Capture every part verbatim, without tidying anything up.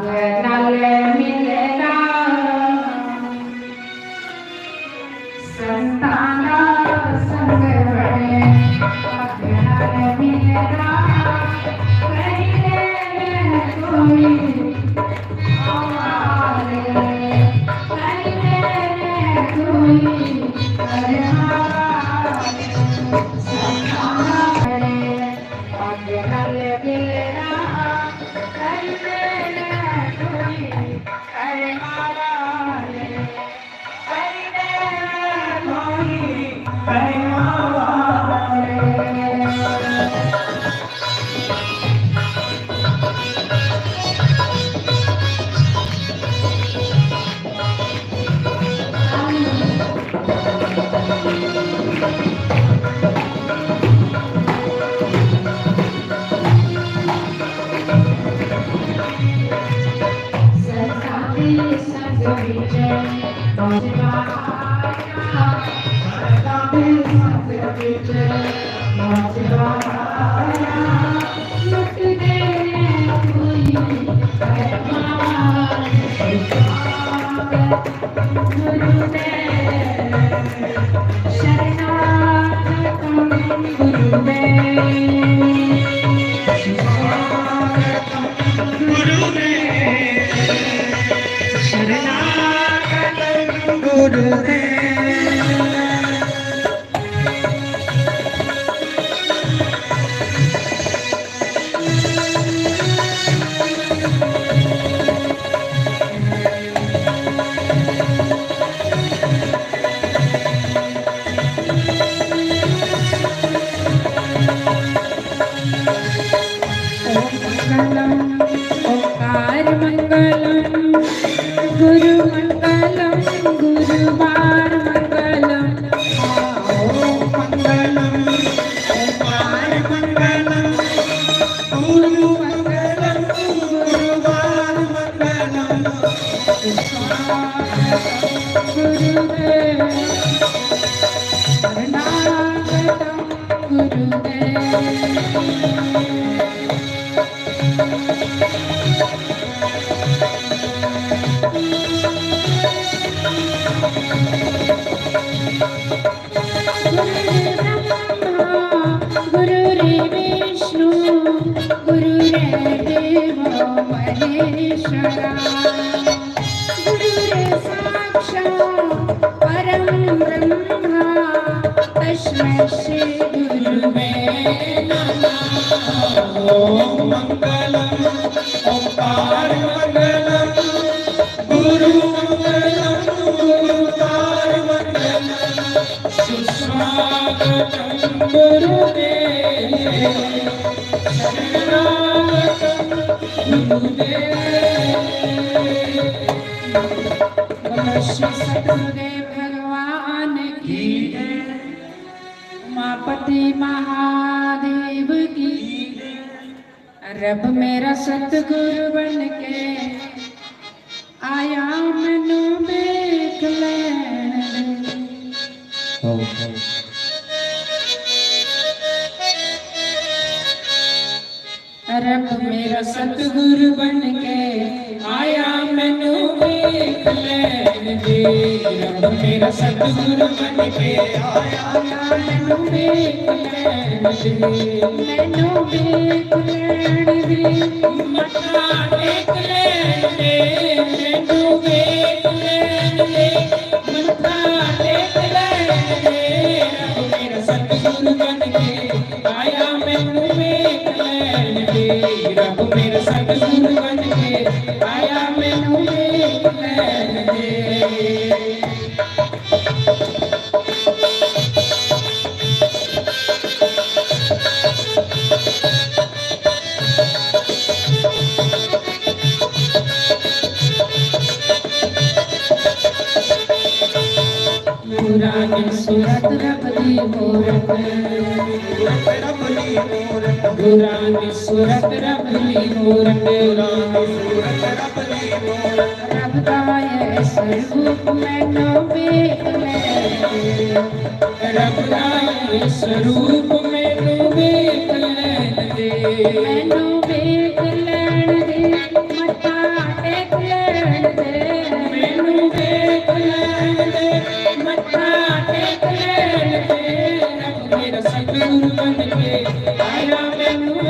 नाल मिलदा संतां दा संग बने, नाल मिलदा करी दे कोई आवाज, करी दे कोई आवाज। संतां दा बने, नाल मिलदा करी दे कोई आवाज।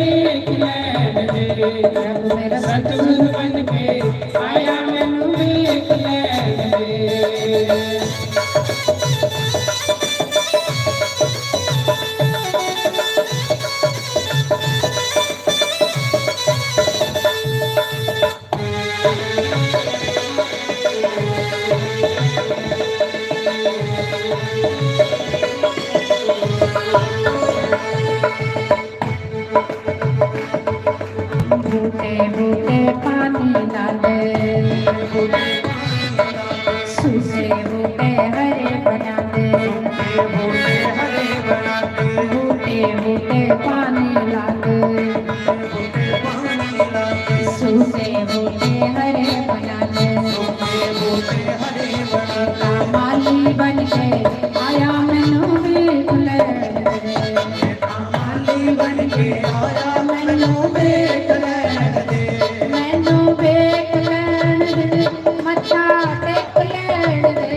देख लैन दे। रब मेरा सतगुरु बन के आया, मैनू देख लैन दे। बूटे बूटे पानी डाले, सूखे बूटे हरे बना दे। बूटे बूटे पानी डाले, सूखे बूटे हरे बना दे। माली बन के आया, मैनू भी खुले। माली बन के आया, मैनू देख लैन दे। मैनू देख लैन दे, मत्था टेक लैन दे।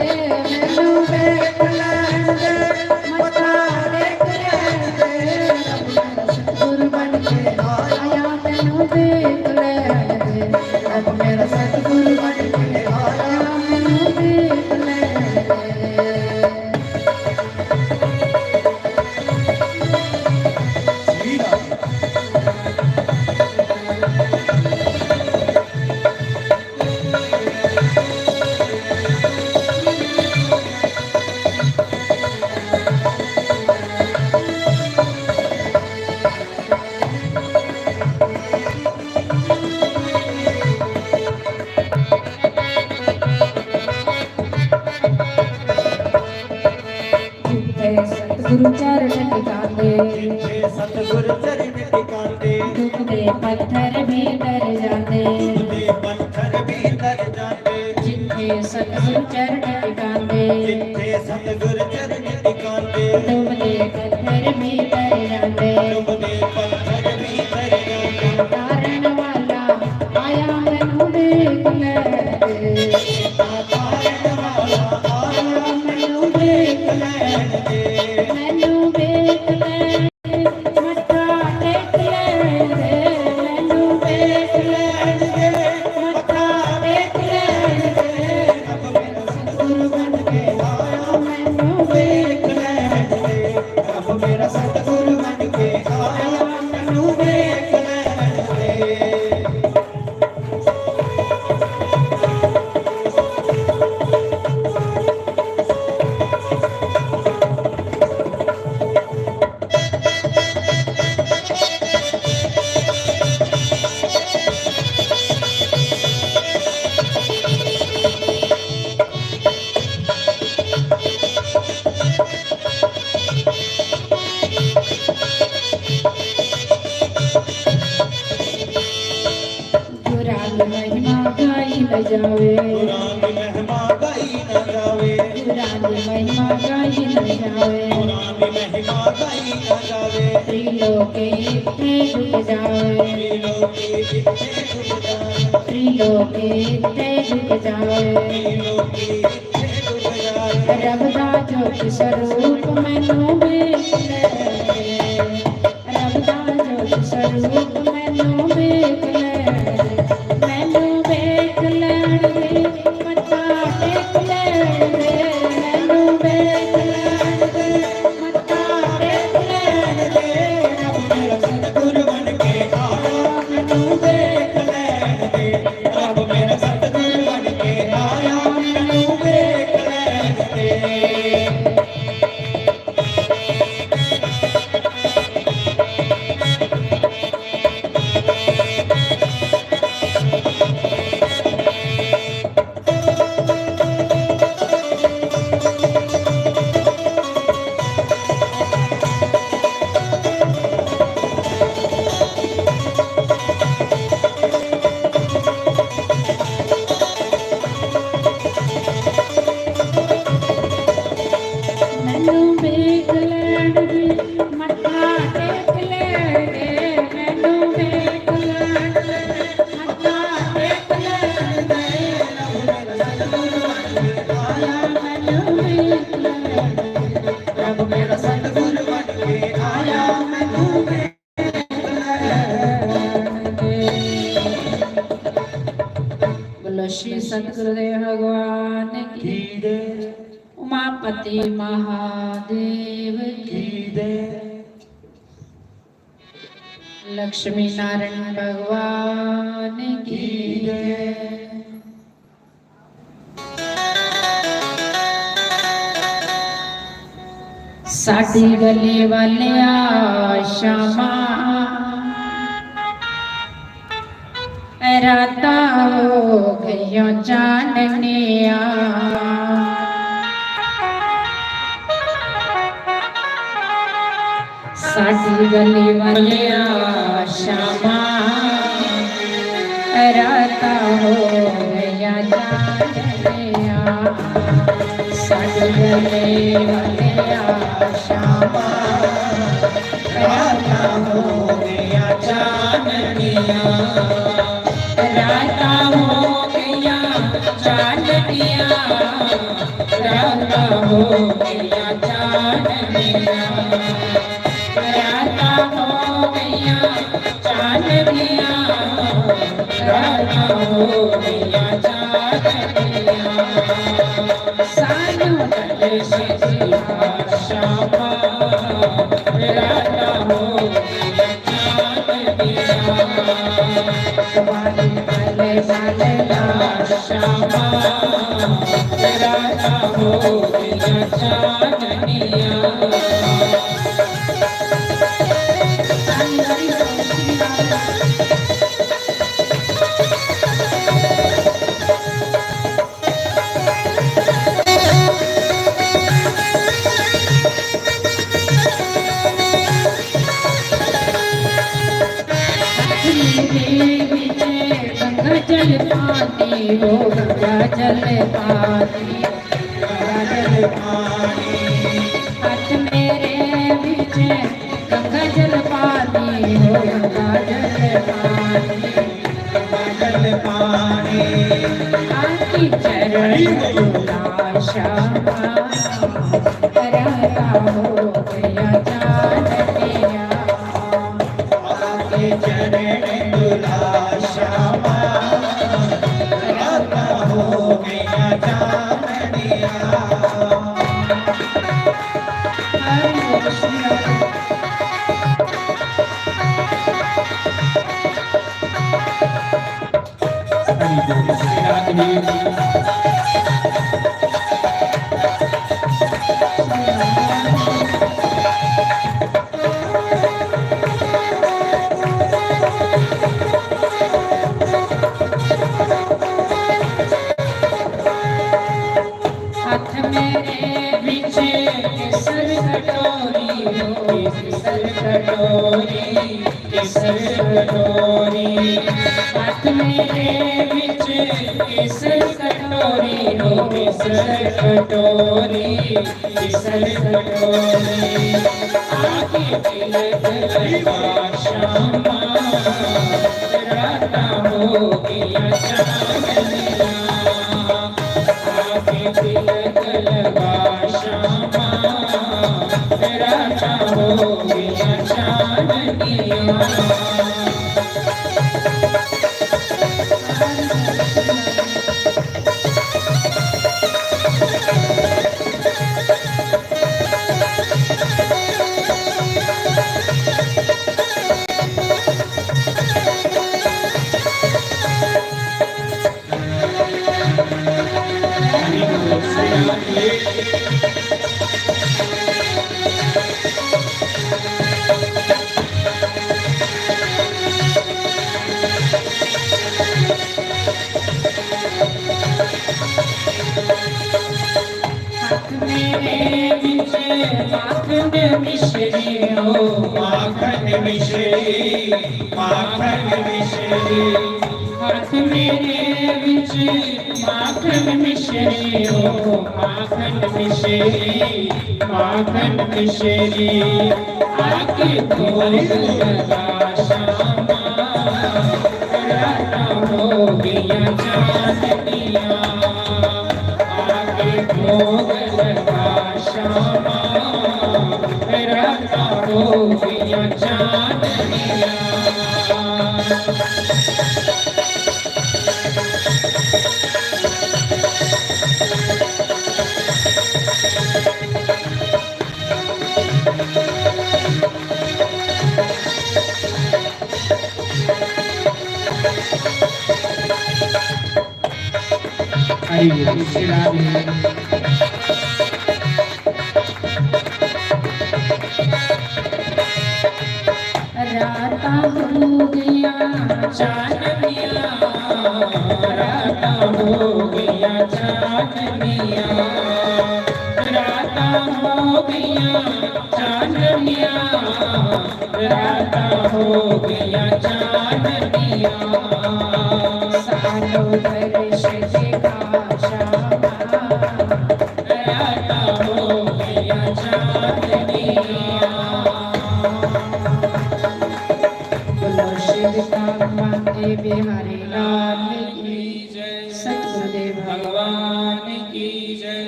मैनू देख लैन दे, मत्था टेक लैन दे। सतगुरु बन के आया, मैनू देख लैन दे। अब मेरा सतगुरु बन के आया, मैनू देख लैन दे। जिथे सतगुरु चरण टिकांदे, जिथे सतगुरु चरण टिकांदे, दुखदे पत्थर भी तर जांदे। दुखदे पत्थर भी तर जांदे। जिथे सतगुरु चरण टिकांदे, जिथे सतगुरु चरण टिकांदे, दुखदे पत्थर भी तर जांदे। दुखदे पत्थर भी तर जांदे। तारण वाला आया, मैनू देख लैन दे। तारण वाला आया, मैनू देख लैन दे। मैनू देख लैन दे। मत्था टेक लैन दे। मैनू देख लैन दे। मत्था टेक लैन दे। सतगुरु बन के आया, मैनू देख लैन दे। रब मेरा सतगुरु बन के आया, मैनू देख लैन दे। गुरां दी महिमा गाई न जावे। गुरां दी महिमा गाई न जावे। गुरां दी महिमा गाई न जावे। गुरां दी महिमा गाई न जावे। त्रिलोकी इत्थे झुक जावे। त्रिलोकी इत्थे झुक जावे। त्रिलोकी इत्थे झुक जावे। त्रिलोकी इत्थे झुक जावे। रब दा जोत स्वरूप मैनू वेख ले। रब दा जोत स्वरूप मैनू वेख ले, मैनू वेख लैन दे, मत्था टेक लैन दे, मैनू वेख लैन दे, मत्था टेक लैन दे। रब मेरा सतगुरु बन के आया, मैनू वेख लैन दे। रब मेरा सतगुरु बन के आया, मैनू वेख लैन दे। बोलो श्री सतगुरुदेव भगवान की। की जय। उमापति महादेव की। की जय। लक्ष्मी नारायण भगवान की। की जय। साडी गली वालिया श्यामा, रातां हो गईयां चाननिया। साडी गली वालिया श्यामा, रातां हो गईयां चाननिया। साडी गली वालिया श्यामा, रातां हो गईयां चाननिया। रातां हो गईयां चाननिया। रातां हो गईयां चाननिया। रातां हो गईयां चाननिया। रातां हो गईयां चाननिया। सानू दर्शन दिया श्यामा। रातां हो गईयां चाननिया। तुम्हारी मले मले ना श्यामा। रातां हो गईयां चाननिया। गंगा जल पानी हो, गंगा जल पानी, गंगा जल पानी। हाथ मेरे विच गंगा जल पानी हो, गंगा जल पानी, गंगा जल पानी। आके चरण धोला श्यामा, रातां हो गईयां चाननिया। आके चरण धोला श्यामा, रातां हो गईयां चाननिया। हरि बोल श्री राधे। हाथ मेरे विच केसर कटोरी हो, केसर कटोरी, केसर कटोरी। हाथ मेरे विच केसर कटोरी हो, केसर कटोरी, केसर कटोरी। आके तिलक लगा श्यामा, रातां हो गईयां चाननिया। आके तिलक लगा श्यामा, रातां हो गईयां चाननिया। हाथ मेरे विच माखन मिश्री हो, माखन मिश्री, माखन मिश्री। हाथ मेरे विच माखन मिश्री हो, माखन मिश्री, माखन मिश्री। आके भोग लगा श्यामा, रातां हो गईयां चाननिया। आके भोग लगा श्यामा, रातां हो गईयां चाननिया। हरि बोल, श्री राधे। रातां हो गईयां चाननियां, रातां हो गईयां चाननियां, रातां हो गईयां चाननियां, रातां हो गईयां चाननियां। सालो दर्श दिखाशां, रातां हो गईयां चाननियां। बोलो श्री दामा के बिहारी लाल की जय, सतगुरुदेव भगवान की जय।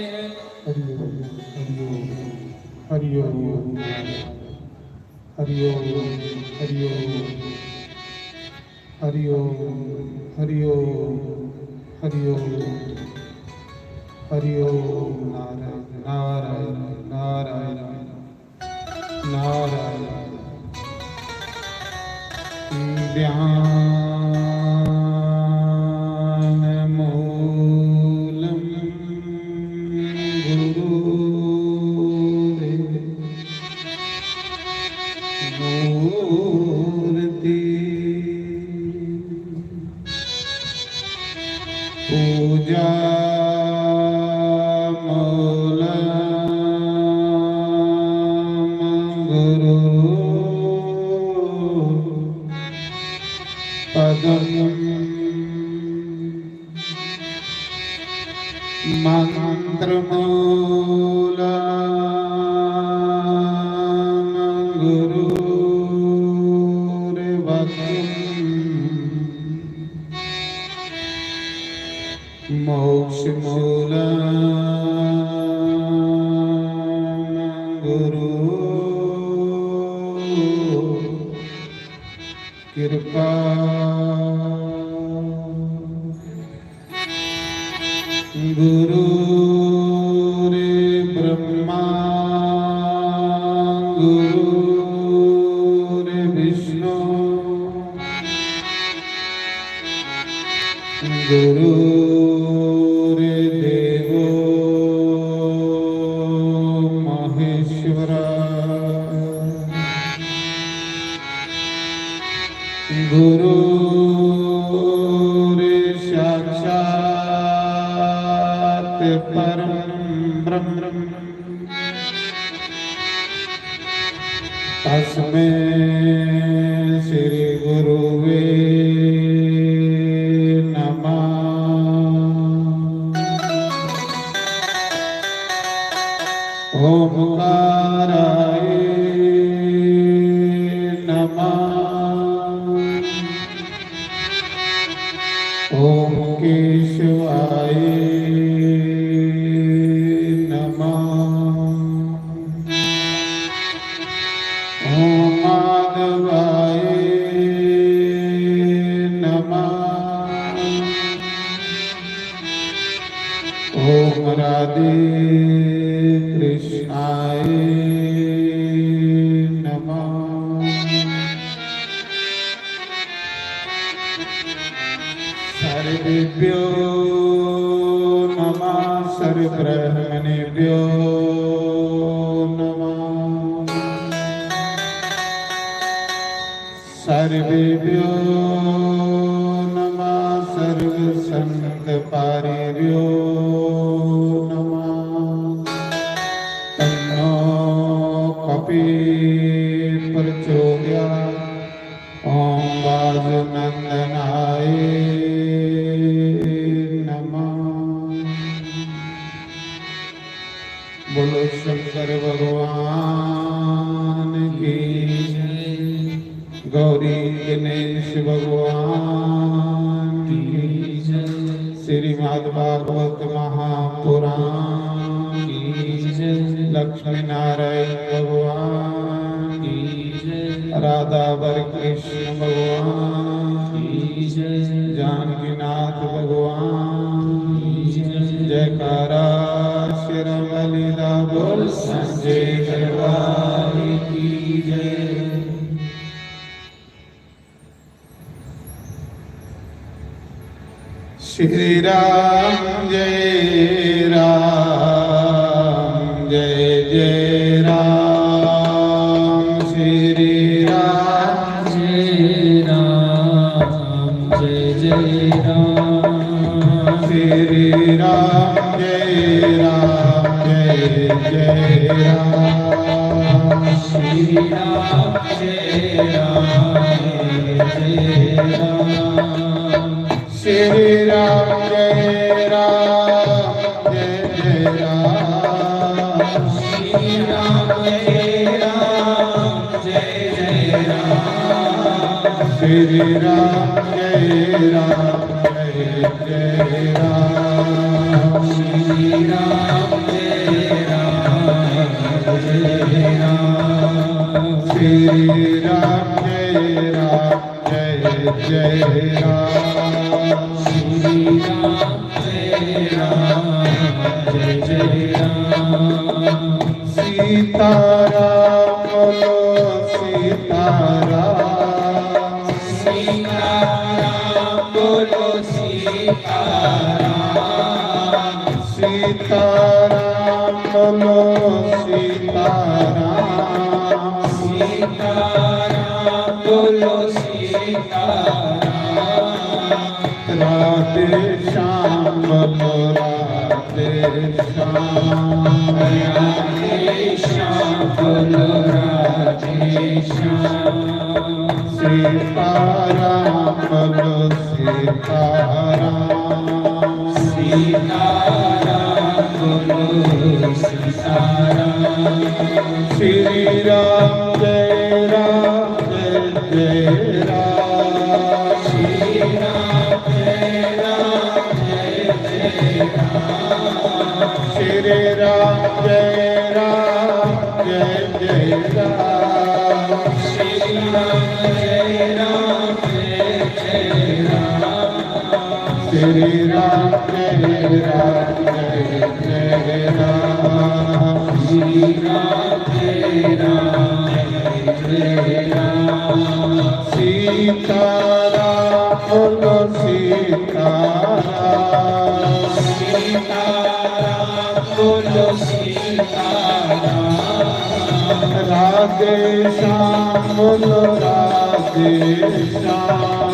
हरि ओम, हरि ओम, हरि ओम, हरि ओम, हरि ओम, हरि ओम, हरि ओम, हरि ओम, हरि ओम, नारायण, नारायण, नारायण, नारायण। ध्यान मूलं गुरुर्मूर्ति। पूजा मूलं गुरु पदम। मंत्र मूलं गुरुर्वाक्यम्। मोक्ष मूलं गुरु कृपा। गुरुर्ब्रह्मा गुरुर्विष्णु गुरुर्देवो महेश्वर। गुरुर्साक्षात् परं ब्रह्म। तस्मै श्री गुरुवे नमः। ओंकाराय नमः। ओम केशवाय नमः। ओम माधवाय नमः। ओम राधे कृष्णाय नमः। सर्वेभ्यो नमः, सर्वब्रह्मणेभ्यो नमः। सर्वेभ्यो नमः, सर्वसंतपारिभ्यो नमः। तन्नो कपि प्रचोदयात्। ओम वायुनंदनाय नमः। बोलो शंकर भगवान की जय, गौरी गणेश भगवान की जय, श्रीमद् भागवत महापुराण की जय, लक्ष्मी नारायण भगवान की जय, राधा वर कृष्ण भगवान की जय। जानकीनाथ भगवान की जय। जयकारा श्री राम बलि दा बोल, सांचे दरबार की जय। श्री राम जय राम जय जय राम, श्री राम जय राम जय जय राम, श्री राम जय राम जय जय राम, श्री राम जय राम जय जय राम। श्री राम जय राम जय जय राम। श्री राम जय राम जय जय राम। श्री राम जय राम जय जय राम। श्री राम जय राम जय जय राम। श्री राम जय राम जय जय राम। श्री राम जय राम जय जय राम। सीताराम बोलो सीताराम। सीताराम बोलो सीताराम। सीताराम बोलो सीताराम। सीताराम बोलो सीताराम। राधे श्याम बोलो राधे श्याम। राधे श्याम बोलो राधे श्याम। सीताराम बोलो सीताराम। सीताराम बोलो सीताराम। श्री राम जय राम जय जय राम। श्री राम जय राम जय जय राम। श्री राम जय राम जय जय राम। श्री राम जय राम जय जय राम। श्री राम जय राम जय जय राम। श्री राम जय राम जय जय राम। सीताराम बोलो सीताराम। सीताराम बोलो सीताराम। राधे श्याम बोलो राधे श्याम।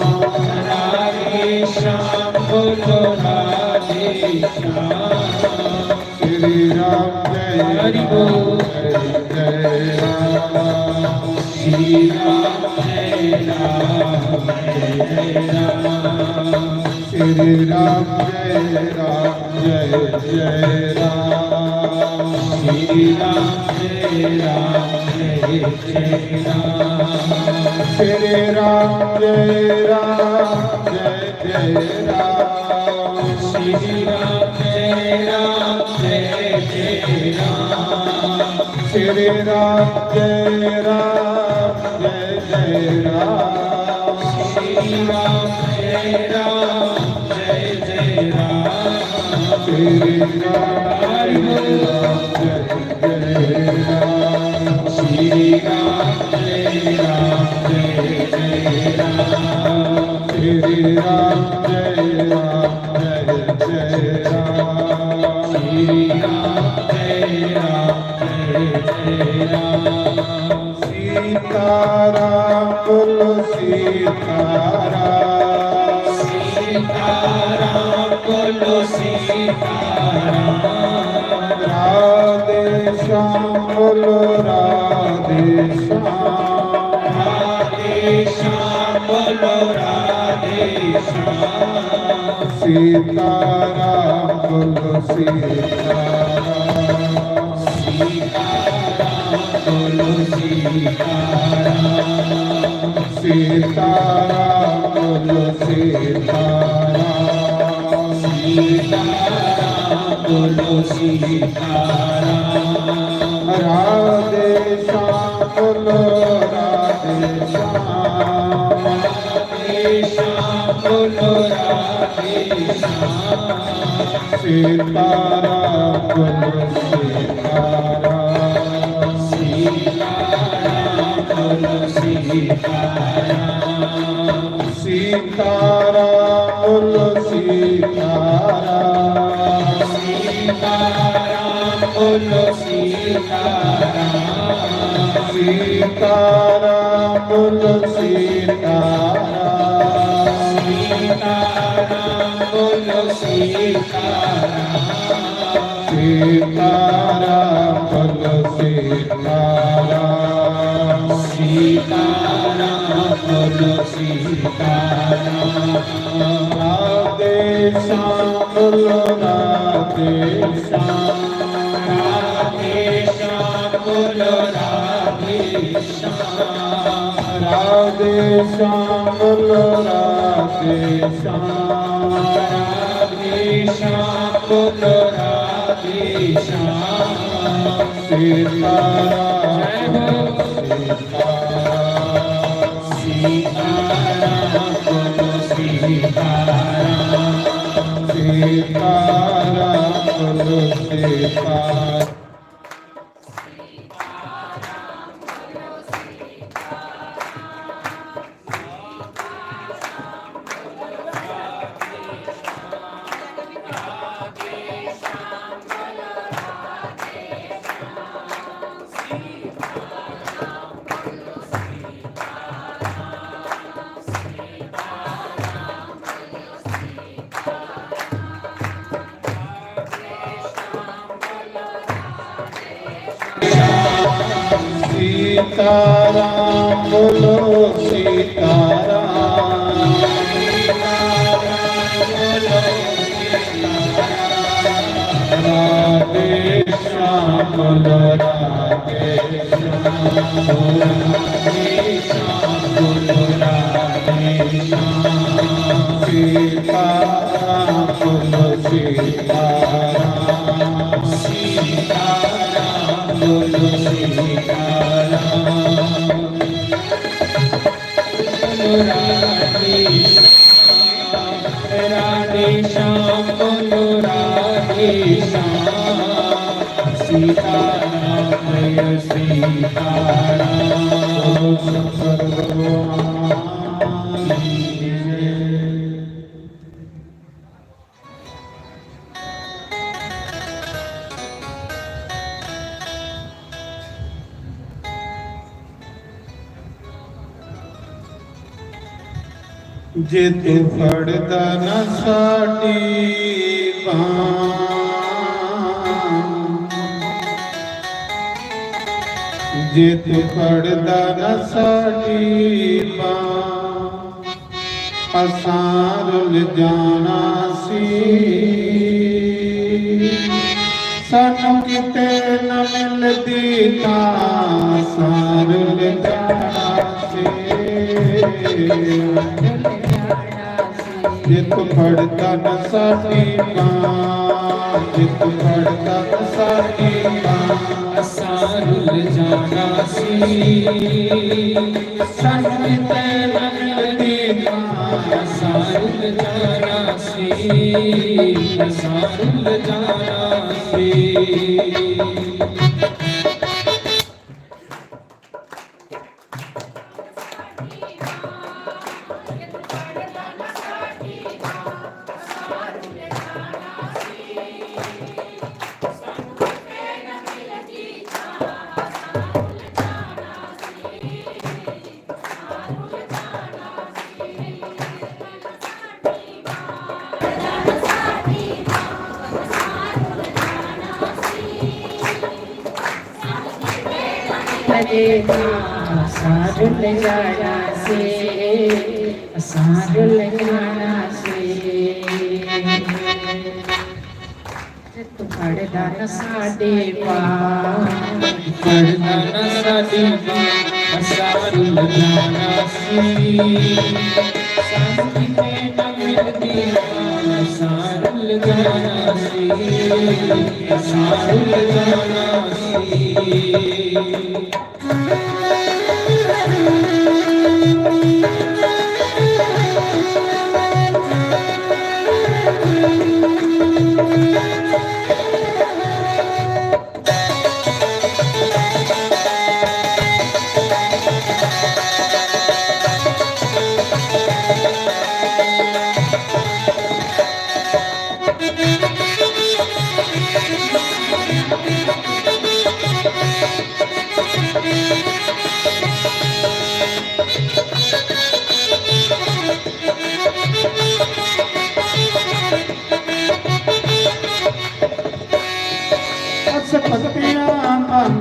राधे श्याम बोलो राधे श्याम। श्री राम जय हरि बोल। जय जय राम। श्री राम जय राम जय जय राम। श्री राम जय राम जय जय राम। श्री राम जय राम जय जय राम। श्री राम जय राम जय जय राम। श्री राम जय राम जय जय राम। श्री राम जय राम जय जय राम। श्री राम जय राम जय जय राम। श्री राम जय राम जय जय राम। श्री राम जय राम जय जय राम। श्री राम जय राम जय जय राम। श्री राम जय राम जय जय राम। सीताराम बोलो सीताराम। सीताराम बोलो सीताराम। राधे श्याम बोलो राधे श्याम। राधे श्याम बोलो राधे श्याम। सीताराम बोलो सीताराम। सीताराम बोलो सीताराम। सीताराम बोलो सीताराम। सीताराम बोलो सीताराम। राधे श्याम बोलो राधे राधे श्याम बोलो राधे श्याम। सीताराम बोलो सीताराम। सीताराम बोलो सीताराम। सीताराम बोलो सीताराम। सीताराम बोलो सीताराम। सीताराम बोलो सीताराम। सीताराम बोलो सीताराम। सीताराम बोलो सीताराम। सीताराम बोलो सीताराम। राधे श्याम बोलो राधे श्याम। राधे श्याम बोलो राधे श्याम। राधे श्याम बोलो राधे श्याम। राधे श्याम बोलो राधे श्याम। सीताराम जय हो। सीताराम। सीताराम बोलो सीताराम। सीताराम बोलो सीताराम। सीताराम बोलो सीताराम। राधे श्याम बोलो राधे श्याम। राधे श्याम बोलो राधे श्याम। सीताराम बोलो सीताराम। सीताराम बोलो सीताराम। बोलो राधे श्याम, राधे श्याम बोलो राधे श्याम। सीताराम जय सीताराम। शंकर भगवान की जय। जे तू फड़दा ना साडी बांह, जे तू फड़दा ना साडी बांह, असां रुल जाना सी। सानू किते न मिलदी तां असां रुल जाना सी। जे तू फड़दा न साडी बांह, जे तू फड़दा न साडी बांह, असां रुल जाना सी। सानू किते न मिलदी तां असां रुल जाना सी, असां रुल जाना सी। असां रुल जाना से, असां रुल जाना से। तू फड़दा न साडी बांह, फड़दा न साडी बांह, असां रुल जाना सी। सानू किते न मिलदी बांह, असां रुल जाना सी, असां रुल जाना सी।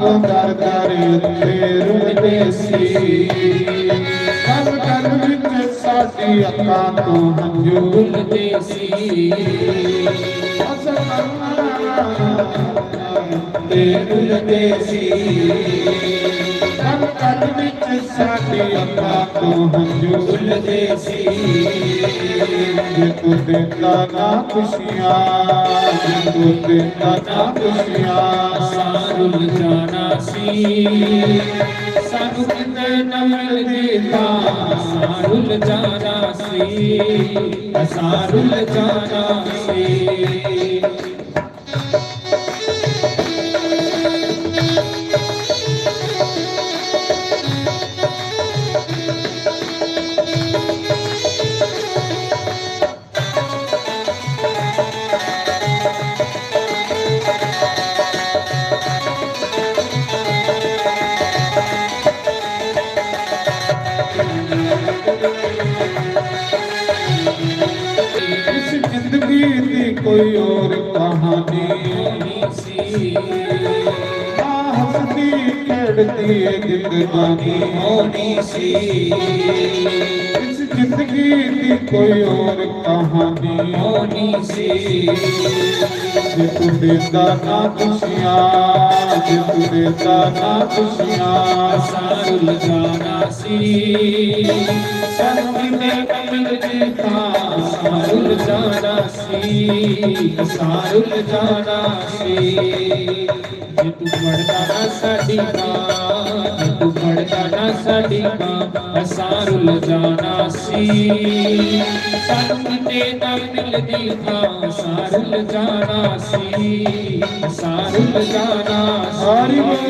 ਦਰ ਦਰ ਉੱਤੇ ਰੁਲਦੇ ਸੀ। ਪਲ ਪਲ ਵਿੱਚ ਸਾਡੀ ਅੱਖਾਂ ਤੋਂ ਹੰਝੂ ਰੁਲਦੇ ਸੀ। ਅਸਮਾਨ ਤੇ ਰੁਲਦੇ ਸੀ। ਪਲ ਪਲ ਵਿੱਚ ਸਾਡੀ ਅੱਖਾਂ ਤੋਂ ਹੰਝੂ ਰੁਲਦੇ ਸੀ। ਜੇ ਤੂੰ ਦਿੰਦਾ ਨਾ ਖੁਸ਼ੀਆਂ, ਜੇ ਤੂੰ ਦਿੰਦਾ ਨਾ ਖੁਸ਼ੀਆਂ, ਅਸਾਂ ਰੁਲ ਜਾਣਾ ਸੀ। ਸਾਨੂੰ ਕਿਤੇ ਨਾ ਮਿਲਦੀ ਥਾਂ, ਅਸਾਂ ਰੁਲ ਜਾਣਾ ਸੀ, ਅਸਾਂ ਰੁਲ ਜਾਣਾ ਸੀ। ਇਸ ਜ਼ਿੰਦਗੀ ਦੀ ਕੋਈ ਹੋਰ ਕਹਾਣੀ ਹੋਣੀ ਸੀ। ਨਾ ਹੱਸਦੀ ਖੇਡਦੀ ਇਹ ਜ਼ਿੰਦਗਾਨੀ ਹੋਣੀ ਸੀ। ਇਸ ਜ਼ਿੰਦਗੀ ਦੀ ਕੋਈ ਹੋਰ ਕਹਾਣੀ ਹੋਣੀ ਸੀ। ਜੇ ਤੂੰ ਦਿੰਦਾ ਨਾ ਖੁਸ਼ੀਆਂ, ਜੇ ਤੂੰ ਦਿੰਦਾ ਨਾ ਖੁਸ਼ੀਆਂ, ਅਸਾਂ ਰੁਲ ਜਾਣਾ ਸੀ। ਸਾਨੂੰ ਕਿਤੇ ਮਿਲਦੀ ਥਾਂ, ਅਸਾਂ ਰੁਲ ਜਾਣਾ ਸੀ, ਅਸਾਂ ਰੁਲ ਜਾਣਾ ਸੀ। ਜੇ ਤੂੰ ਫੜਦਾ ਨਾ ਸਾਡੀ ਬਾਂਹ, ਜੇ ਤੂੰ ਫੜਦਾ ਨਾ ਸਾਡੀ ਬਾਂਹ, ਅਸਾਂ ਰੁਲ ਜਾਣਾ ਸੀ। ਸਾਨੂੰ ਕਿਤੇ ਨਾ ਮਿਲਦੀ ਥਾਂ, ਅਸਾਂ ਰੁਲ ਜਾਣਾ ਸੀ, ਅਸਾਂ ਰੁਲ ਜਾਣਾ ਸੀ। ਹਰੀ ਬੋਲ।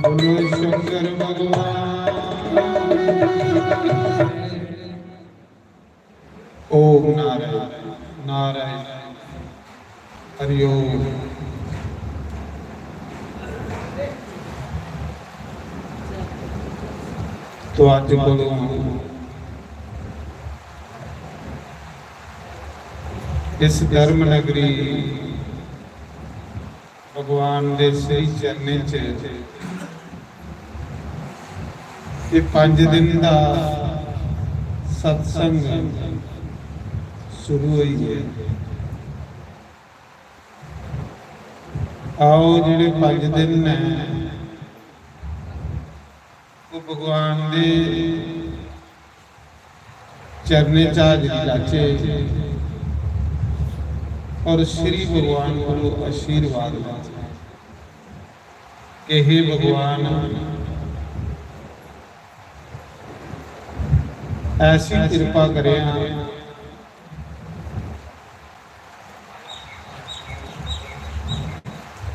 बोलो शंकर भगवान। ओम नारायण नारायण। हरि ओम। तो अज्ज कोलों इस धर्म नगरी भगवान दे श्री चरणें च एह् पंज दिन दा सत्संग शुरू होई गेआ। आओ, जेह्ड़े पंज दिन न, ओह् भगवान दे चरणें च हाजरी लाचे और श्री भगवान कोलों आशीर्वाद लाचे कि हे भगवान, ऐसी कृपा करेआं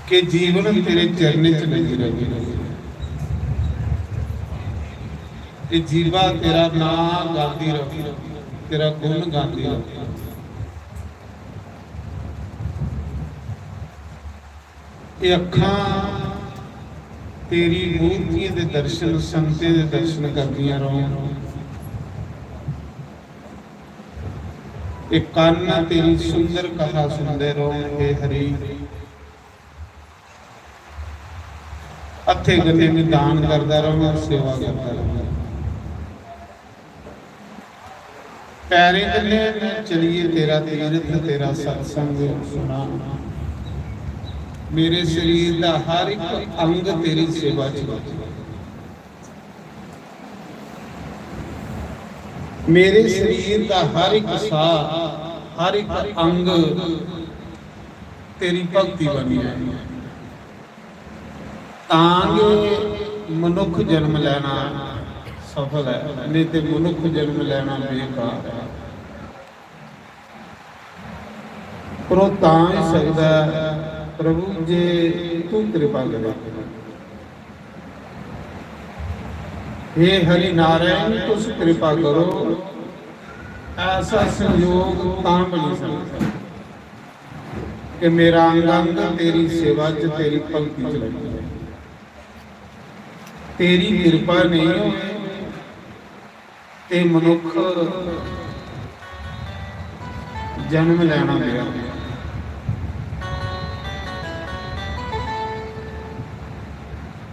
कि जीवन तेरे चरणें च लगी रहे। ये जीवा तेरा नाम गांदी रहे, तेरा गुण गांदी रहे। ये अखां तेरी मूर्तियों के दर्शन, संतें के दर्शन करदियां रहो। ये कान तेरी सुंदर कथा सुनते रहो, हे हरि। हत्थे कन्नै मैं दान करदा रहां, सेवा करदा रहां। पैरें कन्नै मैं चलिए तेरा तीर्थ, तेरा सत्संग सुना। मेरे शरीर दा हर एक अंग तेरी सेवा च लग्गे। मेरे शरीर दा हर एक साह, हर एक अंग तेरी भक्ति बन जाए। तां गै मनुख जन्म लैना सफल ऐ, नेईं ते मनुक्ख जन्म लैना बेकार ऐ। पर ओह् तां होई सकदा ऐ, प्रभु, जे तू कृपा करे। हे हरि नारायण, तुस कृपा करो, ऐसा संयोग तां बनी सकदा ऐ कि मेरा अंग अंग तेरी सेवा च, तेरी भक्ति च लग्गी जाए। तेरी कृपा नेईं होए ते मनुक्ख जन्म लैना पेआ।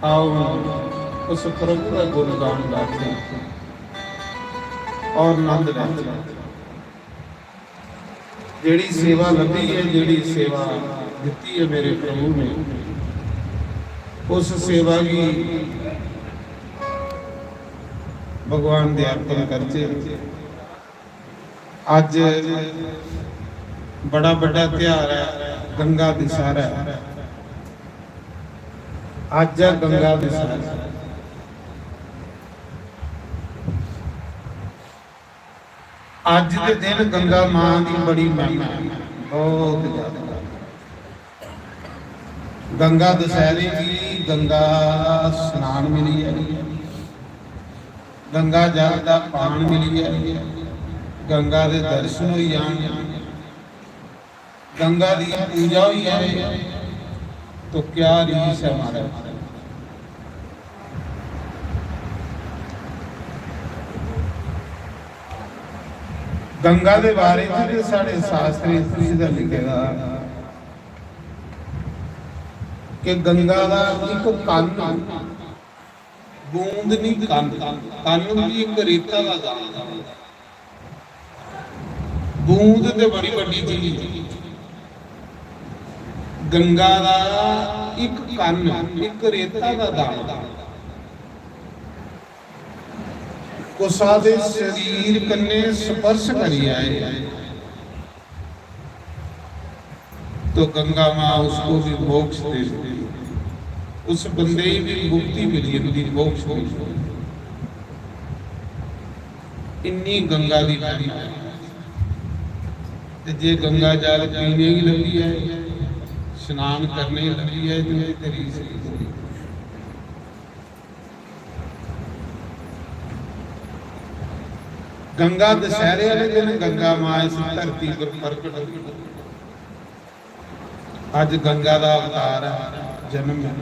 आओ, उस प्रभु दा गुणगान गाचै और नंद लैचै। जेह्ड़ी सेवा लब्भी ऐ, जेह्ड़ी सेवा दित्ती ऐ मेरे प्रभु ने, उस सेवा गी भगवान दे अर्पण करचै। अज्ज बड़ा बड्डा त्यहार ऐ, गंगा दशहरा ऐ। अज्ज ऐ गंगा दशहरा। अज्ज दे दिन गंगा मां दी बड़ी महिमा ऐ, बहुत ज्यादा। गंगा दशहरे गी गंगा दा स्नान मिली जाए, गंगा जल दा पान मिली जाए, गंगा दे दर्शन होई जान, गंगा दी पूजा होई जाए, तो क्या रीस ऐ महाराज। गंगा दे बारे च ते साढ़े शास्त्रें च लिखे दा कि गंगा दा इक कन्न, बूंद नहीं, कन्न। कन्न भी इक रेता दा दाना। बूंद ते बड़ी बड्डी चीज। गंगा दा इक कन्न, इक रेता दा दाना कुसा दे शरीर कन्नै स्पर्श करी जाए, तो गंगा मां उसको भी मोक्ष दे देती है, उस बंदे गी भी मुक्ति मिली जंदी, मोक्ष मिली जंदी। इन्नी गंगा दी महिमा ऐ। ते जे गंगा जल पीने गी लब्भी जाए, स्नान करने गी लब्भी जाए, ते ओह्दी ते रीस निं कोई। गंगा दशहरे वाले दिन गंगा मां इस धरती पर प्रकट हुई। अज गंगा दा अवतार है, जन्म है।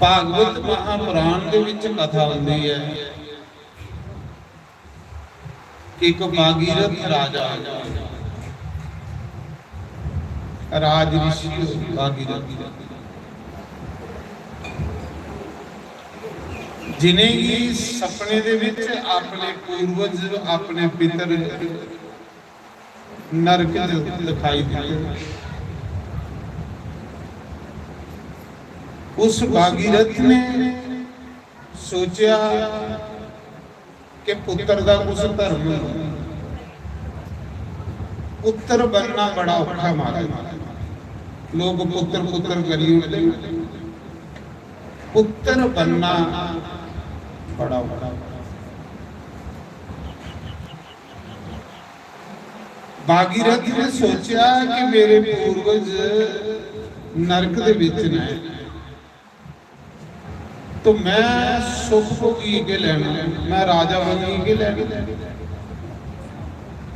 भागवत महापुराण दे विच कथा आंदी है कि एक भागीरथ राजा, राज ऋषि भागीरथ, जिनेंगी सपने दे विच अपने पूर्वज, अपने पितर नरक च दिखाई दिते। उस भागीरथ ने सोचा कि पुत्र दा कुछ धर्म होंदा। पुत्र बनना बड़ा औखा, महाराज। लोग पुत्र पुत्र करी उठदे। पुत्र बनना बड़ा औखा। भागीरथ ने सोचा कि मेरे पूर्वज नरक दे विच ने, तो मैं सुख भोगी के लेना, मैं राजा बनी के लेना।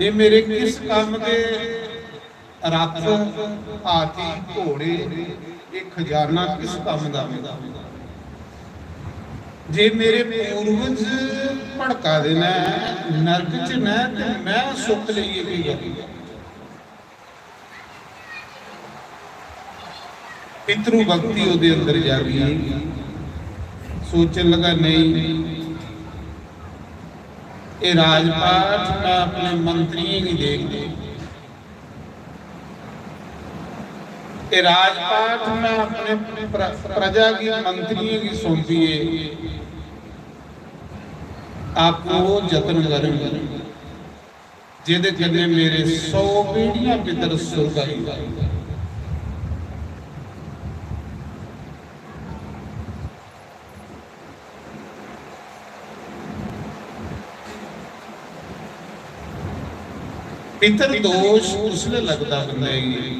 ये मेरे किस काम दे रथ, हाथी, घोड़े, ये खजाना किस काम दा मेरा? जे मेरे पूर्वज भड़का दे न, नरक च न, ते मैं सुख लेइयै की करूं? पितृ भक्ति ओदे अंदर जागी। सोचन लगा, नहीं, ये राजपाठ मैं अपने मंत्रियों की देख दे, ये राजपाठ मैं अपने प्र-, प्रजा की मंत्रियों की सौंपिए, आपको जतन करेंगे। जेह्दे कन्नै मेरे सौ पीढ़ियां पितर सुरग आई जाए। पितर दोष उसलै लगदा बंदे गी,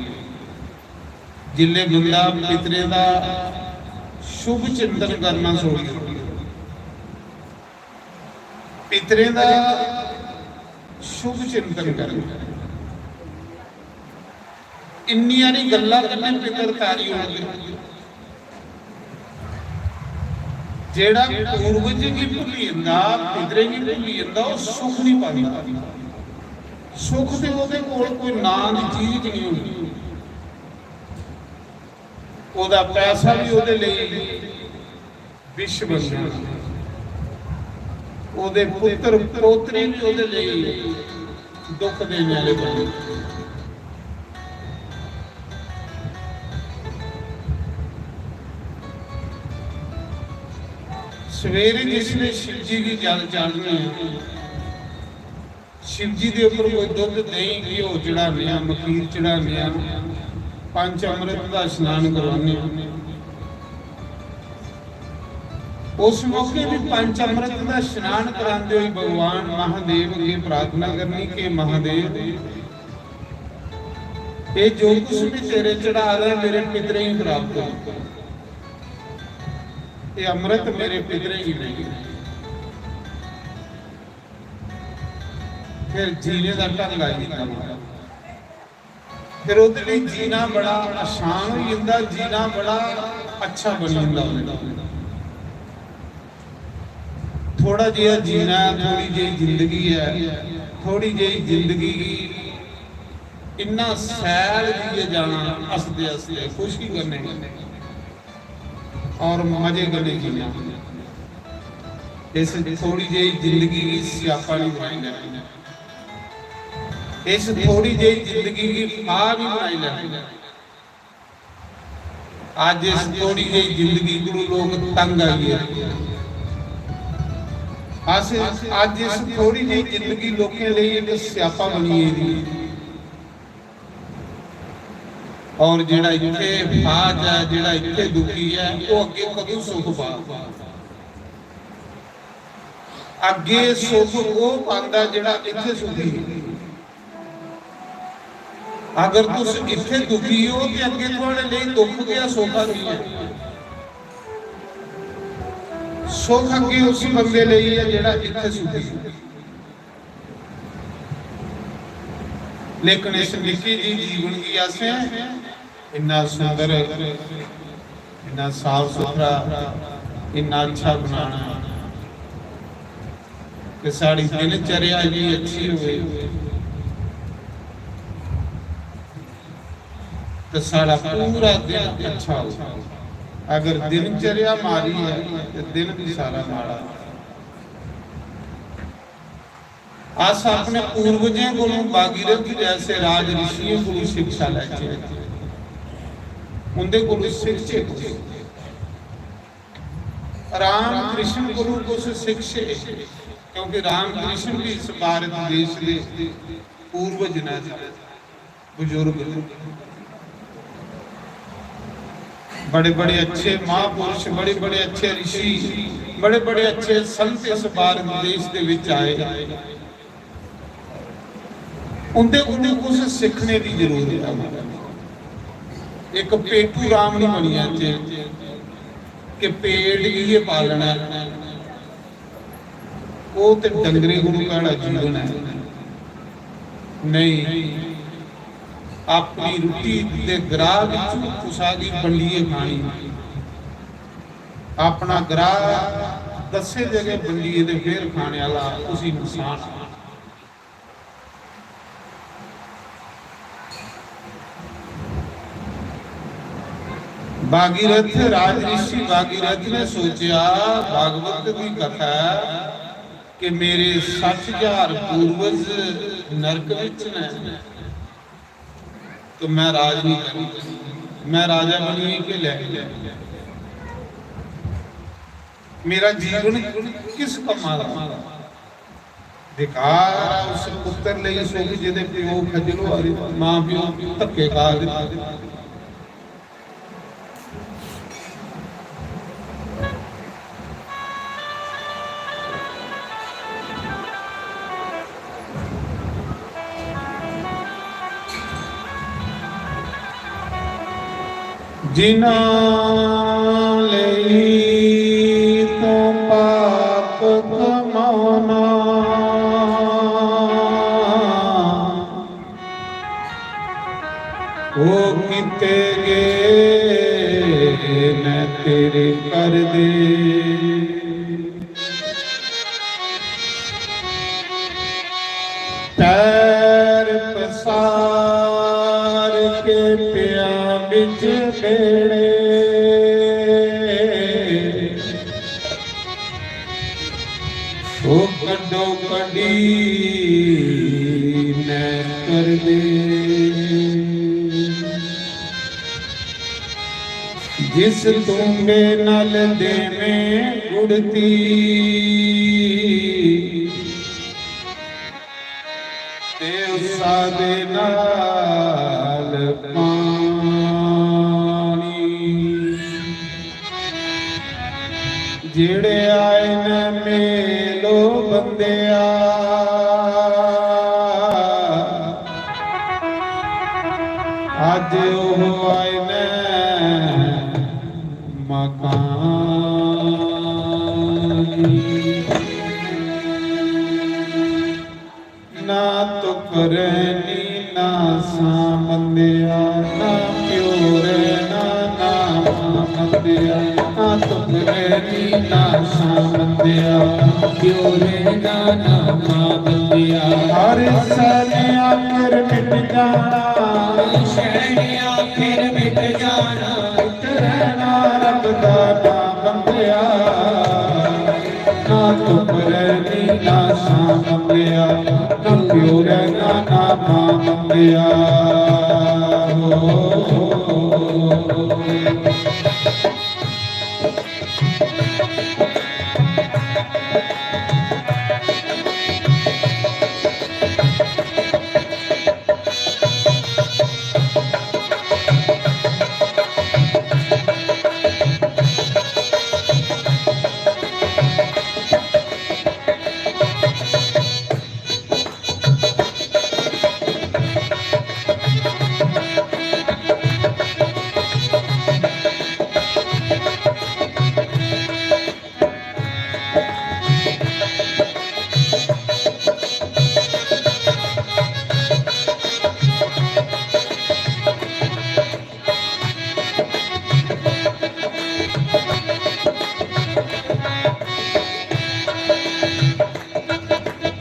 जिसलै बंदा पितरें दा शुभ चिंतन करना छोड़ी ओड़दा। पितरें दा शुभ चिंतन करना। इन्नी हारी गल्ला कन्नै पितर तारी ओड़दे। जेड़ा पूर्वज गी भुल्ली जंदा, पितरें गी भुल्ली जंदा, ओह् सुख नहीं पांदा। सुख ते ओह्दे कोल कोई नां दी चीज गै नहीं होंदी। ओह्दा पैसा भी ओह्दे लेई विष बन जाना, ओह्दे पुत्र पोतरे भी ओह्दे लेई दुख देने आह्ले बने। सवेरे जिसले शिव जी गी जल चाढ़ने आं, शिव जी दे उप्पर कोई दुद्ध, देहीं, घ्यो चढ़ाने आं, मखीर चढ़ाने आं, पंच अमृत दा स्नान करवाने आं। उस मौके भी पंच अमृत दा स्नान करांदे होई भगवान महादेव अग्गें प्रार्थना करनी कि महादेव, ये जो कुछ भी तेरे चढ़ा रहे, मेरे पितरें गी प्राप्त हो। ये अमृत मेरे पितरें गी नहीं। फिर जीने दा ढंग आई जंदा। फिर ओह्दे लेई जीना बड़ा आसान होई जंदा, जीना बड़ा अच्छा बनी जंदा ओह्दे लेई। थोड़ा जेहा जीना ऐ, थोड़ी जेही जिंदगी ऐ, थोड़ी जेही जिंदगी गी इन्ना सैल जियै जाना, हसदे हसदे खुशी कन्नै और मजे कन्नै जीना। इस थोड़ी जेही जिंदगी गी स्यापा नहीं बनाई लैना। इस थोड़ी जेही जिंदगी गी फाह नहीं बनाई लैना। अज इस थोड़ी जेही जिंदगी कोलों लोग तंग आई गे। अस अज इस थोड़ी जेही जिंदगी लोकें लेई इक स्यापा बनी गेदी। और जेड़ा इत्थे फाज ऐ, जेड़ा इत्थे दुखी ऐ, वो अग्गे कदू सुख पा? अग्गे सुख वो पांदा जेड़ा इत्थे सुखी है। अगर तुस इत्थे दुखी हो ते अग्गे थुआड़े लेई दुख गै, सुख नहीं है। सुख अग्गे उस बंदे लेई है जेड़ा इत्थे सुखी है। लेकिन इस निक्की जी जीवन गी असें इन्ना सुंदर, इन्ना साफ सुथरा, इन्ना अच्छा बनाना कि साढ़ी दिनचर्या इन्नी अच्छी होवे तो साढ़ा पूरा दिन अच्छा हो। अगर दिनचर्या माड़ी है तो दिन भी सारा माड़ा। अस अपने पूर्वजें कोलों, भागीरथ जैसे राज ऋषियों कोलों शिक्षा लैचे, उंदे कोलों सिखचे कुछ। राम कृष्ण कोलों कुछ सिखचे, क्योंकि राम कृष्ण भी इस भारत देश के पूर्वज ने, बुजुर्ग, बड़े बड़े अच्छे महापुरुष, बड़े बड़े अच्छे ऋषि, बड़े बड़े अच्छे संत इस भारत देश दे विच आए। उंदे कोलों कुछ सीखने की जरूरत है। एक पेटू राम नहीं बनी जाचे कि पेट की ये पालना है। वो ते डंगरे कोलों केड़ा जीवन है। नहीं, अपनी रुट्टी दे ग्राह विचों कुसा गी बंडिये खानी, अपना ग्राह दसे जगह बंडिये ते फिर खाने वाला, उसी नुकसान। भागीरथ, राजऋषि भागीरथ ने सोचा, भागवत की कथा है कि मेरे सठ हजार पूर्वज नरक विच ने, तो मैं राज नहीं करना, मैं राजा बनिए के ले, मेरा जीवन किस कम्मा दा? बेकार आ उस पुत्र लेई सुख जिदे प्यो खज्जल होआ दे, मां प्यो धक्के खा दे। जिन्हां लेई तूं पाप कमाना, ओह कित्ते गे न तेरे घर दे। पैर पसार के पिया बिच बेड़े, ओ कड्डो कड्डी न कर दे। जिस तूंबे नल देवें गुड़ती, ते उस्सा दे नाल पानी। जेड़े आए न मेलो बंदेआ, अज्ज ओह आए न मकानी। ना तुक रैनी ना सां बंदेआ, ना प्यो रैना ना मां बंदेआ। ना तुक रैनी ना सां बंदेआ, प्यो रैना ना मां बंदेआ। हर सैने आखिर मिट जाना, सैने आखिर मिट जाना। इक रैना रब दा नां बंदेआ, ना तुक रैनी ना सां बंदेआ, ना प्यो रैना ना मां बंदेआ। हो, हो, हो, हो।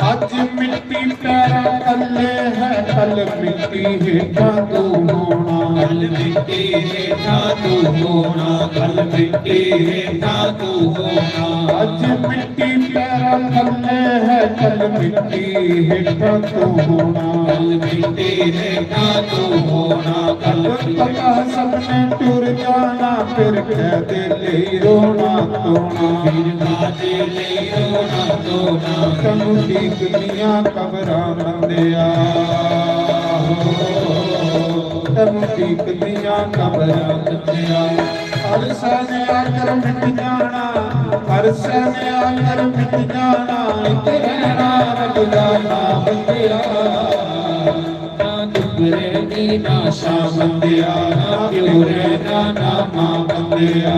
अज मिट्टी पैरां तले है, कल मिट्टी हेठां तू होना। कल मिट्टी हेठां तू होना, कल मिट्टी हेठां तू होना। अज मिट्टी पैरां तले है, कल मिट्टी हेठां तू होना। कल मिट्टी हेठां तू होना, कल पता सबने टुर जाना, फिर कहदे ले रोना धोना। फिर कहदे ले रोना धोना। तैनू ढीकदियां कबरां बंदेआ, तैनू ढीकदियां कबरां बंदेआ। अरसै ने आकर मिट जाना, अरसै ने आकर मिट जाना, इक रैना रब दा नां बंदेआ। ना तुक रैनी ना सां बंदेआ, ना प्यो रैना ना मां बंदेआ।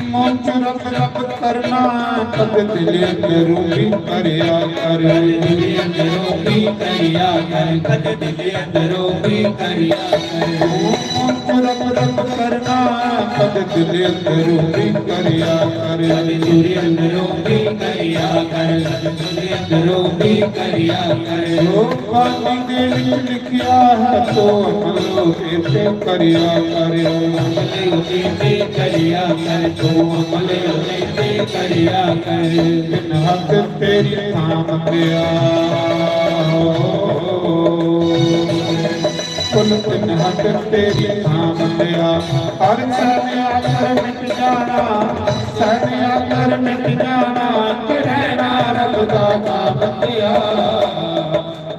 मुंह च रब रब करना, कद दिल अंदरों भी करया कर। कद दिल अंदरों भी करया कर, कद दिल अंदरों भी करया कर। मुंह च रब रब करना, कद दिल अंदरों भी करिया कर, कद दिल अंदरों भी करिया कर, कद दिल अंदरों भी करिया कर। जो पानी दे विच लिखिया है तो अमल ओदे ते करिया कर, अमल ओदे ते करिया कर, तो अमल ओदे ते करिया कर। बिन हक तेरी थां मंदिया। कुल तिन हक तेरी थां मंदिया। हर सैने आखर मिट जाना, सैने आखर मिट जाना, इक रहना रब दा नां मंदिया।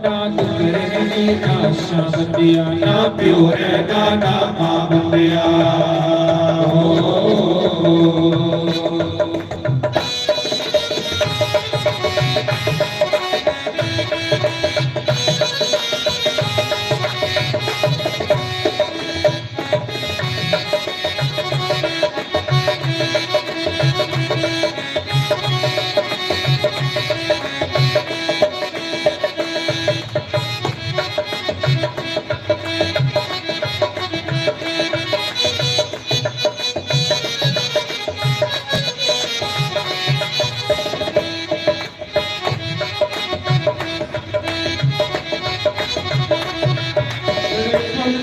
ना तू रहनी ना शां मंदिया, ना प्यो रहना ना मां मंदिया। ओ, ओ, ओ, ओ।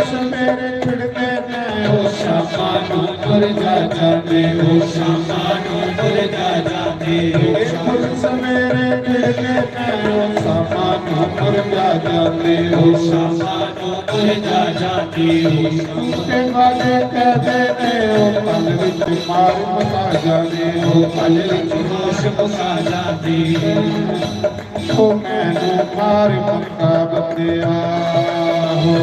सवेरे खिड़दे ने ओ शामां नूं मुरझा जांदे, ओ शामां नूं मुरझा जांदे, ओ फुल सवेरे खिड़दे ने ओ शामां नूं मुरझा जांदे, ओ शामां नूं मुरझा जांदे। झूठे वादे कहदे ने ओ पल विच मार मुका जांदे, ओ पल विच होश मुका जांदे। ओ मैनू मार मुका बंदिया, हो,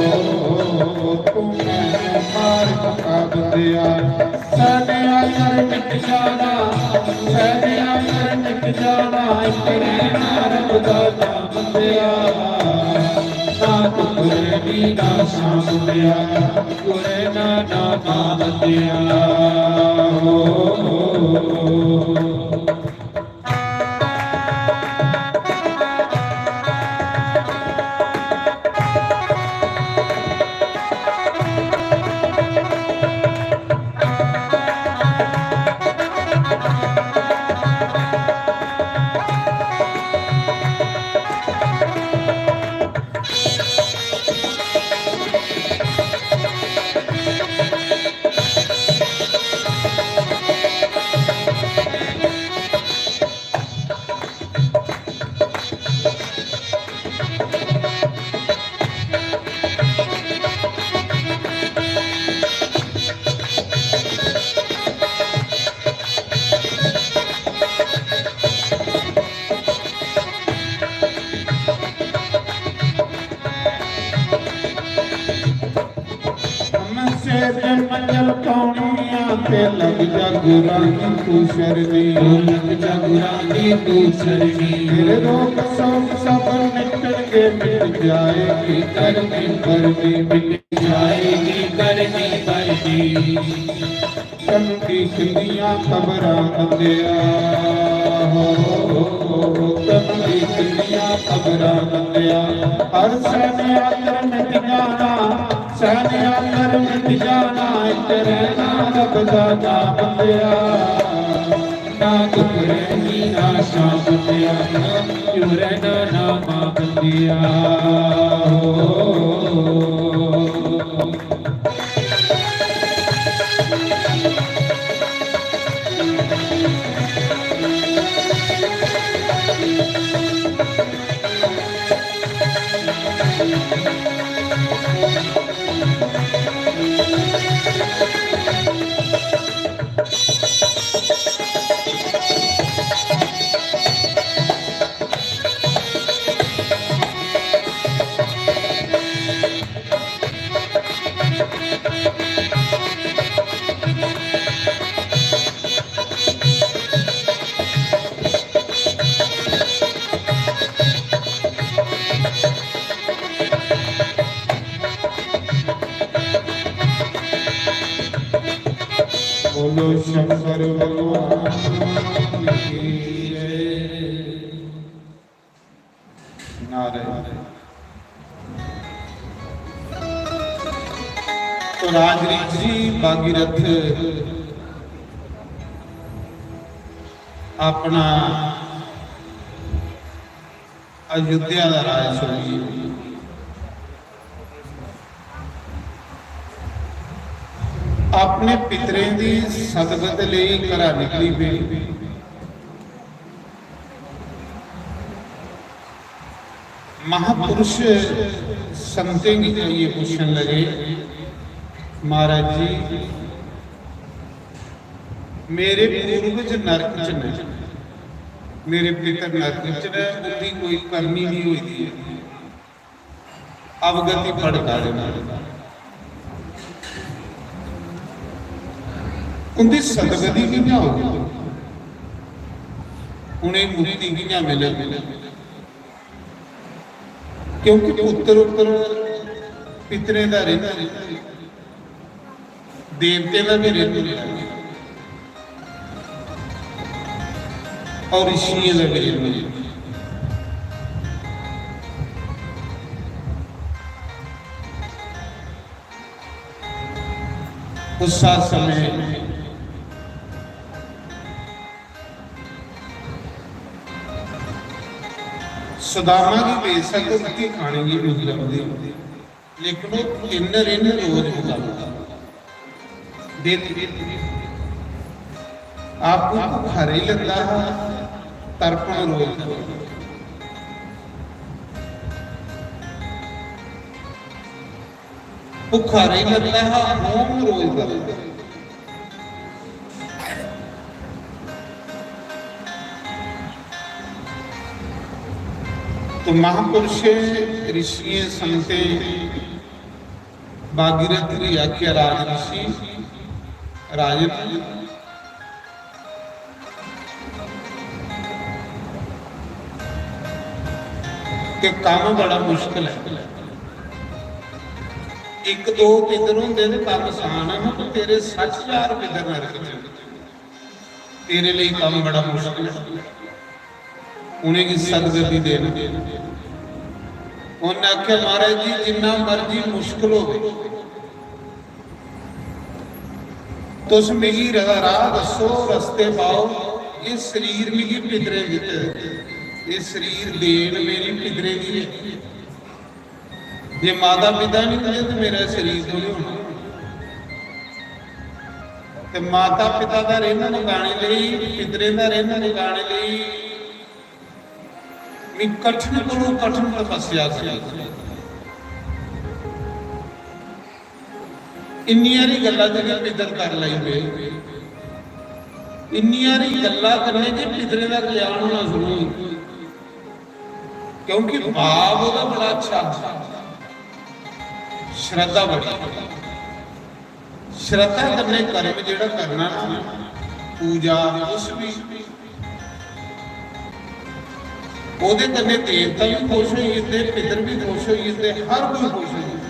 तू मैनू मार मुका बंदिया। सैने आखर मिट जाना, सैने आखर मिट जाना, इक रहना रब दा नां बंदिया। ना तू रहनी ना शां बंदिया, तू रहना ना मां बंदिया। हो, हो, हो, हो। मनसेर जे मंजल पौनी आ ते लग जा गुरां दी तू शरदी। ओ लग जा गुरां दी तू शरदी। तेरे रोग सोग सब निकल के मिट जाएगी करनी भरनी, मिट जाएगी करनी भरनी। तन की किन्नियां कबरां बंदिया, हो, तन की किन्नियां कबरां बंदिया। हर सैने आखर मिट जाना, सैने आखर मिट जाना, इक रहना रब दा नां बंदिया। ना दुख रहनी ना शां बंदिया, ना प्यो रहना ना मां बंदिया। हो। बोलो शंकर भगवान की जय। नारे। राजऋषि भागीरथ अपना अयोध्या दा राज छोड़ियै अपने पितरें दी सदगत लेई घरा निकली पे। महापुरुष संतें गी जाइयै पुच्छन लगे, "महाराज जी, मेरे पूर्वज नरक च न, मेरे पितर नरक च न, उंदी कोई करनी नहीं होई दी ऐ, अवगति फड़का देना, उंदी सदगति कि'यां होग, उ'नेंगी मुक्ति कि'यां मिलग?" क्योंकि पुत्र उप्पर पितरें दा ऋण, देवतें दा भी ऋण और ऋषियें दा भी ऋण। उस समय सुदामा गी बेशक रुट्टी खाने गी मिली लभदी, लेकिन ओह् तिन्न ऋण रोज मुकांदा। दिन आपको भुक्खा रेही लैंदा हा, तर्पण रोज करदा। भुक्खा रेही लैंदा हा, होम रोज करदा। तो महापुरुषें, ऋषियें, संतें, भागीरथ गी आखेआ, "राज ऋषि, राजन, ते कम्म बड़ा मुश्कल ऐ। इक दो पितर होंदे ते कम्म असान ऐ, पर तेरे सट्ठ ज्हार पितर नरक च, तेरे लेई कम्म बड़ा मुश्कल ऐ।" उ'नेंगी सदगति देना। उ'न्नै आखेआ, "महाराज जी, जिन्ना मर्जी मुश्कल होवे, तुस मिगी र-, राह दस्सो, रस्ते पाओ। एह् शरीर मिगी पितरें दित्ते दे, एह् शरीर देन मेरी पितरें दी ऐ। जे माता पिता निं होंदे ते मेरा शरीर थोड़ी होना।" ते माता पिता दा ऋण मकाने लेई, पितरें दा ऋण मकाने लेई मी कठिन कोलू कठिन तपस्या करी। इन्नी हारी गल्ला जेह्ड़ी पितर कर लेई पे, इन्नी हारी गल्ला कन्नै जे पितरें दा कल्याण होना शुरू होई। क्योंकि भाव ओह्दा बड़ा अच्छा हा, श्रद्धा बड़ी। श्रद्धा कन्नै कर्म जेह्ड़ा करना ना, पूजा, कुछ बी, ओह्दे कन्नै देवता बी खुश होई जंदे, पितर बी खुश होई जंदे, हर कोई खुश होई जंदा।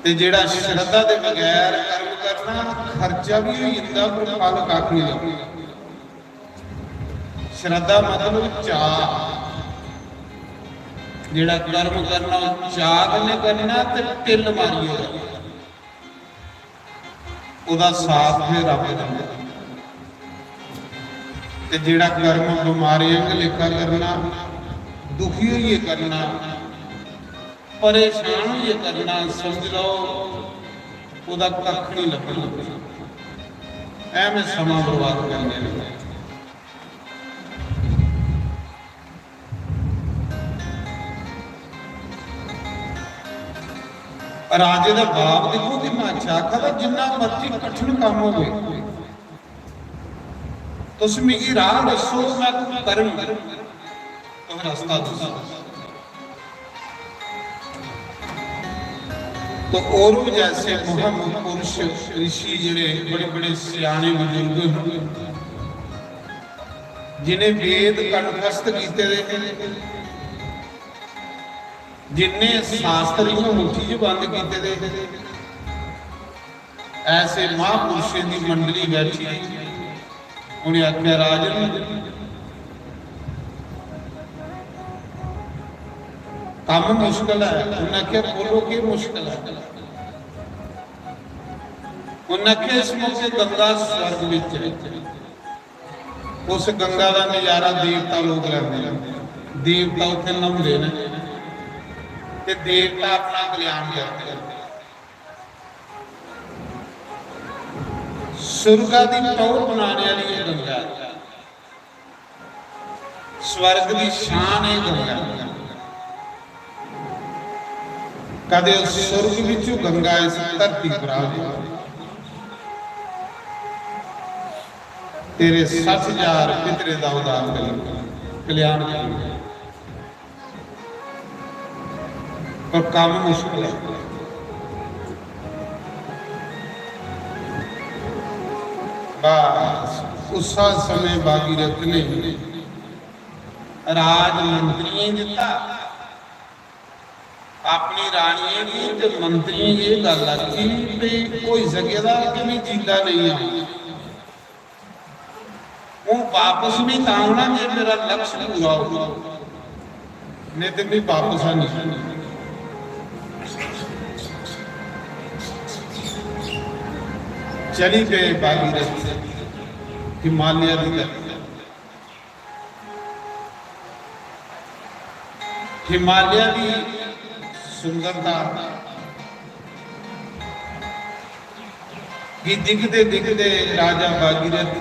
ते जेह्ड़ा श्रद्धा दे बगैर कर्म करना, खर्चा बी होई जंदा, पर फल कक्ख निं लभदा। श्रद्धा मतलब चाऽ, जेह्ड़ा कर्म करना ओह् चाऽ कन्नै करना ते ढिल्ल मारियै करना, ओह्दा साथ फिर रब दिंदा। ते जेह्ड़ा कर्म बमारें आंह्गर लेखा करना, दुखी होइयै करना, परेशान होइयै करना, समझ लैओ ओह्दा कक्ख निं लब्भना। ऐवें समां बर्बाद करने न। राजे दा बाप दिक्खो किन्ना अच्छा, आखा दा, "जिन्ना मर्जी कठिन कम्म होवे, तुस मिगी राह दस्सो, में करङ, तुस रस्ता दस्सो।" तो औरव जैसे महापुरुष ऋषि जेह्ड़े बड़े बड़े स्याने बुजुर्ग न, जिनें वेद कंठस्थ कीते दे हे, जिन्ने शास्त्र इ'यां मुट्ठी च बंद कीते दे हे, ऐसे महापुरुषें दी मंडली बैठी, उ'नें आखेआ, "राजन, कम्म मुश्कल ऐ।" उ'नें आखेआ, "बोलो, केह् मुश्कल ऐ?" उन्हें आखेआ, इस मौके गंगा स्वर्ग विच है। उस गंगा दा नजारा देवता लोक लैंदे न। देवता उत्थे न्हौंदे न ते देवता अपना कल्याण करदे न। सुरगा दी टौहर बनाने वाली एह् गंगा ऐ। स्वर्ग दी शान है गंगा। कदे उस सुर्ग विचों गंगा इस धरती पर आ जाए। तेरे सठ हजार पितरे दा उद्धार करी, कल्याण करी। पर काम मुश्किल है। बस उस समय भागीरथ ने राज मंत्रियों दिता, अपनी रानियों की ते मंत्रियों की गल आखी भी हो सकेगा कि मैं जिंदा नहीं आऊं। हूं वापस भी तां आना जे मेरा लक्ष्य पूरा हो, नहीं तो मैं वापस आनी। चली पे भागीरथ हिमालय की तरफ। हिमालय की सुंदरता की दिखते दिखते राजा भागीरथ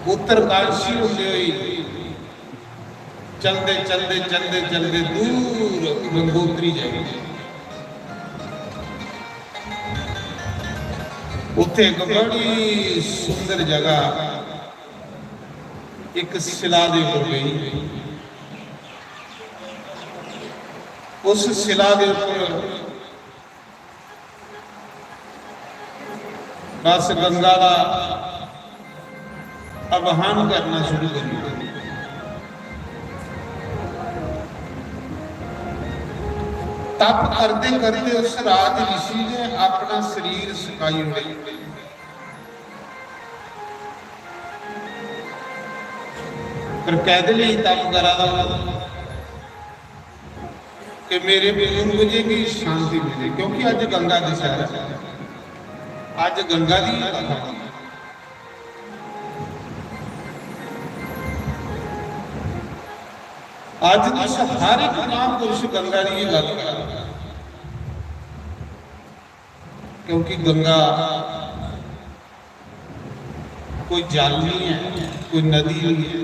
उत्तरकाशी होंदे हुए चलदे चलदे चलदे चलदे दूर गंगोत्री जाई। उत्थे एक बड़ी सुंदर जगह, एक शिला दे ऊपर गई। उस शिला दे ऊपर बस गंगा का आह्वान करना शुरू कर दिया। तप करते करते उस राज ऋषि ने अपना शरीर सुकाई उड़े। पर कैदे लिए तप करा दा? कि मेरे पूर्वजें की शांति मिले, क्योंकि अज गंगा दशहरा है, अज गंगा की कथा है। अज तुस हर एक महापुरुष गंगा की गल कर, क्योंकि गंगा कोई जल नहीं है, कोई नदी नहीं है।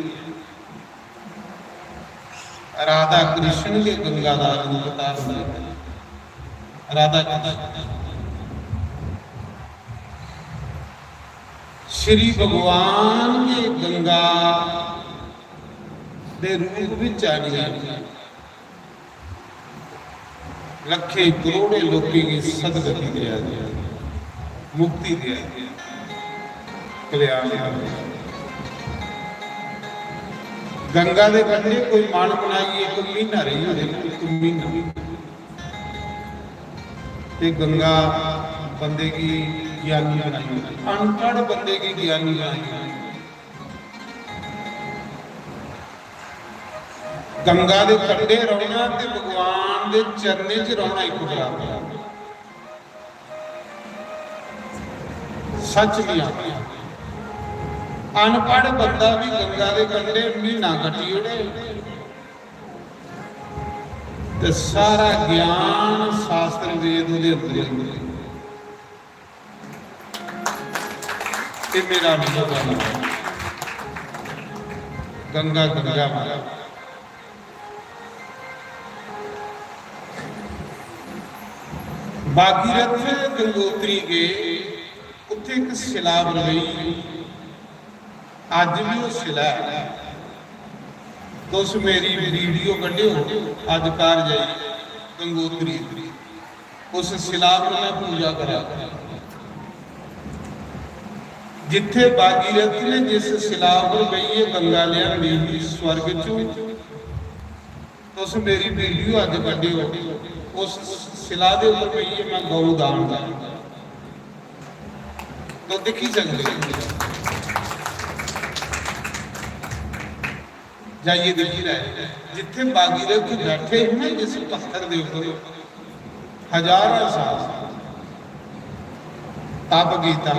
राधा कृष्ण के गंगा का रूप धारण किया। राधा कृष्ण श्री भगवान के गंगा दे रूप विच आनी है। लखे करोड़े लोगों की सदगति दिया, मुक्ति दिया, कल्याण दिया। गंगा दे कंढे कोई मन बनाइए, कोई महीना रही होने, कोई महीना। ते गंगा बंदे की ज्ञानी बनाई, अनपढ़ बंदे की ज्ञानी बनाई। गंगा दे कंढे रौहना ते भगवान दे चरणें च रौहना इक बराबर। सच नहीं आखना। अनपढ़ बंदा भी गंगा दे कंढे महीना कट्टी ओड़े ते सारा ज्ञान शास्त्र वेद ओह्दे अंदर ही अंदर। ये मेरा अनुभव है। गंगा, गंगा माता। भागीरथ गंगोत्री गए, उत्थे एक शिला बरबई, अज भी वो शिला है। तुस मेरी वीडियो कड्ढेओ, अज घर जाइए गंगोत्री, उस शिला पर मैं पूजा करा। जिथे भागीरथ ने जिस शिला पर बेहिए गंगा लियांदी ही स्वर्ग चों, तुस मेरी वीडियो अज कड्ढेओ, उस शिला दे उपर बेहिए मैं गौ दान करां। तो दिक्खी सकदे ओ। जाइए दिक्खी लै, जित्थे भागीरथ बैठे हे ना, जिस पत्थर दे उपर हजारां साल, तप कीता,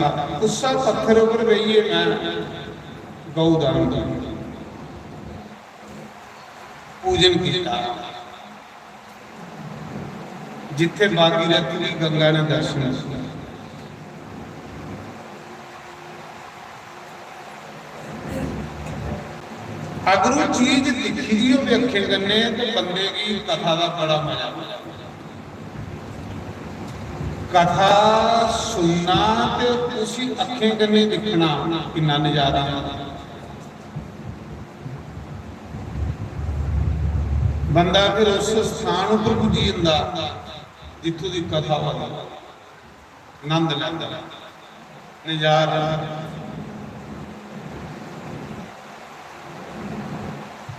उस्सै पत्थर उप्पर बेहियै में गौ दान कीता, पूजन कीता, जित्थै भागीरथी गी गंगा ने दर्शन दित्ता। अगर ओह् चीज दिक्खी दी होवे अक्खें कन्नै, ते बंदे गी कथा दा बड़ा मजा। कथा सुनना ते उसी अक्खें कन्नै दिक्खना किन्ना नजारा होंदा। बंदा फिर उस स्थान उप्पर पुज्जी जंदा जित्थूं दी कथा होआ दी। आनंद लैंदा, नजारा।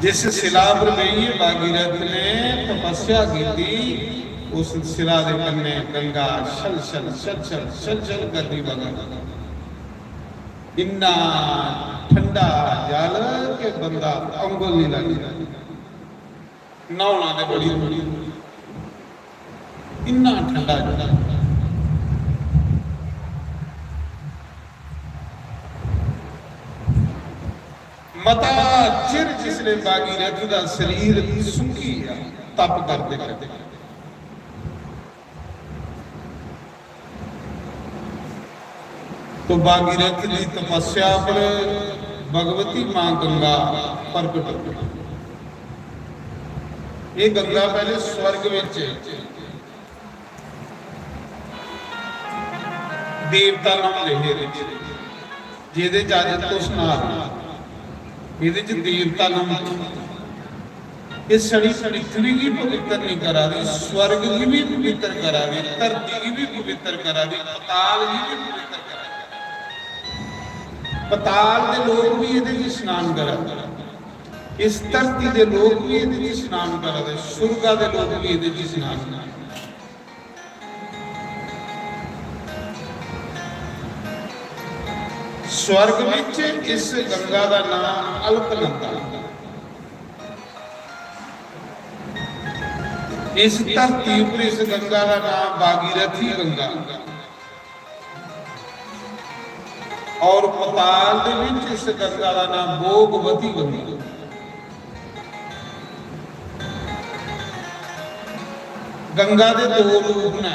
जिस शिला पर बेहियै भागीरथ ने तपस्या कीती, उस शिला दे कन्नै गंगा छल छल, छल छल, छल छल करदी बगा। इन्ना ठंडा जल कि बंदा उंगल नहीं लगदी। न्हौना ते बड़ी दूर, इन्ना ठंडा जल। मता चिर जिसले भागीरथ दा शरीर सुक्की गेआ, तप करदे करदे, तो भागीरथ दी तपस्या पर भगवती मां गंगा प्रकट होई। ये गंगा पहले स्वर्ग विच देवता न्हौंदे हे, जेह्दे च अज्ज तुस न्हा दे, एह्दे च देवता न्हौंदे। एह् साढ़ी पृथ्वी गी पवित्र नहीं करा दी, स्वर्ग गी भी पवित्र करा दी, धरती गी भी पवित्र करा दी, पताल गी भी पवित्र करा दी। पताल दे लोक भी एह्दे च स्नान करा दे, इस धरती दे लोक भी एह्दे च स्नान करा दे, सुर्गा दे लोक भी एह्दे च स्नान करा दे। स्वर्ग विच इस गंगा दा नाम अलकनंदा। इस धरती उपर इस गंगा दा नाम भागीरथी गंगा और पताल दे विच इस गंगा दा नाम भोगवती गंगा। गंगा दे दो रूप ने,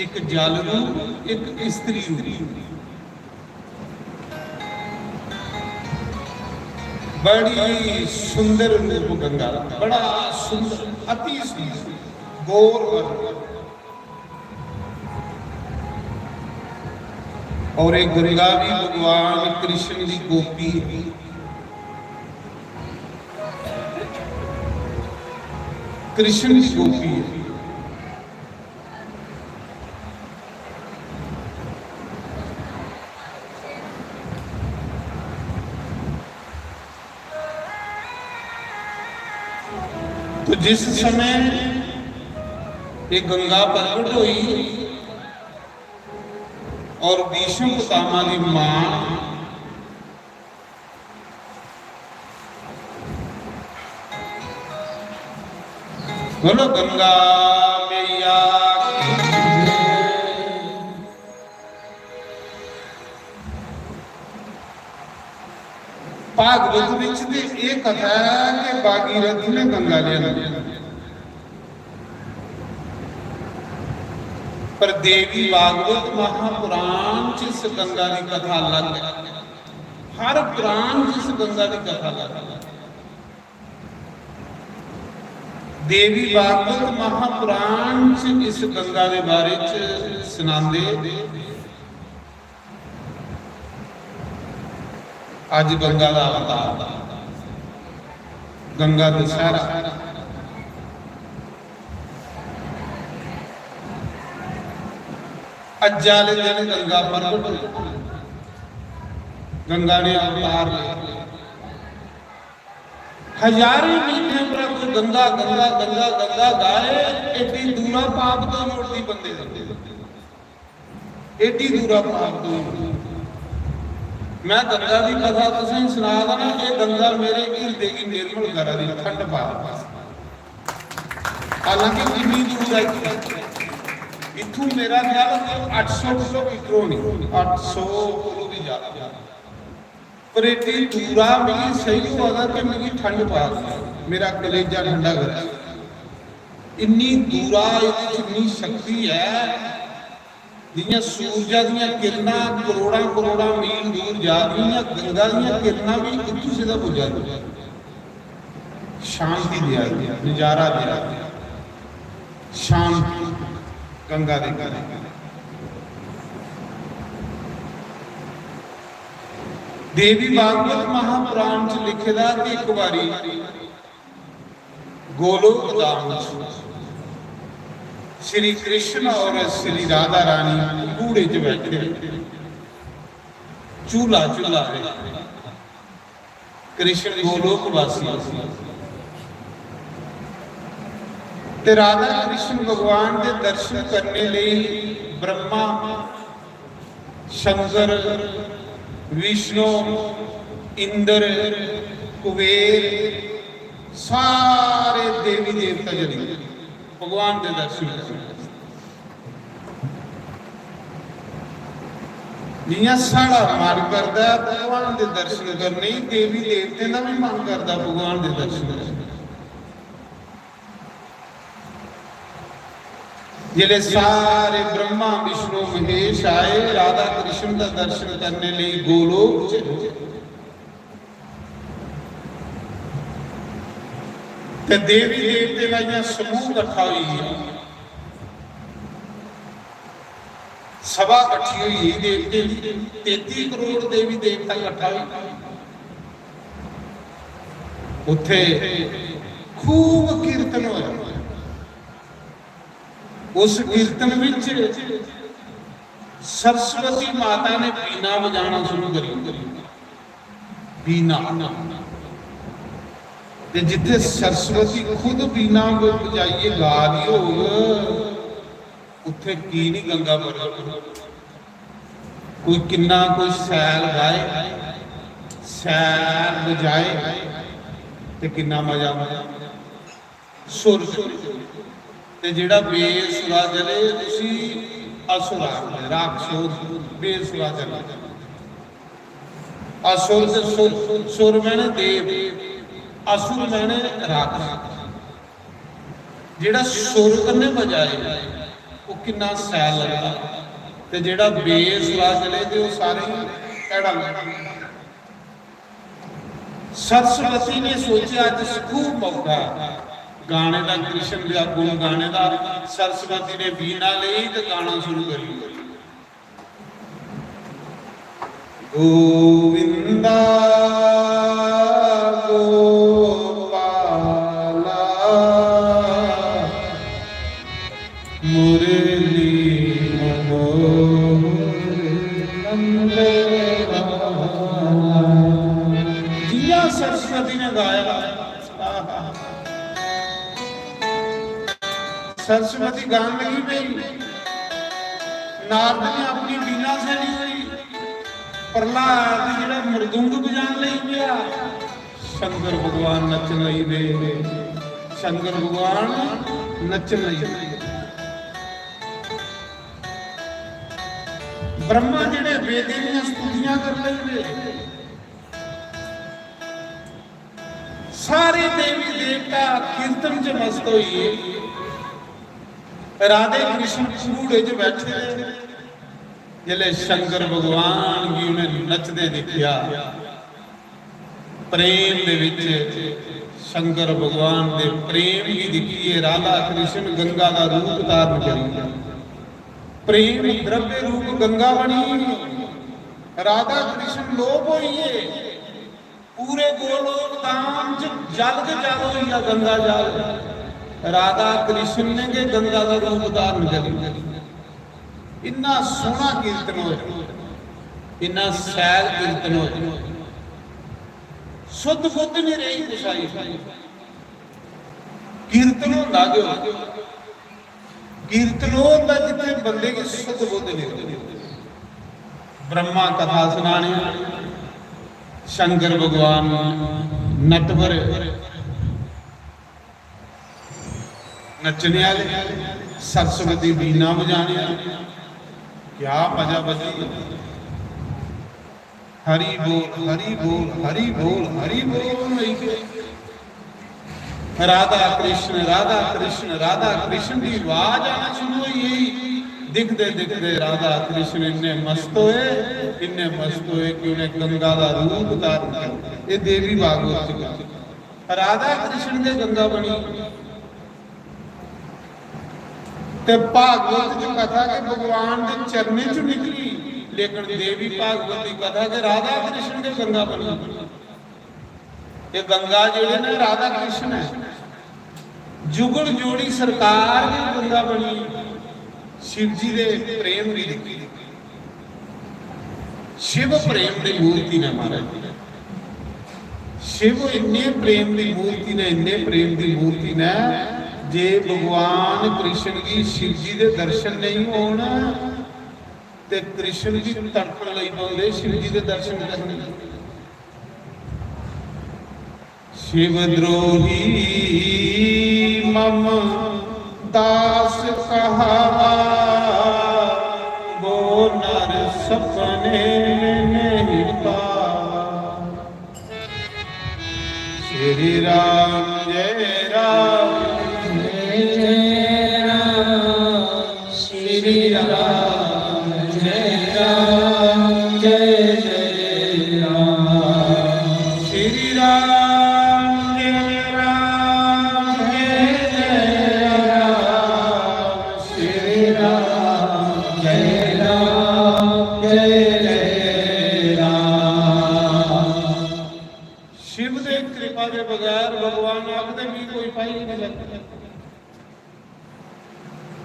एक जल रूप, एक स्त्री रूप। बड़ी सुंदर रूप गंगा दा, बड़ा सुंदर, अति सुंदर, गौर वर्ण। और एक गंगा भी भगवान कृष्ण की गोपी है, कृष्ण की गोपी है। तो जिस समय ये गंगा प्रकट हुई और भीष्म पितामह की मां, बोलो गंगा मैया की जय। भागवत विच ते एह कथा है कि भागीरथी ने गंगा लिया, पर देवी भागवत महापुराण च इस गंगा की कथा अलग है। हर पुराण च इस गंगा की कथा अलग है। देवी भागवत महापुराण च इस गंगा के बारे च सुनांदे। अज गंगा का अवतार, गंगा दशहरा। अज्ज आले दिन गंगा प्रगट हुई, गंगा ने अवतार लिया। हजारों मीठे पर कोई गंगा गंगा गंगा गंगा गाए, एडी दूरा पाप तो उड़दी बंदे दा। एडी दूरा पाप तो। मैं गंगा की कथा तुसें सुना दा ना, ये गंगा मेरे हिरदे की निर्मल करा दी, ठंड पा दी। हालांकि किन्नी दूर आई, इत्थूं मेरा ख्याल कोई अट्ठ सौ किलोमीटर होनी, अट्ठ सौ कोलों भी ज्यादा। पर एड्डी दूरा मिगी सेही होआ दा कि मिगी ठंड पा दी ऐ, मेरा कलेजा ठंडा करा दी। इन्नी दूरा एह्दे च इन्नी शक्ति ऐ, जि'यां सूरजा दियां किरणां करोड़ां करोड़ां मील दूर जा दियां, इ'यां गंगा दियां किरणां बी इत्थूं सिद्धा पुज्जा दियां। शांति देआ दी, नजारा देआ दी। शांति गंगा दे कन्नै। देवी भागवत महापुराण च लिखे दा कि इक बारी गोलोक धाम च श्री कृष्ण और श्री राधा रानी घूड़े च बैठे, झूला झूला रहे। कृष्ण गोलोक वासी ते राधा कृष्ण भगवान दे दर्शन करने लेई ब्रह्मा, शंकर, विष्णु, इंद्र, कुबेर, सारे देवी देवता जड़ी भगवान दे दर्शन करने। जि'यां साढ़ा मन करदा ऐ भगवान दे दर्शन करने गी, देवी देवतें दा भी मन करदा भगवान दे दर्शन करने। जिसलै सारे ब्रह्मा, विष्णु, महेश आए राधा कृष्ण दा दर्शन करने लेई गोलोक च, ते देवी देवतें दा इ'यां समूह कट्ठा होई गेआ, सभा कट्ठी होई गेई देवतें दी, तेती करोड़ देवी देवता कट्ठा होई गए। उत्थे खूब कीर्तन होया। उस कीर्तन विच सरस्वती माता ने बीणा बजाना शुरू करी। बीणा। ते जिथे सरस्वती खुद बीणा बजाइए गा दी होग, उत्थे की नहीं गंगा प्रगट? कोई किन्ना कोई सैल गाए, सैल बजाए, ते किन्ना मजा आवे। सुर, ते जेड़ा बेसुरा चले उसी असुर आखदे, राक्षस, बेसुरा चले। असुर ते सुर, सुर मैने देव, असुर मैने राक्षस। जेड़ा सुर कन्नै बजाए, ओह किन्ना सैल लगदा, ते जेड़ा बेसुरा चले ते ओह सारे ही भैड़ा लगदा। सरस्वती ने सोचेआ, "अज्ज खूब मौका गाने दा, कृष्ण दा गुण गाने दा।" सरस्वती ने बीणा लेई ते गाना शुरू करी दित्ता। गोविंदा गोपाला मुरली मनोहर नंदलाला। जिया सरस्वती ने गाया, आहा। सरस्वती गान लगी पई, नारद ने अपनी बीणा सैली होई, प्रहलाद जेड़ा मृदुंग बजान लगी गया, शंकर भगवान नचन लगी पे, शंकर भगवान नचन लगी पे। ब्रह्मा जेड़े वेदें दियां स्तुतियां कर लगी पे, सारे देवी देवता कीर्तन च मस्त होइए, राधे कृष्ण घूड़े च बैठे दे। जिसले शंकर भगवान गी उन्हें नचदे दिखया, प्रेम दे विच शंकर भगवान दे प्रेम गी दिखिए राधा कृष्ण गंगा का रूप धारण करी, प्रेम द्रव्य रूप गंगा बनी, राधा कृष्ण लोप होइए। पूरे गोलोक धाम च जल गै जल होई गेआ, गंगा जल। राधा कृष्ण ने गै गंगा दा रूप धारण करी लेआ। इन्ना सोहना कीर्तन होया, इन्ना सैल कीर्तन होया। सुध बुध नहीं रही कुसै गी। कीर्तन होंदा गै होंदा। कीर्तन ओह् होंदा जित्थै बंदे गी सुध बुध नहीं होंदी। ब्रह्मा कथा सुनाने, शंकर भगवान नटवर नच्चने आह्ले, सरस्वती वीणा बजाने, क्या मजा बजी। हरि बोल, हरि बोल, हरि बोल, हरि बोल होई गए। राधा कृष्ण, राधा कृष्ण, राधा कृष्ण की आवाज आना शुरू हुई गई। दिखदे दिखदे राधा कृष्ण इन्ने मस्त होए, इन्ने मस्त होए कि उन्हें गंगा का रूप धारण कर। ये देवी भागवत च कथा। राधा कृष्ण के गंगा बनी। ते भागवत च कथा के भगवान के चरणें च निकली, लेकिन देवी भागवत की कथा के राधा कृष्ण के गंगा बनी। ये गंगा जेड़े ने राधा कृष्ण है, जुगल जोड़ी सरकार की गंगा बनी, शिव जी दे प्रेम की। शिव प्रेम की मूर्ति ने महाराज जी, शिव इन्ने प्रेम की मूर्ति ने, इन्ने प्रेम की मूर्ति ने, जे भगवान कृष्ण की शिव जी के दर्शन नहीं होन ते कृष्ण जी तड़फन लगी पौंदे शिव जी के दर्शन करने। शिव द्रोही मम दास कहावा, वो नर सपने में नहीं पावा। श्री राम जय राम, जय जय राम, श्री राम जय राम, जय जय राम। श्री राम जय राम, जय जय राम। श्री राम जय राम, जय जय राम। शिव दे कृपा दे बगैर भगवान आखदे भी कोई पाई नहीं सकता।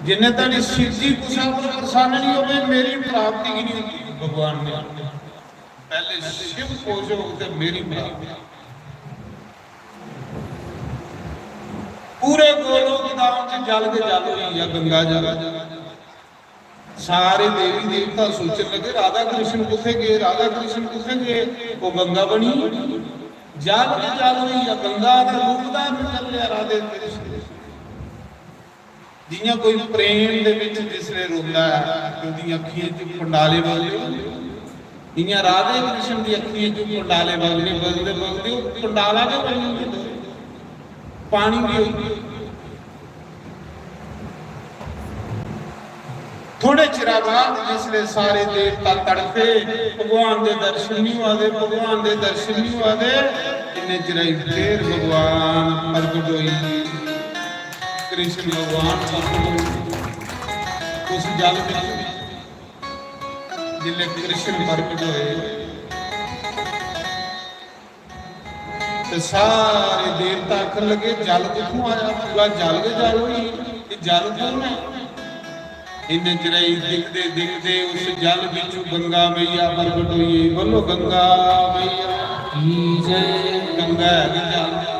जिन्ने तक शिव जी कुसै पर प्रसन्न नहीं होवे, मेरी प्राप्ति की नहीं होती। भगवान ने आखया, पहले शिव खुश हो ते मेरी प्राप्ति। पूरे गोलोक धाम च जल के जल होई गया, गंगा जल। सारे देवी देवता सोचन लगे, राधा कृष्ण कुत्थे गए, राधा कृष्ण कुत्थे गए? वो गंगा बनी, जल के जल होई गया, गंगा का रूप धारण कर लिया राधे कृष्ण। जियां कोई प्रेम दे विच जिसले रोंदा है ते ओदी अखियें च पंडाले बगदे होंदे, इयां राधे कृष्ण दी अखियें च पंडाले बगदे, बगदे, बगदे ओह पंडाला गै बनी जंदे, पानी बी होई गया। थोड़े चिरा बाद जिसले सारे देवता तड़फे, भगवान दे दर्शन नहीं हुआ दे, भगवान दे दर्शन नहीं हुआ दे, इन्ने चिरा ही फिर भगवान प्रगट होई, कृष्ण भगवान प्रगट होई। उस जल में जिसले कृष्ण प्रगट होए, ते सारे देवता आखन लगे, "जल कुत्थों आया? पूरा जल गै जल होई, ये जल कौन है?" इन्ने चिरे च दिखदे दिखदे उस जल बिचों गंगा मैया प्रगट होई। बोलो, गंगा मैया की जय। गंगा है गै जल।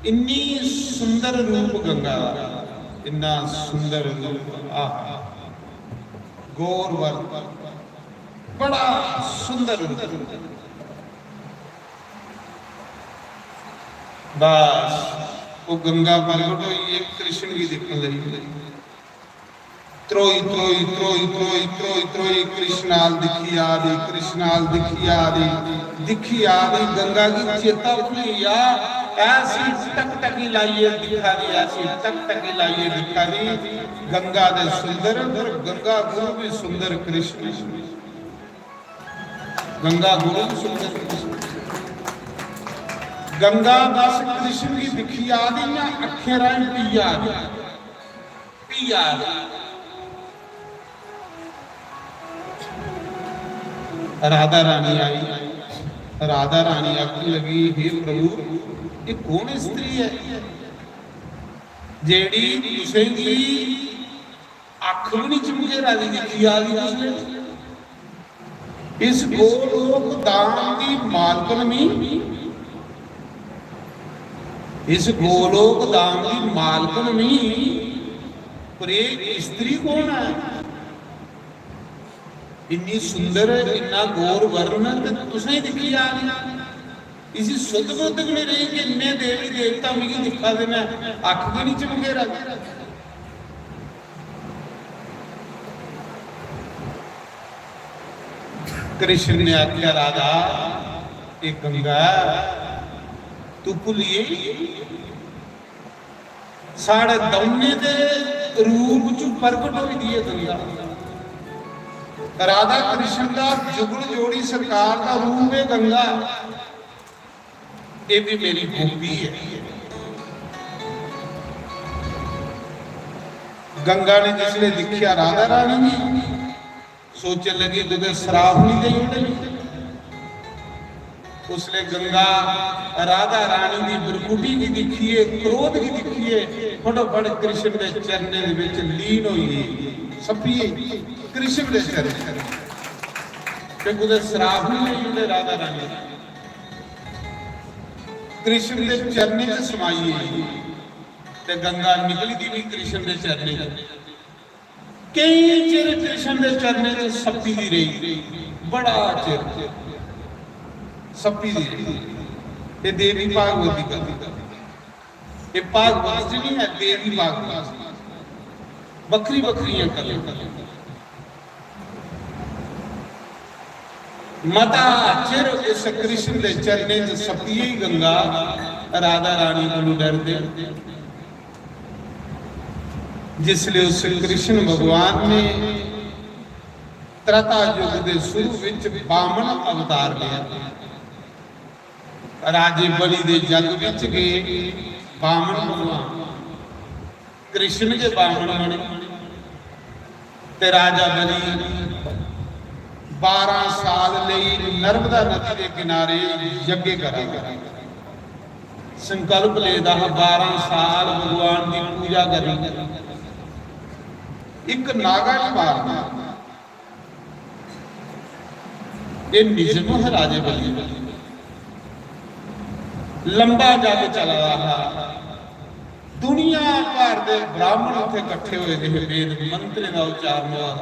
इन्नी सुंदर रूप गंगा दा, इन्ना सुंदर रूप, आहा, गौर वर, बड़ा सुंदर रूप। बस, वो गंगा प्रगट होई, कृष्ण गी दिक्खन लगी। त्रोई, त्रोई, त्रोई, त्रोई, त्रोई, त्रोई, कृष्णाल दिक्खी आ दी, कृष्णाल दिक्खी आ दी, दिक्खी आ दी, गंगा गी चेता भुल्ली गेआ। ऐसी टकटकी लाइयै दिक्खा दी, ऐसी टकटकी लाइयै दिक्खा दी। गंगा दे सुंदर, पर गंगा गुरु भी सुंदर कृष्ण। गंगा गुरु भी सुंदर कृष्ण। गंगा बस कृष्ण गी दिक्खी आ दी, इ'यां अक्खें राहें पी आ दी। पी आ दी। राधा रानी आई। राधा रानी आखन लगी, "हे प्रभु, ये कौन स्त्री है जेड़ी तुसेंगी अख भी नहीं झमझेरा दी दिक्खी आ दी तुसें?" इस गोलोक धाम दी मालकन मी, इस गोलोक धाम दी मालकन मी, पर ये स्त्री कौन है? इन्नी सुंदर, इन्ना गौर वर्ण, ते तुसें दिक्खी आ दी। इसी सुध बुध भी नहीं रही कि इन्ने देवी देवता मिगी दिक्खा दे, मैं अख भी नहीं चमके रहा। कृष्ण ने आख्या, "राधा, ये गंगा, तू भुल्ली गेई? साढ़े दौने दे रूप च प्रगट होई दी है गंगा।" राधा कृष्ण दा जुगल जोड़ी सरकार दा रूप है गंगा। ये भी मेरी गोपी है। गंगा ने जिसले दिखिया राधा रानी गी, सोचन लगी, "कुतै सराप नहीं देई ओड़े।" उसले गंगा राधा रानी दी बिरकुटी गी दिखिए, क्रोध गी दिखिए, फटोफट कृष्ण दे चरणें दे विच लीन होई गई, सप्पी गई कृष्ण दे चरणें। ते कुतै सराप नहीं देई ओड़े राधा रानी। कृष्ण दे चरणें च समाई गेई ते गंगा निकली दी भी कृष्ण दे चरणें च। केई चिर कृष्ण दे चरणें च सप्पी दी रही, बड़ा चिर सप्पी दी रही। ये देवी भागवत दी कथा, ये भागवत च नहीं है, देवी भागवत, बखरी बखरियां कथा। मता चिर इस कृष्ण दे चरणें च सप्पियै ही गंगा राधा रानी कोलू डरदे। जिसले उस कृष्ण भगवान ने त्रेता युग दे शुरू विच बामन अवतार लिया, राजे बलि दे जग विच गए बामन भगवान। कृष्ण के बामन बने ते राजा बलि बारह साल लेई नर्मदा नदी के किनारे यज्ञ करा, संकल्प लेदा हा, बारह साल भगवान की पूजा करनी, एक नागा नहीं मारना। ये निजम है राजे बलि। लंबा जग चला रहा, दुनिया भर दे ब्राह्मण उत्थे इकट्ठे हुए थे, वेद मंत्रें का उच्चारण हुआ।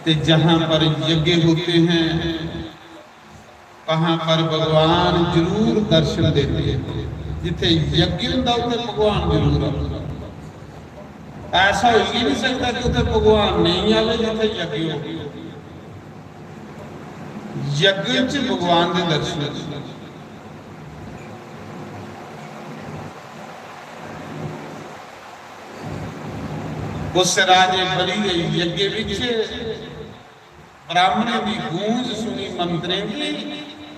ते जहां पर यज्ञ होते हैं, वहां पर भगवान जरूर दर्शन देते हैं। जिथे यज्ञ होंदा, उत्थे भगवान जरूर आता। ऐसा हो ही नहीं सकता कि उत्थे भगवान नहीं आवे जिथे यज्ञ हो। यज्ञ च भगवान दे दर्शन। उस राजे बलि दे यज्ञ विच ब्राह्मणें दी गूंज सुनी मंत्रें दी,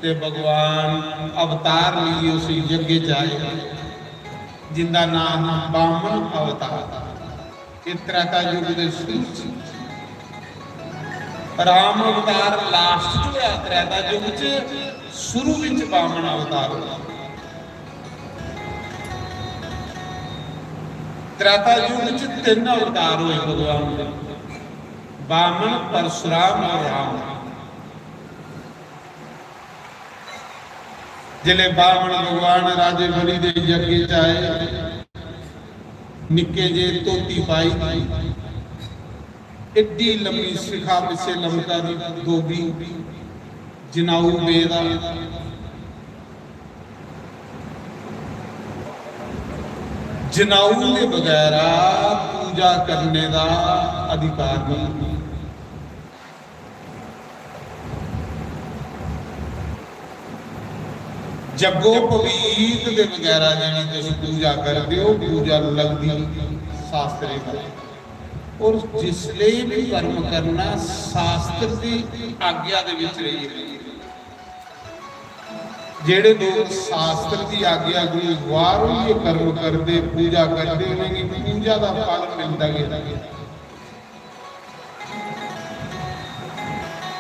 ते भगवान अवतार लिए उस यज्ञ च आए, जिंदा नाम हा बामन अवतार। ये त्रेता युग दे शुरू च। राम अवतार लास्ट च होया, त्रेता युग च, शुरू विच बामन अवतार होया। त्रेता युग च तीन अवतार होए भगवान दे, बामन, परशुराम और राम। जिले बामन भगवान राजे बलि दे यज्ञ च आए, निक्के जे धोती पाई, एड्डी लम्मी शिखा पिच्छे लमका दी, दोगी जनाऊ बेदा। जनाऊ दे बगैरा पूजा करने दा अधिकार नहीं। जग्गो पवीत दे बगैरा जेह्ड़ी तुस पूजा करदे हो, पूजा लगदी शास्त्रें दा। और जिसले भी कर्म करना, शास्त्र दी आज्ञा दे विच रहिए। जेह्ड़े लोग शास्त्र दी आज्ञा कोला बाहर होइए कर्म करदे, पूजा करदे, उनेंगी पूजा दा फल मिलदा गै।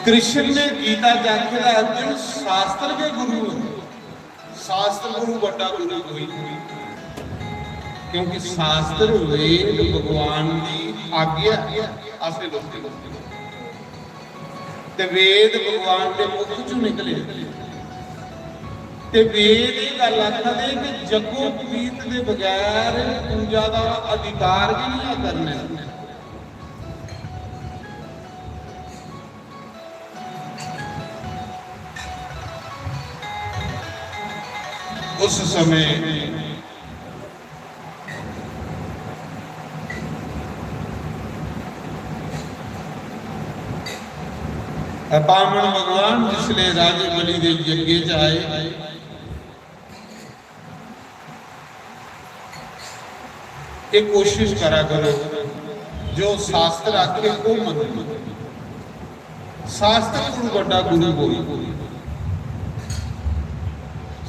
कृष्ण ने गीता च आखे दा, अर्जुन, शास्त्र के गुरु है, शास्त्र कोलू बड्डा गुरु कोई नहीं, क्योंकि शास्त्र वेद भगवान की आज्ञा हासिल होती है। ते वेद भगवान के मुख चों निकले। ते वेद ये गल आखा दे कि जग्गो पवीत दे बगैर पूजा का अधिकार भी नहीं है करने दा। उस समय बामन भगवान जिसले राजे बलि दे यज्ञ च आए, ये कोशिश करा करो जो शास्त्र आखे वो मनो। शास्त्र कोल बड़ा गुरु कोई,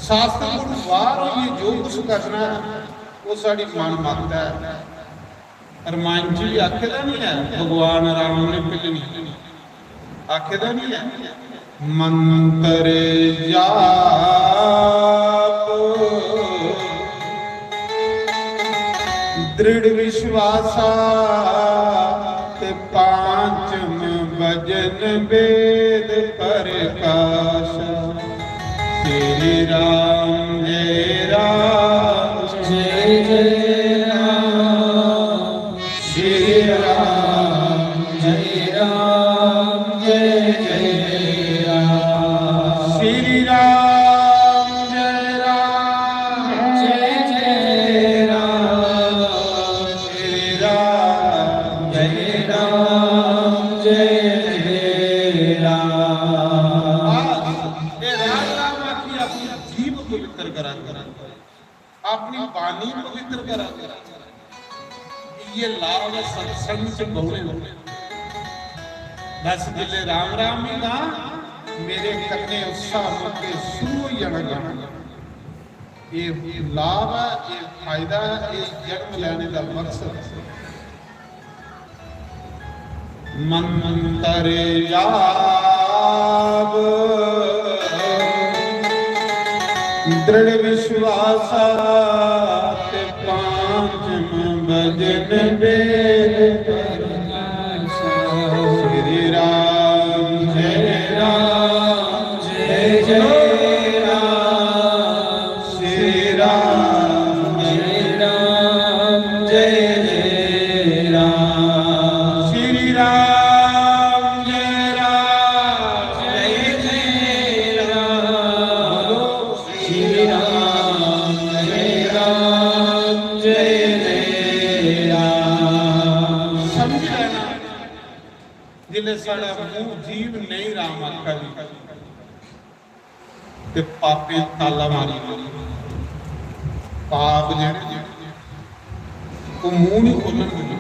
शास्त्र कोल बाहर होइए जो कुछ करना है वो साड़ी मन मानता है। रामायण च भी आखे दा नहीं है भगवान राम ने भिल्लनी, आखे दा नहीं है। मंत्र जाप दृढ़ विश्वासा ते पांचम भजन वेद प्रकाशा। श्री राम जय राम जय जय राम श्री राम जय राम जय जय राम श्री राम जय राम जय जय राम श्री राम जय राम जय जय राम। आज ये राम राम आखी अपनी जीव पवित्र करा करा। अपनी बाणी पवित्र करा। ये लाभ सत्संग च बहुने होने। बस जिले राम राम ही ना, मेरे कन्ने उत्साह मुक्के शुरू हो जाना गाना। ये लाभ है, ये फायदा है, ये जन्म लेने का मकसद है। मंत्र जाप दृढ़ विश्वासा ते पांचम भजन वेद प्रकाशा। श्री राम जय राम जय जय राम श्री राम जय राम जय जय राम श्री राम जय राम जय जय राम श्री राम जय राम जय जय राम। समझ लेना, जिले साढ़ा मुंह जीव नहीं राम आखा दी, ते पापें ताला मारी, पाप जेह्ड़े, ओह् मूंह नहीं खोलन दिंदे।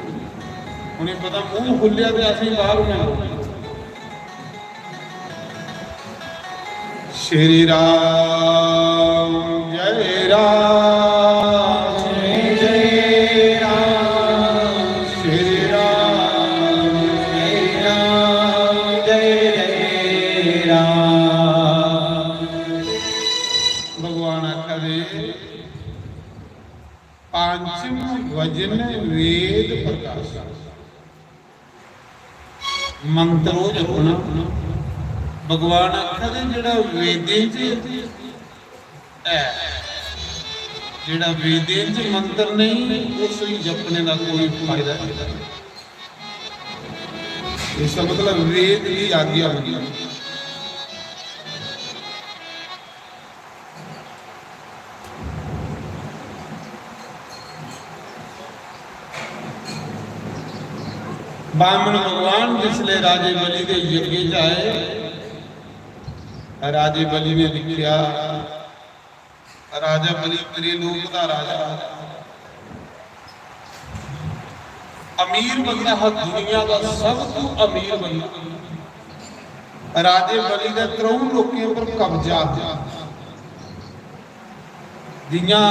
उ'नें पता, मूंह खुल्लेआ ते असें बाहर होना। श्री राम जय राम जय जय राम श्री राम जय राम जय जय राम। भगवान आखा दे, पांचम वजन वेद प्रकाश। मंत्र ओह् जपना। भगवान आखा दे, जेह्ड़ा वेदें च ऐ, जेह्ड़ा वेदें च मंत्र नहीं, उसी जपने दा कोई फायदा नहीं। इसका मतलब वेद की आज्ञा बनी। बामन भगवान जिसले राजे बलि दे यज्ञ च आए, राजे बलि ने दिक्खेआ, राजा बलि त्रिलोक दा राजा, अमीर बंदा हा, दुनिया दा सब तू अमीर बंदा। राजे बलि दा त्र'ऊं लोकें पर कब्जा हा। जियां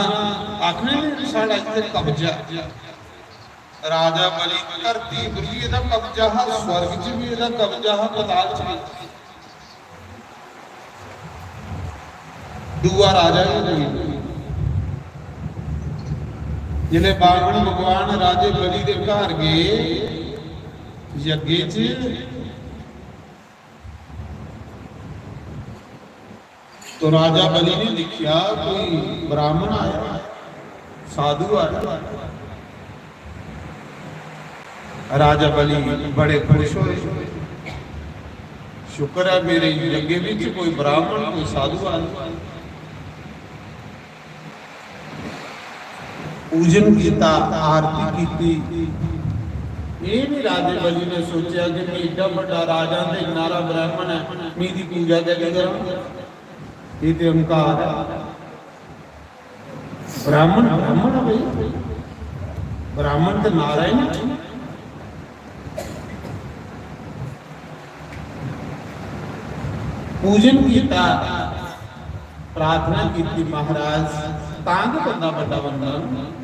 आखने ने, साढ़ा इत्थै कब्जा। राजा बलि धरती पर भी एह्दा कब्जा हा, स्वर्ग च भी एह्दा कब्जा हा, पताल च भी। दूआ राजा ही कोई नहीं। जिसले बामन भगवान राजे बलि दे घर गए, यज्ञ च, तो राजा बलि ने दिखिया, कोई ब्राह्मण आया, साधु आया। राजा बलि बड़े खुश होए, शुक्र है मेरे यज्ञ विच कोई ब्राह्मण, कोई साधु आया। पूजन कीता, आरती कीती। एह् भी राजे बलि ने सोचेआ कि मैं एड्डा बड्डा राजा ते इन्ना हारा ब्राह्मण ऐ, मैं एह्दी पूजा कैह्दी करां? एह् ते अहंकार ऐ। ब्राह्मण ब्राह्मण ऐ भाई, ब्राह्मण ते नारायण ऐ। पूजन कीता, प्रार्थना कीती, महाराज, तां गै बंदा बड्डा बनदा ना।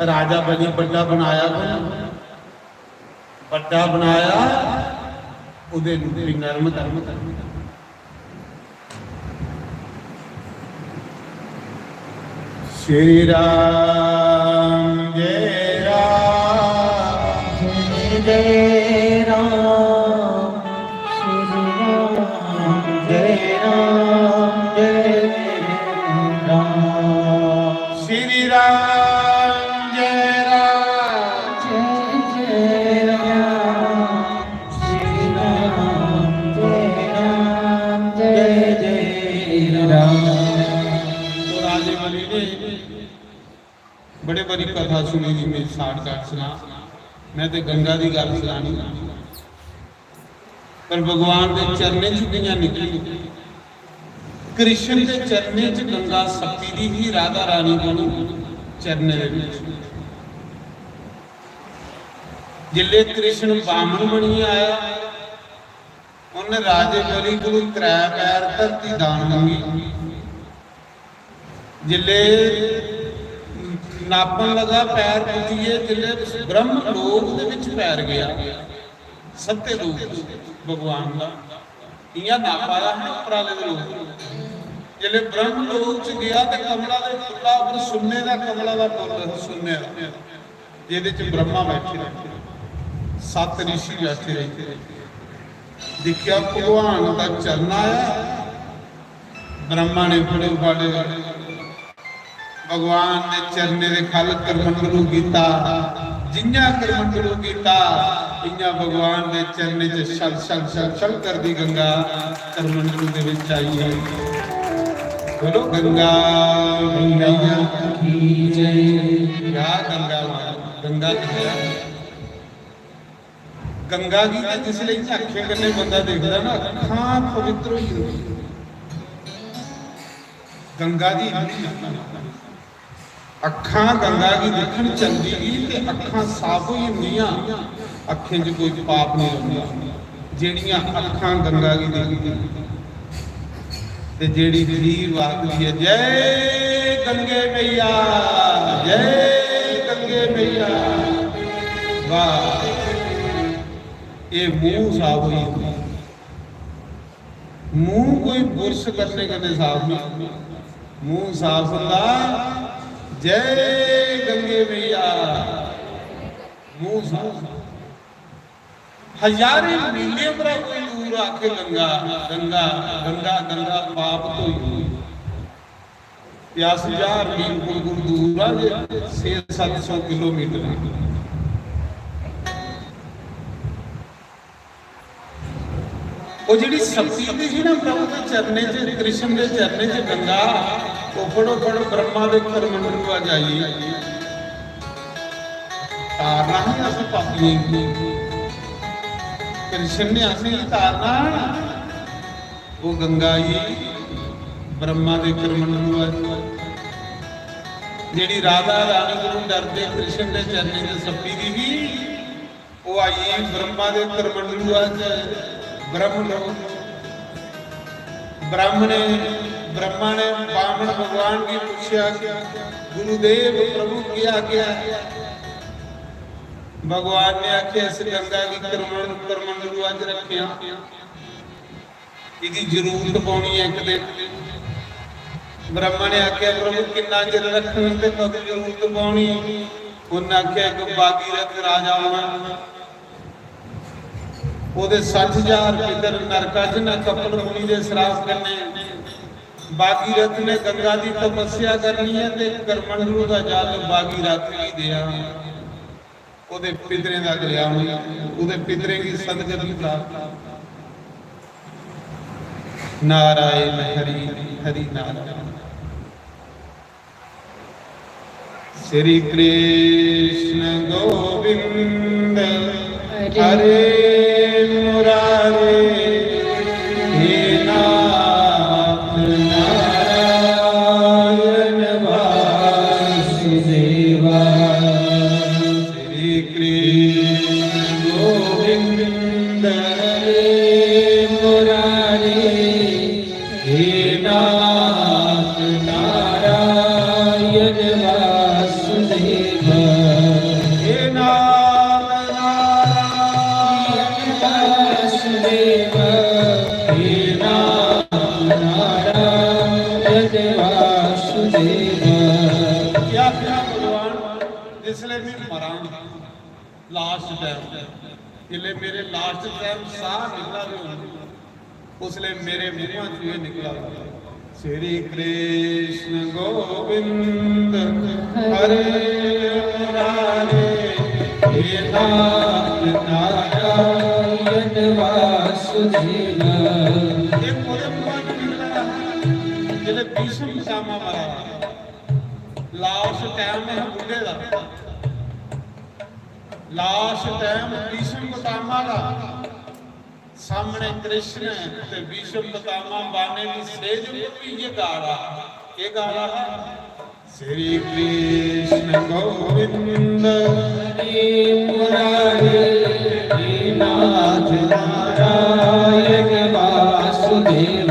राजा बलि बड्डा बनाया कु'न? बड्डा बनाया ओह्दे रूपी नर्मदा। श्री राम जय राम जय जय राम, श्री राम जय राम जय राम, श्री राम जय राम जय जय राम, श्री राम जय राम जय जय राम। तो राजे बलि ने बड़े बारी कथा सुनी दी, मैं shortcut सुना, मैं ते गंगा दी गल्ल सुनानी। पर भगवान दे चरणें च कि'यां निकली? कृष्ण दे चरणें च गंगा सप्पी दी ही, राधा रानी कोल चरणें दे बिच। जिसलै कृष्ण बामन बनियै आया, उन्नै राजे बलि कोलू त्रै पैर धरती दान मंगी। जिसलै नापन लगा पैर पुज्जियै, जिसलै ब्रह्म लोक दे बिच पैर गेआ, सत्य लोक भगवान दा इ'यां नापा दा हा उप्पर आह्ले दे लोक। जिसलै ब्रह्म लोक च गेआ ते कमला दे फुल्ला उप्पर सुन्ने दा कमला दा फुल्ल हा, सुन्ने दा, जेह्दे च ब्रह्मा बैठे दे, सत्त रिशी बैठे दे। दिक्खेआ भगवान दा चरण आया, ब्रह्मा ने फटोफट भगवान दे चरणें दे ख'ल्ल करमंडलू कीता। जि'यां करमंडलू कीता, इ'यां भगवान दे चरणें च छल छल छल छल करदी गंगा करमंडलू दे विच आई है। बोलो गंगा मैया की जय। क्या गंगा माता, गंगा गंगा। गंगा गी ते जिसलै इ'यां अक्खें कन्नै बंदा दिखदा ना, अक्खां पवित्र होई जंदियां। गंगा दी इन्नी महिमा। अक्खां गंगा गी दिक्खन चलदी गी ते अक्खां साफ होई जंदियां, अक्खें च कोई पाप नहीं रौंह्दा। जेह्ड़ियां अक्खां गंगा गी दिखदियां ते जेह्ड़ी जीभ आखदी ऐ, "जय गंगे मैया, जय गंगे मैया।" वाह, एह् मूंह साफ होई जंदा। मूंह कोई बुरश करने कन्नै साफ नहीं, मूंह साफ होंदा, "जय गंगे मैया।" मूंह साफ। हजारें मीलें परा कोई दूर आके गंगा, गंगा, गंगा, गंगा पाप धोई। प्यास हजार मील कोल दूर आ जे छे सत्त सौ किलोमीटर। ओह् जेह्ड़ी सप्पी दी ही ना प्रभु दे चरणें च, कृष्ण दे चरणें च गंगा, ओह् फड़ो फड़ ब्रह्मा दे करमंडलू च जाइयै तारना ही अस पापियें गी। कृष्ण ने असेंगी तारना। ओह् गंगा ही ब्रह्मा दे करमंडलू च, जेह्ड़ी राधा रानी कोलू डरदे कृष्ण दे चरणें च सप्पी दी ही। ओह् आई ब्रह्मा दे करमंडलू च, ब्रह्म लोक। ब्रह्म ने, ब्रह्मा ने बामन भगवान गी पुच्छेआ, "गुरुदेव, प्रभु, केह् आखेआ?" भगवान ने आखेआ, "इस गंगा गी करमंड-, करमंडलू च रक्खेआ, एह्दी जरूरत पौनी ऐ इक दिन।" ब्रह्मा ने आखेआ, "प्रभु, किन्ना चिर रक्खङ ते कदूं जरूरत पौनी?" उन्नै आखेआ, "इक भागीरथ राजा होना, ओह्दे सट्ठ हजार पितर नरका च न, कपिल मुनि दे श्राप कन्नै। भागीरथ ने गंगा दी तपस्या करनी ऐ ते करमंडलू दा जल भागीरथ गी देआ।" ओह्दे पितरें दा कल्याण होई, ओह्दे पितरें गी सदगति प्राप्त। नारायण हरि, हरि नारायण। श्री कृष्ण गोविंद हरे मुरारे, हे नाथ नारायण वासुदेवा। श्री कृष्ण गोविंद हरे मुरारे, हे नाथ नारायण वासुदेव। हे नाथ नारायण वासुदेव। हे नाथ नारायण वासुदेव। क्या क्या भगवान, जिसले भी मरां, लास्ट टाइम, जिसले मेरे लास्ट टाइम साह निकला दे होन, उसले मेरे मुंह चों एह निकला दा, श्री कृष्ण गोविंद हरे मुरारे, हे नाथ नारायण वासुदेव। एह कोहदे मुंह चों निकला दा हा? जिसले भीष्म पितामह मरा, लास्ट टाइम है बुढ़े दा। लास्ट टाइम भीष्म पितामह दा सामने कृष्ण ते भीष्म पितामह बाणे दी सेज पर भी ये गा रहा। ये गा रहा है, श्री कृष्ण गोविंद हरे मुरारे, हे नाथ नारायण वासुदेव।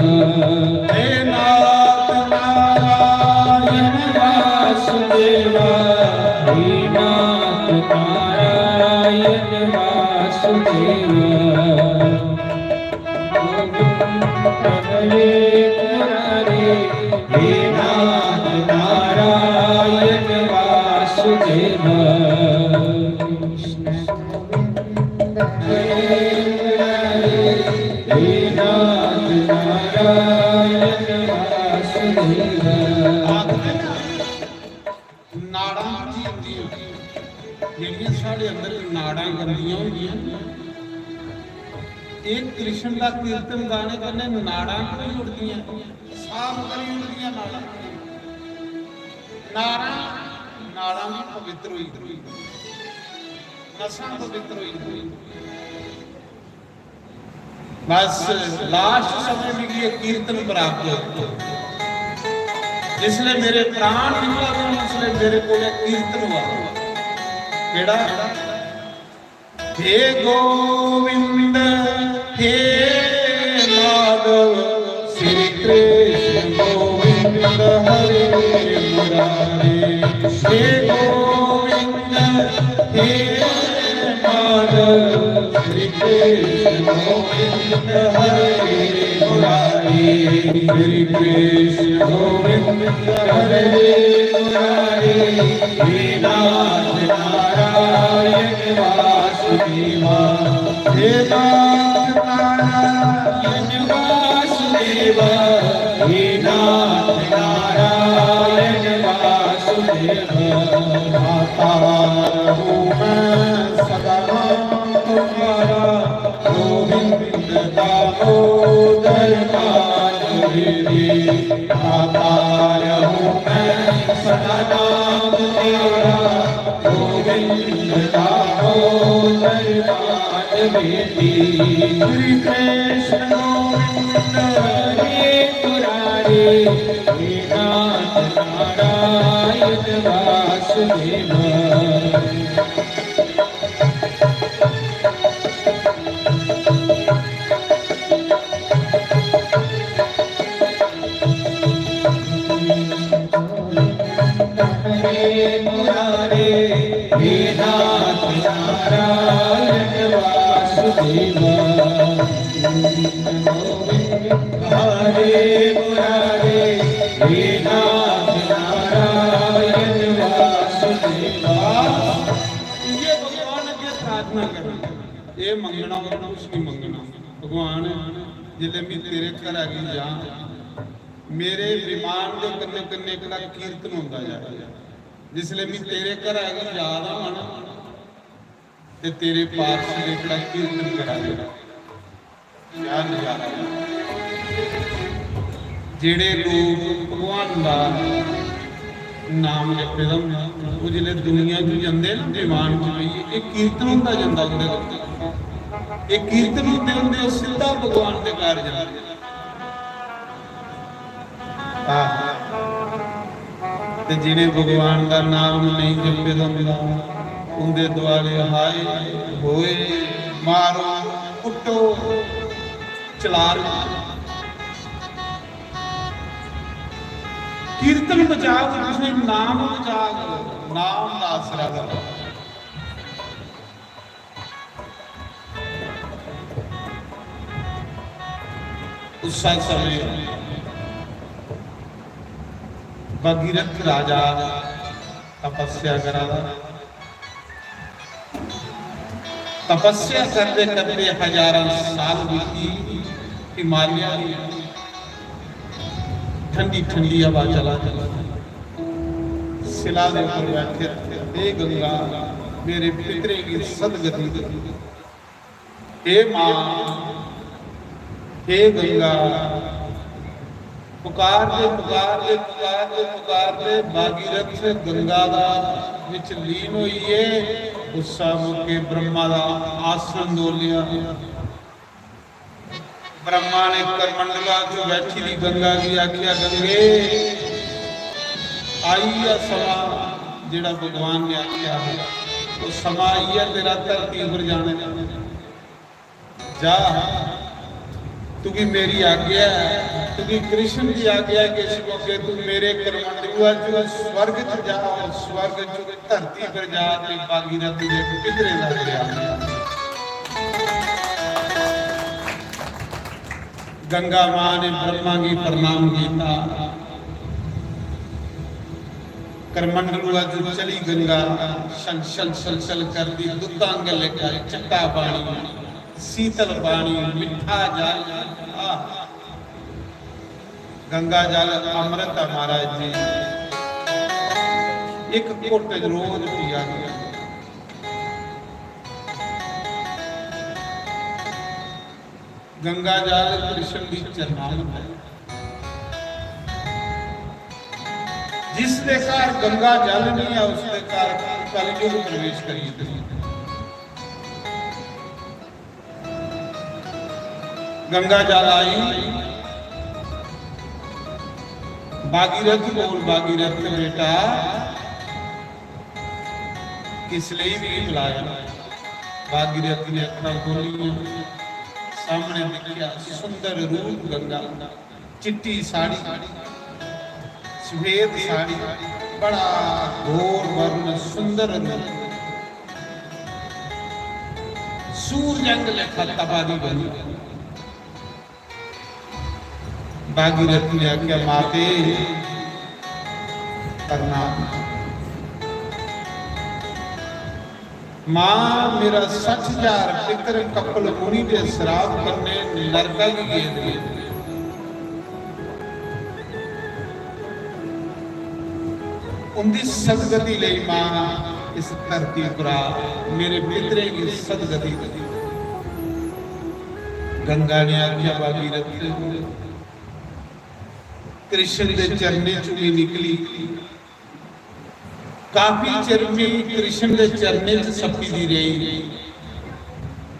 हे नाथ नारायण वासुदेव। हे नाथ नारायण वासुदेव। गोविंद हरे मुरारे, हे नाथ नारायण वासुदेव। कृष्ण गोविंद हरे मुरारे, हे नाथ नारायण वासुदेव। नाड़ां गंदियां होंदियां, जेह्ड़ियां साढ़े अंदर नाड़ां गंदियां होंदियां, एह् कृष्ण दा कीर्तन गाने कन्नै नाड़ां धोई ओड़दियां, साफ करी ओड़दियां नाड़ां। नाड़ां, नाड़ां भी पवित्र होई जंदियां, नसां पवित्र होई जंदियां। बस लास्ट समय मिगी एह् कीर्तन प्राप्त होआ। जिसले मेरे प्राण निकला दे होन, उसले मेरे कोल कीर्तन हुआ। केड़ा? हे गोविंद, हे माधव, श्री कृष्ण गोविंद हरे मुरारे। हे गोविंद, हे माधव, श्री कृष्ण गोविंद हरे मुरारे। श्री कृष्ण गोविंद हरे मुरारे। हे नाथ नारायण वासुदेवा। हे नाथ नारायण वासुदेवा। हे नाथ नारायण वासुदेवा। गाता रहूं मैं सदा नाम तुम्हारा, गोविंद दामोदर माधव रे। गाता रहूं मैं सदा नाम तुम्हारा, गोविंद दामोदर माधव रे। श्री कृष्ण गोविंद हरे मुरारे, हे नाथ नारायण वासुदेव। हरे मुरारे, हे नाथ नारायण वासुदेवा। हरे मुरारे, हे नाथ नारायण वासुदेवा। इ'यै भगवान अग्गें प्रार्थना करनी, एह् मंगना और कुछ नहीं मंगना। भगवान, जिसलै मैं तेरे घरा गी जां, मेरे विमान दे कन्नै कन्नै एकड़ा कीर्तन होंदा जाए। जिसलै मैं तेरे घरा गी जा दा हां ना, ते तेरे पार्षद एकड़ा कीर्तन करा दे। क्या नजारा है। जेड़े लोग भगवान दा नाम जपे दा होंदा, ओह् जिसलै दुनिया च जंदे ना, विमान च बेहियै, एह् कीर्तन होंदा जंदा उं'दे कोल। एह् कीर्तन होंदे होंदे ओह् सिद्धा भगवान दे घर जंदे। आह। ते जि'नें भगवान दा नाम नेईं जपे दा होंदा, उं'दे दुआले हाय, होए, मारो, कुट्टो, चलारो। कीर्तन बचाग, तुसें नाम बचाग, नाम दा आसरा लैओ। उस्सै समें भगीरथ राजा तपस्या करा दा। तपस्या करदे करदे हजारां साल बीती। हिमालय दी ठंडी ठंडी हवा चला दी। सिला दे उप्पर बैठे, "हे गंगा, मेरे पितरें गी सदगति दे।" हे मां, हे गंगा, पुकारदे, पुकारदे, पुकारदे, पुकारदे भागीरथ गंगा दा विच लीन होई गे। उस्सै मौके ब्रह्मा दा आसन डोलेआ। ब्रह्मा ने करमंडला च बैठी दी गंगा गी आखेआ, "गंगे, आई गेआ समां, जेह्ड़ा भगवान ने आखेआ हा, ओह् समां आई गेआ तेरा धरती पर जाने दा।" जा, तुगी मेरी आज्ञा ऐ, तुगी कृष्ण दी आज्ञा ऐ कि इस मौके तू मेरे करमंडलुआ च स्वर्ग च जा और स्वर्ग च धरती पर जा ते भागीरथी दे पितरें दा दरेआ। गंगा मां ने ब्रह्मा गी प्रणाम किया। करमंडलुआ च चली गंगा, छल छल छल छल करदी, दुद्धां आंगर लेखा चिट्टा पानी। शीतल पानी, मिट्ठा जल, आह! गंगा जल अमृत है महाराज जी, एक घुट रोज पिया करो। गंगा जल कृष्ण दी चरणामृत है। जिसके घर गंगा जल नहीं है, उसके घर कलयुग प्रवेश करिए। गंगा जल आई, भागीरथ बोल, भागीरथ बेटा, किस लेई मिगी बुलाया? भागीरथ ने अक्खां खोलियां, सामने दिखेआ सुंदर रूप गंगा, चिट्टी साड़ी, सफेद साड़ी, बड़ा गोर वर्ण, सुंदर रूप। सूरज आंगर लेखा तपा दी बनी। भागीरथी ने आखेआ, "माते, प्रणाम। मां, मेरा सट्ठ हजार पितर कपिल मुनि दे श्राप कन्नै नरका गी गेदे। उंदी सदगति लेई मां, इस धरती उप्परा मेरे पितरें गी सदगति दे।" गंगा ने आखेआ, "भागीरथ, कृष्ण दे चरणें चुं भी निकली, काफी चिर भी कृष्ण दे चरणें च सप्पी दी रेही,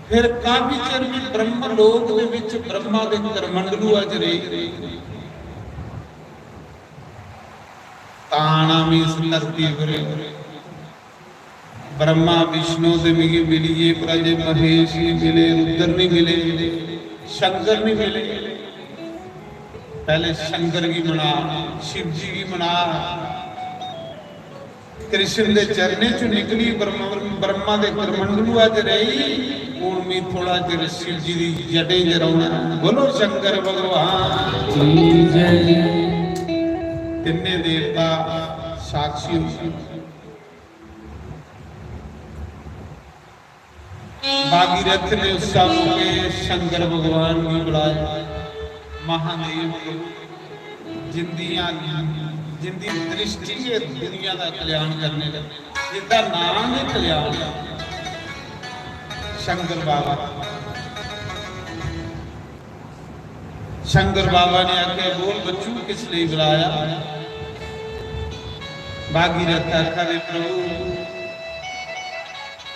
फिर काफी चिर भी ब्रह्म लोक दे विच ब्रह्मा दे करमंडलुआ च रेही, तां आना में इस धरती पर।" ब्रह्मा विष्णु ते मिगी मिली गे, पर अजे महेश नहीं मिले, रुद्र नहीं मिले, शंकर नहीं मिले। पहले शंकर गी मना, शिव जी गी मना। कृष्ण दे चरणें चों निकली, ब्रह्मा, ब्रह्मा दे करमंडलुआ च रही। हुण मी थोड़ा चिर शिव जी दी जटें च रौहना। बोलो शंकर भगवान की जय। तिन्ने देवता साक्षी। भागीरथ ने उस मौके शंकर भगवान गी बुलाया, महादेव, जिंदियां, जिंदी दृष्टि गै दुनिया दा कल्याण करने दा, जिंदा नाम गै कल्याण, शंकर बाबा। शंकर बाबा ने आखेआ, "बोल बच्चू, किस लेई बुलाया?" भागीरथ आखा दे, "प्रभु,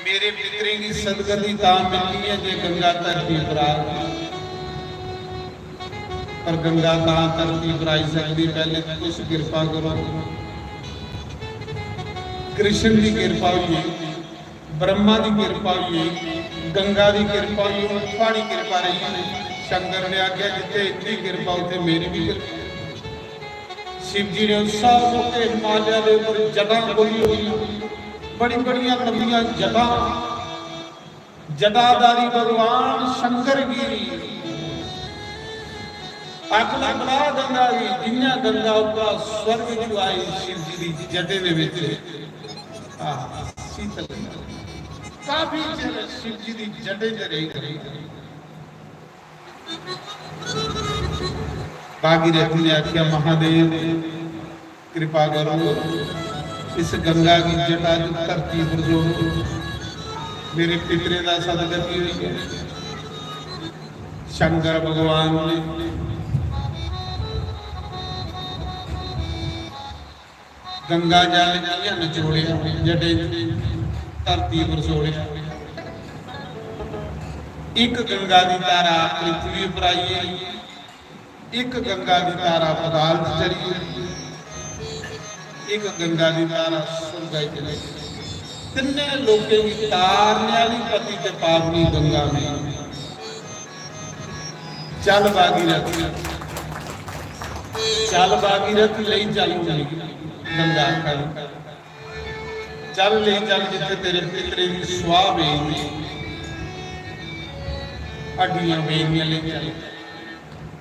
मेरे पितरें गी सदगति तां मिलनी ऐ जे गंगा धरती पर आ, पर गंगा तां धरती पर आई सकदी, पैह्ले तुस किरपा करो।" कृष्ण दी किरपा होई, ब्रह्मा दी किरपा होई, गंगा दी किरपा होई, हून थुआड़ी किरपा रेही। शंकर ने आखेआ, "जित्थे इंदी किरपा, उत्थे मेरी भी किरपा।" शिव जी ने उस्सै मौके हिमालय दे उप्पर जटां खोली होई, बड़ी बड़ियां लंबियां जटां, जटाधारी भगवान शंकर गी आखना, "बला गंगा गी।" जियां गंगा उप्परा स्वर्ग चों आई, शिव जी दी जटें दे विच, आह, शीतल गंगा। काफी चिर शिव जी दी जटें च रेही, रेही। भागीरथी ने आखेआ, "महादेव, कृपा करो, इस गंगा गी जटा च धरती पर छोड़ो, मेरे पितरें दा सदगति होई जाए।" शंकर भगवान ने गंगा जल कि'यां नचोड़ेआ, जटे धरती पर छोड़ेआ। इक गंगा दी धारा पृथ्वी पर आई, इक गंगा दी धारा पताल च चली गई, इक गंगा दी धारा सुरगा च चली गई। तिन्ने लोकें गी तारने आह्ली पति ते पावनी गंगा में। चल भागीरथ, चल भागीरथ, लेई चल मिगी, गंगा आखा दी। चल, लेई चल, जित्थे तेरे पितरे दी स्वाह बेई, हड्डियां बेई दियां, लेई चल।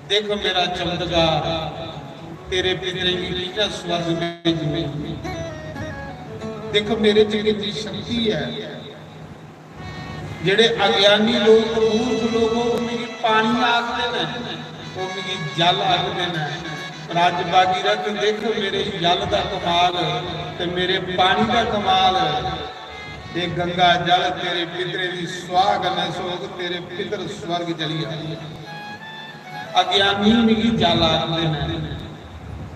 देख मेरा चमत्कार, तेरे पितरे गी कि'यां स्वर्ग भेजने। देख मेरे च कितनी शक्ति है। जेह्ड़े अज्ञानी लोक, मूर्ख लोक, ओह् मिगी पानी आखदे न, ओह् मिगी जल आखदे न। पर अज्ज भागीरथ, देख मेरे जल दा कमाल ते मेरे पानी दा कमाल। ते गंगा जल तेरे पितरे दी स्वाह कन्नै सोग, तेरे पितर स्वर्ग चली जाए। अज्ञानी मिगी जल आखदे न,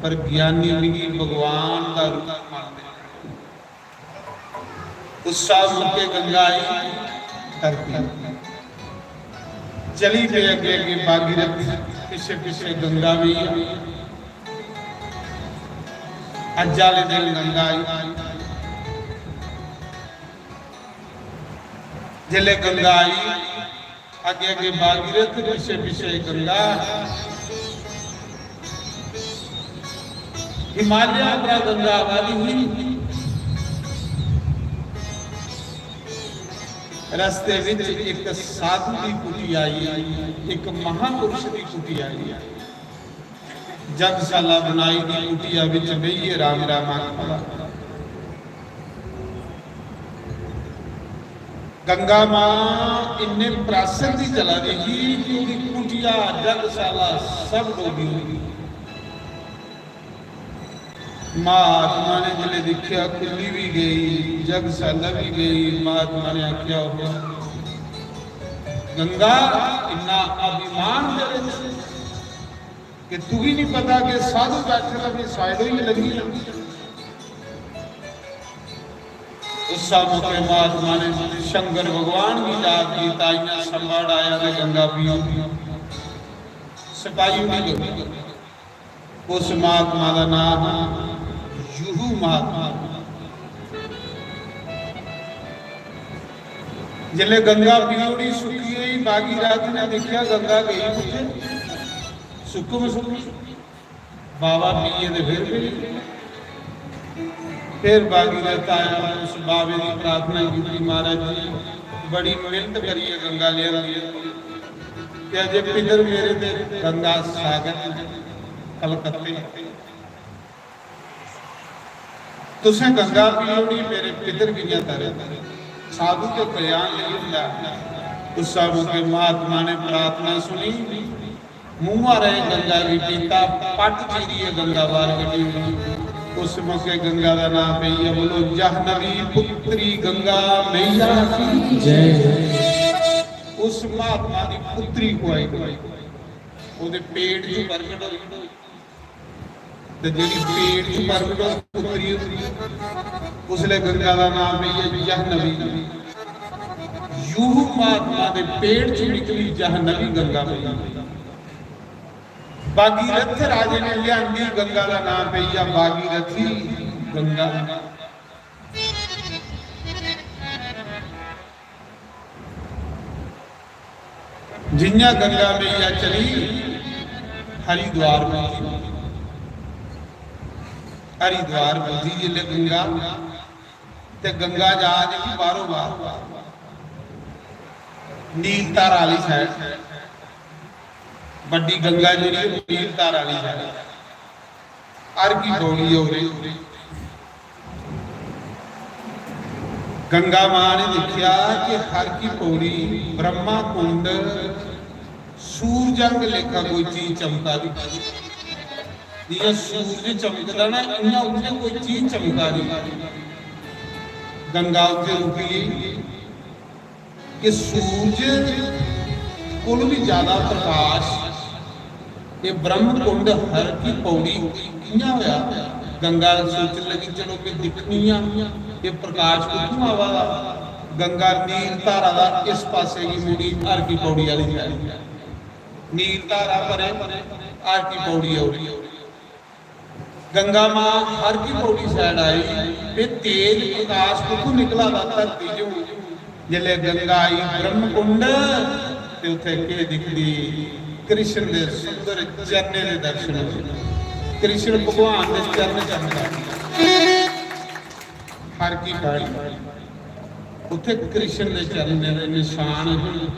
पर ज्ञानी मिगी भगवान दा रूप मनदे न। उस्सा मौके गंगा आई धरती। चली पे अग्गे अग्गे भागीरथ, पिछे पिछे गंगा भी। अज्ज आले दिन गंगा आई। जिसले गंगा आई, अग्गे अग्गे भागीरथ, पिछे पिछे गंगा। हिमालय उप्परा गंगा आवा दी ही। रस्ते विच इक साधु दी कुटी आई, इक महापुरुष दी कुटी आई। जगसाला बनाई दी कुटिया विच बेहियै राम राम आखदा। गंगा मां इन्ने प्रासन दी चला दी ही कि ओह्दी कुटिया, जगसाला सब डोबी होई। महात्मा ने जिसले दिक्खेआ, कुल्ली भी गई, जगसाला भी गई, महात्मा ने आख्या, "ओहो, गंगा, इन्ना अभिमान तेरे च कि तुगी नहीं पता कि साधु बैठे दा भी साइड होइयै लंघी जांदी।" उस मौके महात्मा ने शंकर भगवान की याद की, ताइयां संभा डाया ते गंगा पीओ। सकाई उड़ी गंगा। उस महात्मा का नाम हा जुहू महात्मा। जिसले गंगा पीओड़ी सुक्की गई, भागीरथ ने देखा गंगा गई कुत्थे? सुक्कम सुक्की। बाबा पीए ते फिर भी। फिर भागीरथ आया, उस बाबे की प्रार्थना की, "महाराज जी, बड़ी मेहनत करिए गंगा लिया, ते अजे पितर मेरे ते गंगा सागर कलकत्ते।" तुसें गंगा पीओड़ी, मेरे पितर कियां तरे? साधु के कल्याण नहीं होता। उस मौके महात्मा ने प्रार्थना सुनी, मुंह रहे गंगा की पीता, पट चीरिए गंगा बाहर कटी। उस मौके गंगा का नाम पई है, बोलो, "जाहनवी पुत्री गंगा मैया की जय।" उस महात्मा की पुत्री खुआई गई, पेट च प्रगट हुई। ते जेह्ड़ी पेट च परगट होई पुत्री, उसलै गंगा दा नाम पेई गेआ जाह्नवी। यूह महात्मा दे पेट च निकली जाह्नवी गंगा पेई। भागीरथ राजे ने लिआंदी गंगा दा नाम पेई गेआ भागीरथी गंगा। जियां गंगा मैया चली हरिद्वार पुज्जी। हरिद्वार पुज्जी जिसलै गंगा, ते गंगा जा दी ही बाहरों बाहर, नील धारा आह्ली side। बड्डी गंगा जेह्ड़ी, ओह् नील धारा आह्ली side। हर की पौड़ी होर। गंगा मां ने दिक्खेआ कि हर की पौड़ी, ब्रह्मा कुंड, सूरजंग लेखा कोई चीज चमका दी। जियां सूरज चमकदा ना, इयां उत्थे कोई चीज चमका दी। गंगा उत्थे रुकी गेई। कि सूरज कोल भी ज्यादा प्रकाश, ये ब्रह्म कुंड हर की पौड़ी कियां होया? गंगा सोचन लगी, "चलो मैं दिक्खनी आं, ये प्रकाश कुत्थों आवा दा?" गंगा नील धारा दा इस पासे गी मुड़ी, हर की पौड़ी आह्ली side। नील धारा परे, हर की पौड़ी आई। गंगा मां हर की पौड़ी side आई, ते तेज प्रकाश कुत्थों निकला दा धरती चों? जिसलै गंगा आई ब्रह्मकुंड, ते उत्थे केह् दिखदी? कृष्ण दे सुंदर चरणें दे दर्शन होए। कृष्ण भगवान दे चरण चमका हर की पौड़ी। उत्थे कृष्ण दे चरणें दे निशान हन।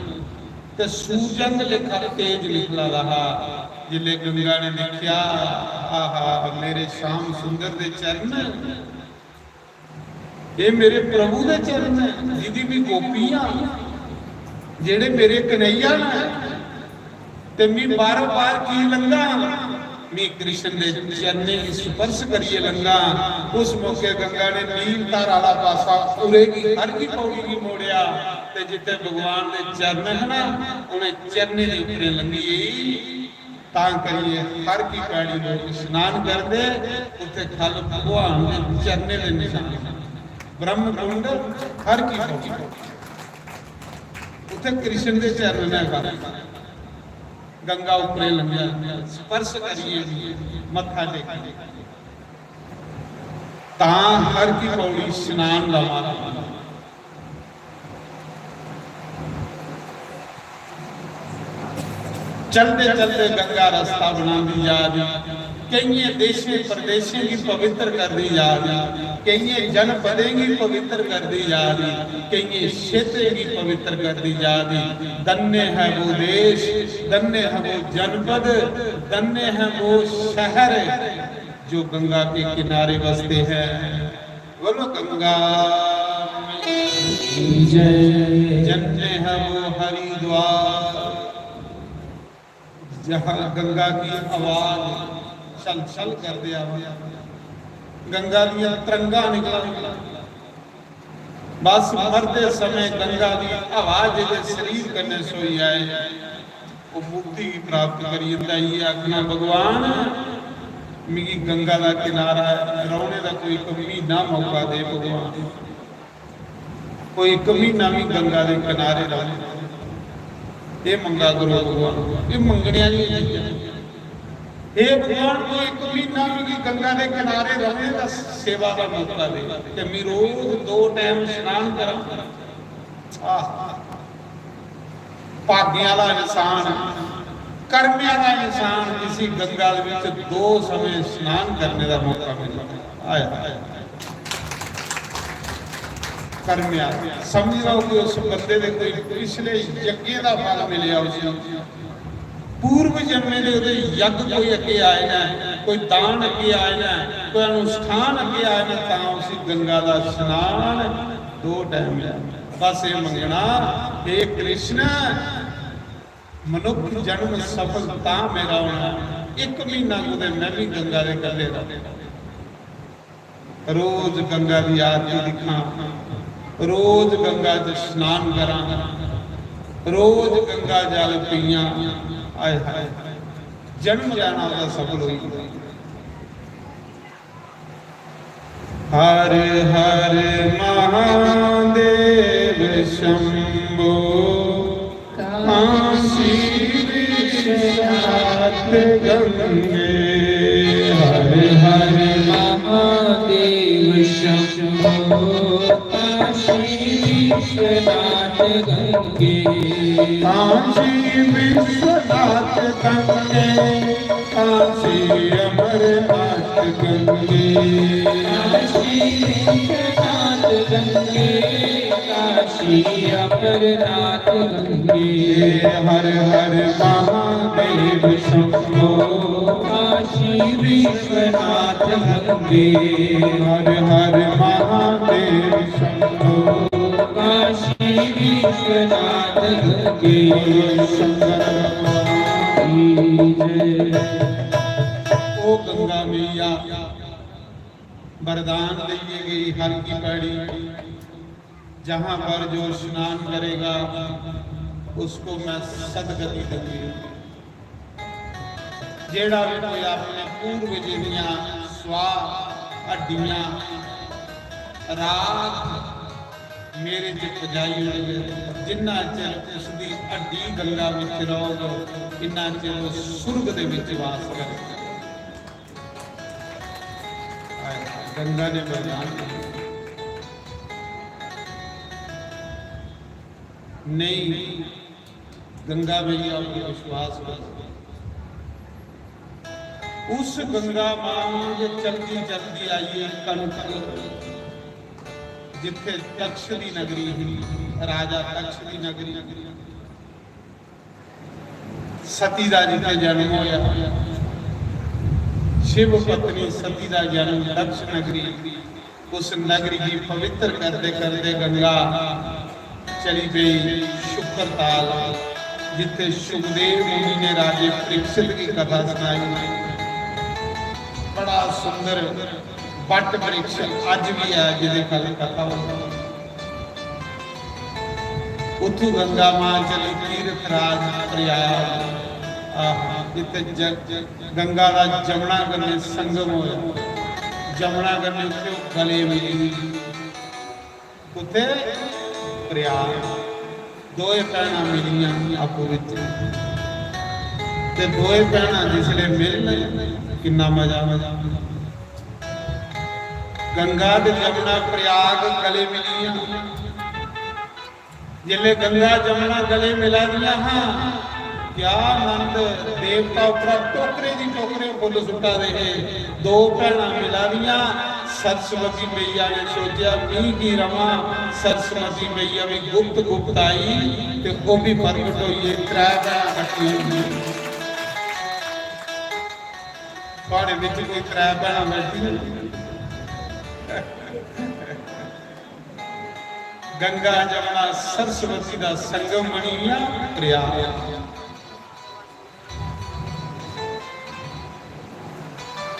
ते सूरजंग लेखा तेज निकला दा हा। जिसलै गंगा ने दिक्खेआ, "आहा, मेरे श्याम सुंदर दे चरण, ये मेरे प्रभु दे चरण न, जिंदी मी गोपियां, जेह्ड़े मेरे कन्हैया न, ते मी बारो बार की लंघा? मी कृष्ण दे चरणें गी स्पर्श करियै लंघा।" उस मौके गंगा ने नील धारा आह्ला पासा उरे गी हर की पौड़ी गी मोड़ेआ, ते जित्थे भगवान दे चरण है ना, उन्हें चरणें दे उपरे लंघी गेई। तां करियै हर की पौड़ी लोक स्नान करदे, उत्थे खल भगवान दे चरणें दे निशान, ब्रह्म कुंड हर की पौड़ी, उत्थे कृष्ण दे चरण ने। गंगा उपरे लंघा, स्पर्श करिए मत्था टेकिए, तां हर की पौड़ी स्नान दा मार्ग। चलदे चलदे गंगा रस्ता बनांदी जा दी। केइयें देशें प्रदेशें गी पवित्र करदी जा दी, केइयें जनपदें गी पवित्र करदी जा दी, केइयें क्षेत्रें गी पवित्र करदी जा दी। धन्य है वो देश, धन्य है वो जनपद, धन्य है वो शहर जो गंगा के किनारे बसते हैं। बोलो गंगा जय। जन्ने है वो हरिद्वार, जहाँ गंगा की आवाज छल छल करदे आवे, गंगा दियां तरंगां निकलन। बस मरदे समय गंगा दी हवा जेह्दे शरीर कन्नै सोई आए, ओह् मुक्ति गी प्राप्त करी जंदा। इ'यै आखना, "भगवान, मिगी गंगा दा किनारा रौह्ने दा कोई इक म्हीना मौका दे भगवान, कोई इक म्हीना मी गंगा दे किनारे रौह्ने दा।" एह् मंगा करो भगवान, एह् मंगने आह्ली चीज ऐ। "हे भगवान, कोई इक म्हीना मिगी गंगा दे किनारे रौह्ने दा, सेवा दा मौका दे, ते मी रोज दो टैम स्नान करां।" आह, भागें आह्ला इंसान, कर्में आह्ला इंसान, जिसी गंगा दे विच दो समें स्नान करने दा मौका मिले। आया, आया। कर्में आह्ला। समझ लैओ कि उस बंदे दे कोई पिछले यज्ञें दा फल मिलेआ उसी। पूर्व जन्में दे ओह्दे यज्ञ कोई अग्गे आए न, कोई दान अग्गे आए न, कोई अनुष्ठान अग्गे आए न, तां उसी गंगा दा स्नान दो टैम। बस एह् मंगना, "हे कृष्ण, मनुक्ख जन्म सफल तां मेरा होना, इक म्हीना कुतै मैं भी गंगा दे कंढे र'वां, रोज गंगा दी आरती दिक्खां, रोज गंगा च स्नान करां, रोज गंगा जल पीआं।" आय हाय, जन्म लैना ओह्दा सफल होई गेआ। हर हर महादेव शंभो, काशी विश्वनाथ गंगे। हर हर महादेव शंभो, काशी विश्वनाथ गंगे। काशी विश्वनाथ गंगे, काशी अमरनाथ गंगे। काशी विश्वनाथ गंगे, काशी अमरनाथ गंगे। हर हर महादेव शंभो, काशी विश्वनाथ गंगे। हर हर महादेव शंभो, काशी विश्वनाथ गंगे। शंकर भगवान की जय। ओ गंगा मैया, वरदान दइए गई हर की पैड़ी, जहां पर जो स्नान करेगा, उसको मैं सदगति दूंगी। जेड़ा भी कोई अपने पूर्वजें दियां स्वाह हड्डियां राख मेरे च पजाई ओड़ग, जिन्ना चिर उसदी हड्डी गंगा विच रौहग, इन्ना चिर ओह सुर्ग दे विच वास करग। गंगा ने वरदान दिया। नहीं, गंगा मैया पर विश्वास करो। उस गंगा मां जे चलदी चलदी आई है कनक, जिथे तक्ष दी नगरी ही, राजा तक्ष दी नगरी, सती दा जिथे जन्म होया, शिव पत्नी सती दा जन्म दक्ष नगरी, उस नगरी की पवित्र करते करते गंगा चली गई शुक्र ताल, जिथे सुखदेव मुनि ने राजे परीक्षित की कथा सुनाई। बड़ा सुंदर बट वृक्ष अज भी है, जिदे कल कथा होती। उत्थू गंगा मां चली तीर्थ राज प्रयाग, आहा, जिथे ज-, गंगा दा जमुना कन्नै संगम होया, जमुना कन्नै उत्थे ओह गले मिली। कुत्थे? प्रयाग। दोए भैनां मिलियां आपूं बिच, ते दोए भैनां जिसले मिलन, किन्ना मजा। गंगा ते जमुना प्रयाग गले मिलियां। जिसले गंगा जमुना गले मिला दियां हां, क्या आनंद। देवता उप्परा टोकरे दी टोकरे फुल्ल सुट्टा दे हे। दो भैनां मिला दियां, सरस्वती मैया ने सोचेआ, "मी की रवां।" सरस्वती मैया भी गुप्त गुप्त आई ते ओह भी प्रगट होई गे। त्रै भैनां कट्ठियां होई गेइयां। थुआड़े बिच कोई त्रै भैनां बैठी होन? गंगा जमुना सरस्वती दा संगम बनी गेआ प्रयाग।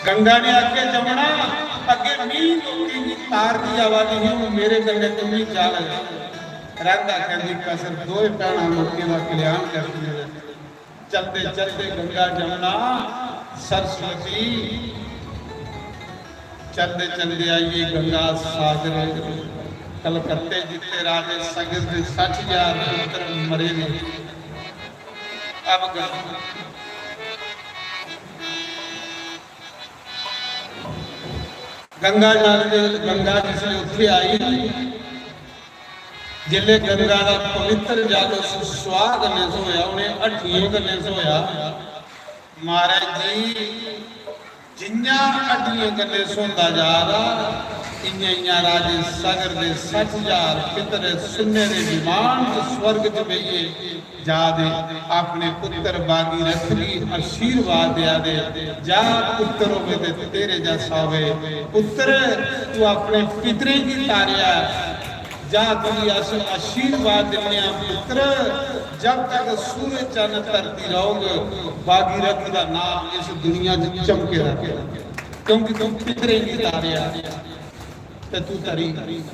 गंगा ने आखेआ, "जमुना, अग्गे मीं लोकें गी तारदी आवा दी ही, हुन मेरे कन्नै तुम्मी चल।" रंग आखेआ जी, कसर दोए भैनां लोकें दा कल्याण करदियां न। चलदे चलदे गंगा जमुना सरस्वती, चलदे चलदे आई गे गंगा सागर। कलकत्ते जित्थे राजे सगर दे सट्ठ हजार पुत्र मरे ने। अब गंगा, गंगा जल, गंगा जिसले उत्थे आई, जिसले गंगा दा पवित्र जल उस स्वाह कन्नै धोया, उ'नें हड्डियें कन्नै धोया, महाराज जी, जि'यां हड्डियें कन्नै धोंदा जा दा, इ'यां इ'यां राजे सगर दे सट्ठ हजार पितर सुन्ने दे विमान च स्वर्ग च बेहियै जा दे, अपने पुत्र भागीरथ गी आशीर्वाद देआ दे, "जा पुत्र होवे ते तेरे जैसा होवे। पुत्र, तू अपने पितरें गी तारेआ, जा तुगी अस आशीर्वाद दिन्ने आं पुत्र, जब तक सूरज चन्न धरती रौहग, भागीरथ दा नाम इस दुनिया च चमके रहे, क्योंकि तू पितरें गी तारेआ ते तू तरी।"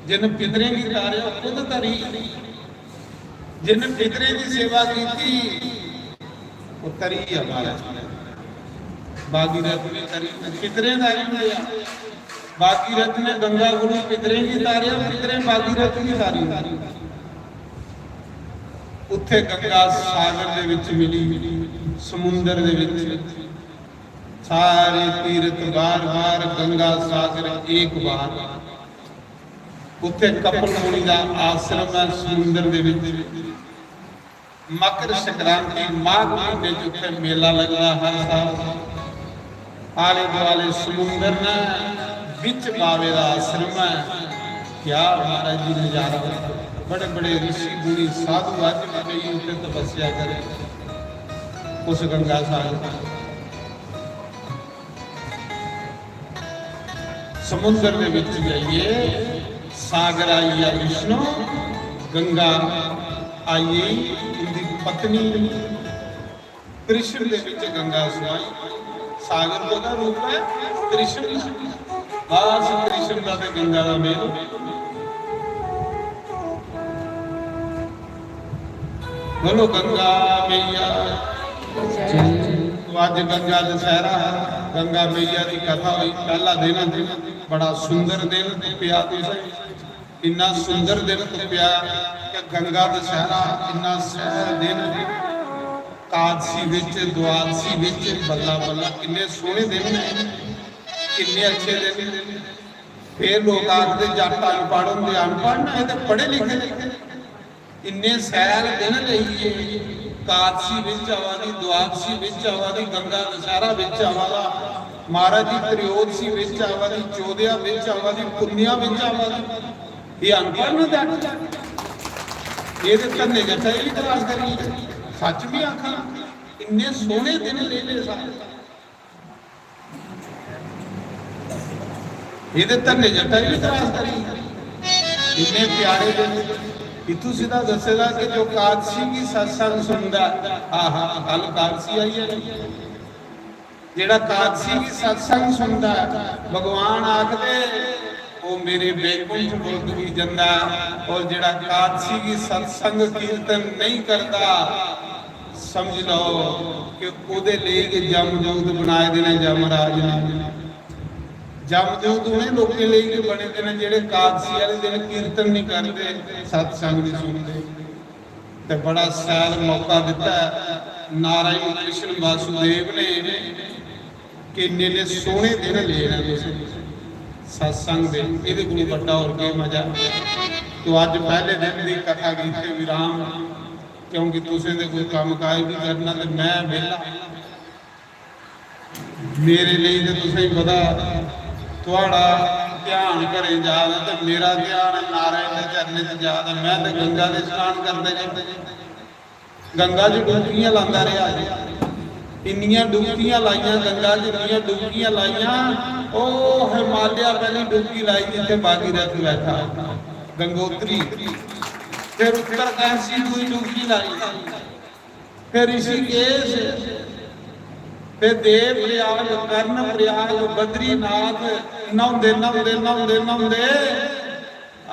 जिन पितरें गी तारेआ, खुद तरी। जिन पितरें दी सेवा की, वो तरी गया महाराज। भागीरथ भी तरी, पितरें दा ही होया। भागीरथ ने गंगा कोलों पितरें गी तारेआ, पितरें भागीरथ गी तारी। उत्थे गंगा सागर दे विच मिली, समुंदर दे विच। सारे तीर्थ बार बार, गंगा सागर एक बार। उत्थे कपिल मुनि दा आश्रम है समुंदर दे विच। मकर संक्रांति माघ महीने च उत्थे मेला लगदा हर साल। आले दुआले समुंदर ने, बिच बावे दा आश्रम है। क्या महाराज जी नजारा, बड़े बड़े ऋषि मुनि साधु अज भी कई उत्थे तपस्या करे उस गंगा सागर। समुंदर दे विच जाइए, सागर आई गेआ विष्णु, गंगा आई गेई उंदी पत्नी। कृष्ण दे विच गंगा समाई। सागर कोदा रूप है? कृष्ण दा। बस कृष्ण दा ते गंगा दा मेल। बोलो गंगा मैया। तो अज गंगा दशहरा है, गंगा मैया की कथा हुई। पहला दिन, बड़ा सुंदर दिन तुप्पेआ तुसें, इन्ना सुंदर दिन तुप्पेआ कि गंगा दशहरा, इन्ना सुंदर दिन, कादशी विच, द्वादशी विच, बल्ला बल्ला, किन्ने सोहने दिन ने, किन्ने अच्छे दिन। फिर लोग आखदे, "जट्ट अनपढ़ होंदे।" अनपढ़ ना, एह् ते पढ़े लिखे दे। इन्ने सैल दिन लेइयै, कादशी बिच आवा दी, द्वादशी बिच आवा दी, गंगा दशहरा बिच आवा दा, महाराज जी त्रयोदशी बिच आवा दी, चौदया बिच आवा दी, पुन्नेया बिच आवा दी। एह् अनपढ़ न जट्ट। एह् ते धन्ने जट्टा, एह् बी क्रॉस करी गेदे। सच बी आखां, इन्ने सोहने दिन लेई ले सारे। एह्दे धन्ने जट्टा बी क्रॉस करी। इन्ने प्यारे दिन। इत्थूं सिद्धा दस्से दा कि जो कादशी गी सत्संग सुनदा ऐ, आहा, कल कादशी आई है। जेड़ा कादशी गी सत्संग सुनदा ऐ, भगवान आखदे, "ओ मेरे बैकुंठ लोक गी जंदा ऐ।" और जेड़ा कादशी गी सत्संग कीर्तन नहीं करदा, समझ लो कि ओदे लेई गै जमदूत बनाए दे ने जमराज ने। जमदूत उ'नें लोकें लेई गै बने दे ने जेह्ड़े कादशी आह्ले दिन कीर्तन नहीं करदे, सत्संग नहीं सुनदे। ते बड़ा शैल मौका दित्ता ऐ नारायण कृष्ण वासुदेव ने कि इन्ने इन्ने सोहने दिन ले न तुसें सत्संग दे, एह्दे कोला बड्डा होर केह् मजा? तो अज्ज पैह्ले दिन दी कथा गी इत्थै विराम, क्योंकि तुसें ते कोई कम्म काज बी करना ते मैं बेह्ला। मेरे लेई ते तुसें गी पता, थुआढ़ा ध्यान घरें जा दा ते मेरा ध्यान नारायण दे चरणें च जा दा। मैं ते गंगा दे स्नान करदे करदे गंगा च डुबकियां लांदा रेहा। इन्नियां डुबकियां लाइयां गंगा च, इन्नियां डुबकियां लाइयां। ओह् हिमालय पैह्ली डुबकी लाई जित्थै भागीरथ बैठा, गंगोत्री। फिर उत्तरकाशी दूई डुबकी लाई, फिर ऋषिकेश, फिर देव प्रयाग, कर्ण प्रयाग, बद्रीनाथ। न्हौंदे, न्हौंदे, न्हौंदे, न्हौंदे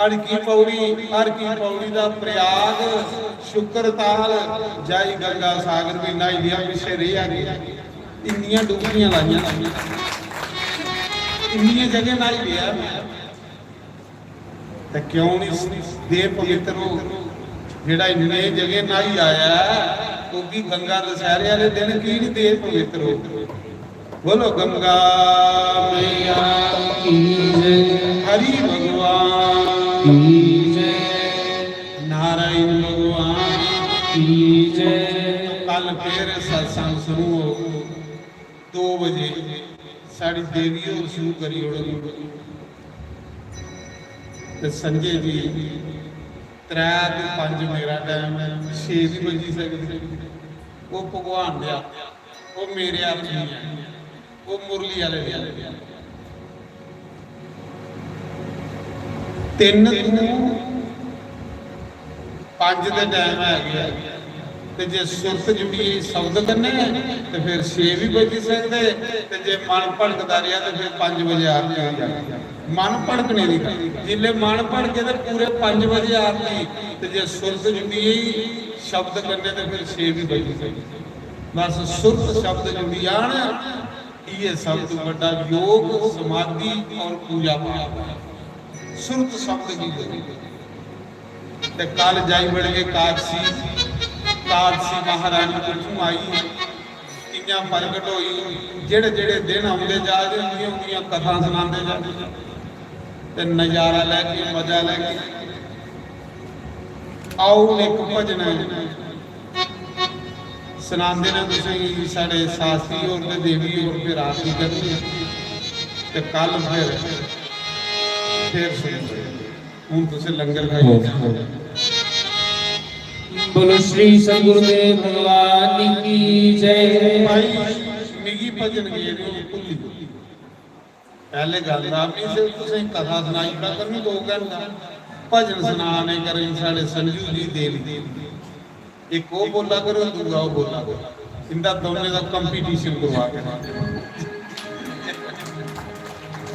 हड़की पौड़ी, हड़की पौड़ी दा प्रयाग, शुक्र ताल, जाई गंगा सागर भी न्हाई लिया, पिच्छे रेहा गया। इन्नियां डुबकियां लाइयां, इन्नियां जगह न्हाई लिया। ते क्यों नहीं देह पवित्र हो? जेड़ा इन्ने जगह न्हाई आया है, ओह् भी गंगा दशहरे वाले दिन की नहीं देह पवित्र हो? बोलो गंगा मैया की जय। हरि भगवान की जय। नारायण भगवान की जय। कल फिर सत्संग शुरू हो दो बजे, साड़ी देवी होर शुरू करी ओड़न। ते संजय जी त्रै ते पंज मेरा टाइम, छे भी बजी सकदे। ओह् भगवान दे हत्थ, ओह् मेरे हत्थ नहीं है, ओह् मुरली आह्ले दे हत्थ। तिन्न तू पंज दे टाइम है गया, ते जे सुरत जुड़ी गेई शब्द कन्नै ते फिर छे भी बजी सकदे, ते जे मन भड़कदा रेहा ते फिर पंज बजे आरती होई जानी। मन भड़कने दी गल्ल, जिसलै मन भड़के ते पूरे पंज बजे आरती, ते जे सुरत जुड़ी गेई शब्द कन्नै ते फिर छे भी बजी सकदे। बस सुरत शब्द जुड़ी जान, ये सब तो बड़ा योग, समाधि और पूजा पाठ है। सुरत शब्द की जरूरत है। ते कल जाई बड़गे कादसी, कादसी महारानी कुत्थों आई, कि'यां प्रगट होई, जेड़े जेड़े दिन आंदे जा दे, उंदियां उंदियां कथा सुनांदे जा दे, ते नजारा लैगे, मजा लैगे। आओ, हून इक भजन ऐ, सनांदे न तुसेंगी साढ़े शास्त्री होर ते देवी होर, फिर आरती करनी ऐ ते कल फिर, फिर सुनगे। हून तुसें लंगर खाई। बोलो श्री सतगुरुदेव भगवान की जय। भाई, मिगी भजन गेदे भुल्ली। पैह्ले गल्ल दा, मी सिर्फ तुसें कथा सनाई ओड़ा करनी दो घैंटा, भजन सनाने करें साढ़े संजू जी देवी, इक ओह् बोला करो, दूआ ओह् बोला करो, इंदा दोनें दा कंपटीशन करवा करो।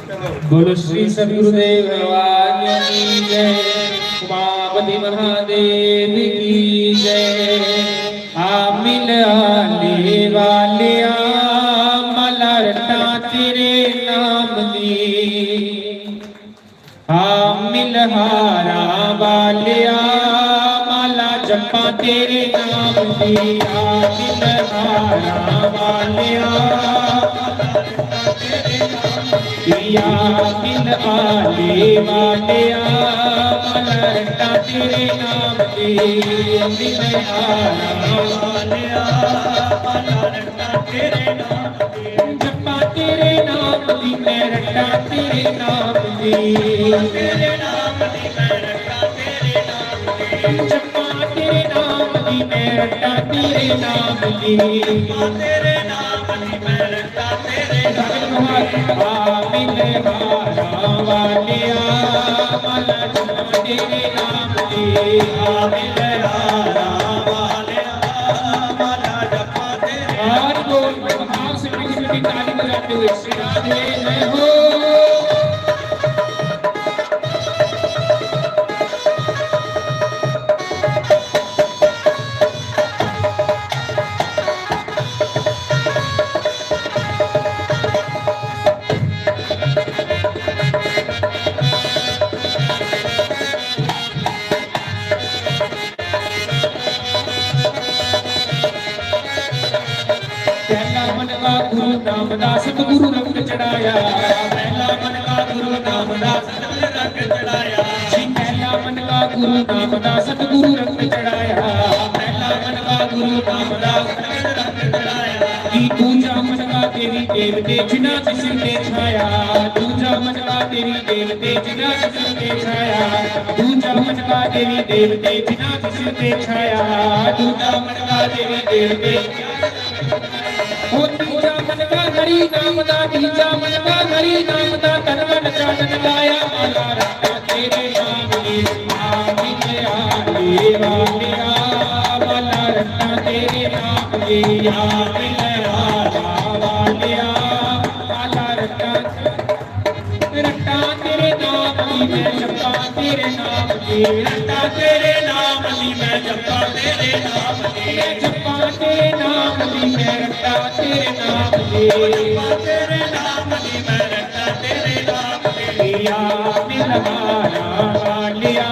चलो। बोलो श्री सतगुरुदेव भगवान की जय, उमापति महादेव की जय। आ मिल आले वालिया, माला रटां तेरे नाम दी। आ मिल हारां वालिया, माला जप्पां तेरे नाम दी। आ मिल हारां वालिया, या मिल आले वालिया, माला रटां तेरे नाम दी। मिल हारां वालिया, माला रटां तेरे नाम दी। जप्पां तेरे नाम दी, मैं रटां तेरे नाम दी। तेरे नाम दी, मैं रटां तेरे नाम दी। जप्पां तेरे नाम दी, मैं रटां तेरे नाम दी। जप्पां तेरे नाम दी, मैं रटां तेरे नाम दी। आ मिल हारां वालिया, माला जप्पां तेरे नाम दी। आ मिल हारां वालिया, माला जप्पां तेरे नाम दी। और बोल, प्रभाव से मिठी मिठी ताली बजाते हुए श्री राधे जय हो। पहला मनवा गुरु नाम दा सतगुरु रंग चढ़ाया। पहला मनवा गुरु नाम दा सतगुरु रंग चढ़ाया। जी, पहला मनवा गुरु नाम दा सतगुरु रंग चढ़ाया। पहला मनवा गुरु नाम दा सतगुरु रंग चढ़ाया। जी, दूजा मनवा देवी देवते जिन्हां दे सिर ते छाया। दूजा मनवा देवी देवते जिन्हां दे सिर ते छाया। दूजा मनवा देवी देवते जिन्हां दे सिर ते छाया। दूजा मनवा देवी देवते। ओ तीजा मनवा हरि नाम दा, तीजा मनवा हरि नाम दा, तन मन चानन लाया। माला रटां तेरे नाम दी, आ मिल आले वालिया। माला रटां तेरे नाम दी, आ मिल आले वालिया। माला रटां रटां तेरे नाम दी, मैं जप्पां तेरे नाम दी। रटां तेरे नाम दी, मैं जप्पां तेरे नाम दी। मैं जप्पां तेरे नाम दी, मैं रटां तेरे नाम दी। जप्पां तेरे नाम दी, मैं रटां तेरे नाम दी। या मिल हारां वालिया,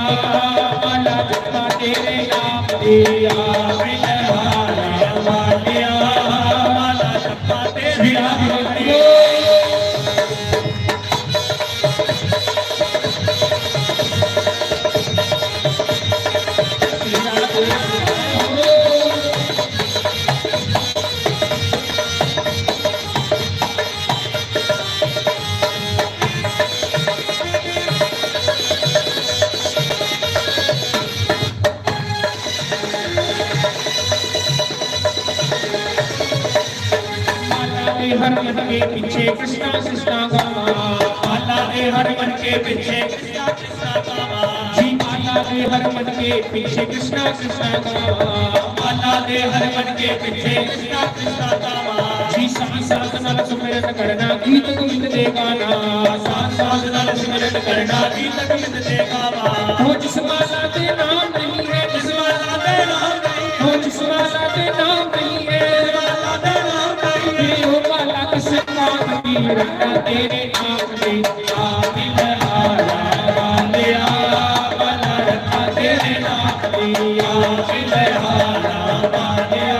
माला जप्पां तेरे नाम दी। या मिल हारां वालिया, माला जप्पां तेरे नाम दी। माला दे हर मन के पीछे कृष्णा कृष्णा गावा। माला दे हर मन के पीछे कृष्णा कृष्णा गावा। जी, माला दे हर मन के पीछे कृष्णा कृष्णा गावा। माला दे हर मन के पीछे कृष्णा कृष्णा गावा। जी, सांस सांस नाल सुमिरन करना, गीत गोविंद दे गाना। सांस सांस नाल सुमिरन करना, गीत गोविंद दे गावा। ओ जिस माला दे नाम नहीं है, जिस माला दे नाम नहीं है, ओ जिस माला दे नाम नहीं है, जिस माला दे नाम नहीं है, ओ माला किस काम रखा तेरे नाम की, आमिल हारा वालिया, भला रखा तेरे नाम की, आमिल हारा वालिया,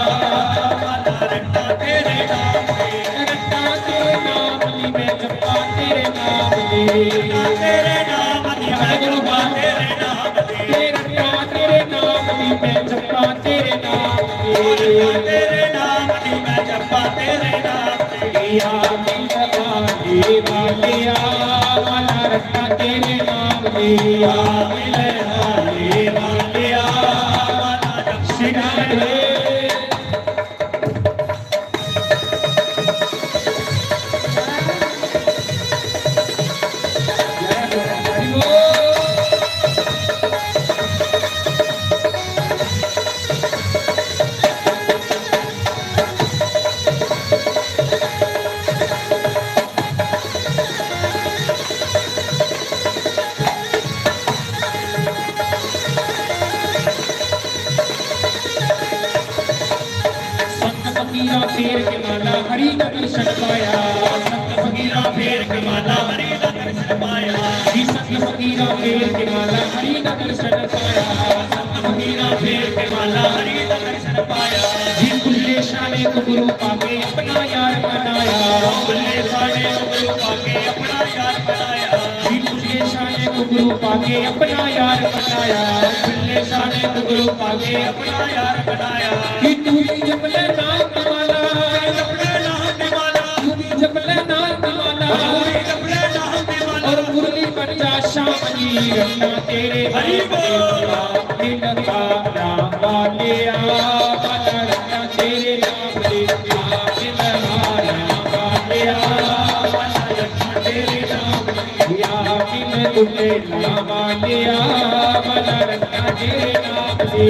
भला रखा तेरे नाम की। रखा तेरे नाम की, मैं जपा तेरे नाम की। तेरे नाम की, मैं जपा तेरे नाम की। रखा तेरे नाम की, मैं जपा तेरे नाम की। तेरे नाम की, मैं जपा तेरे नाम की। या मिल आले वालिया, भला रखा तेरे नाम की। या मिल आले वालिया, भला रखा तेरे नाम की। संत फकीरा फेर के माला हरी का दर्शन पाया। संत फकीरा फेर के माला हरी का दर्शन पाया। जी संत फकीरा फेर के माला हरी का दर्शन पाया। संत फकीरा फेर के माला हरी का दर्शन पाया। जी बुल्ले शाह ने घुंघरू पाके अपना यार बनाया। बुल्ले शाह ने घुंघरू पाके अपना यार बनाया। जी बुल्ले शाह ने घुंघरू पाके अपना यार बनाया। बुल्ले शाह ने घुंघरू पाके अपना यार बनाया। कि तू भी जप ले नाम निवाला, जप ले नाम निवाला, तू भी जप ले नाम निवाला, तू भी जप ले नाम निवाला। और मुरली बन जा शाम जी, रखना तेरे हरि बोल। मिलता वालिया, भला रखना तेरे नाम की। मिलता वालिया, भला रखना तेरे नाम की। या मिल तुझे वालिया, भला रखना तेरे नाम की।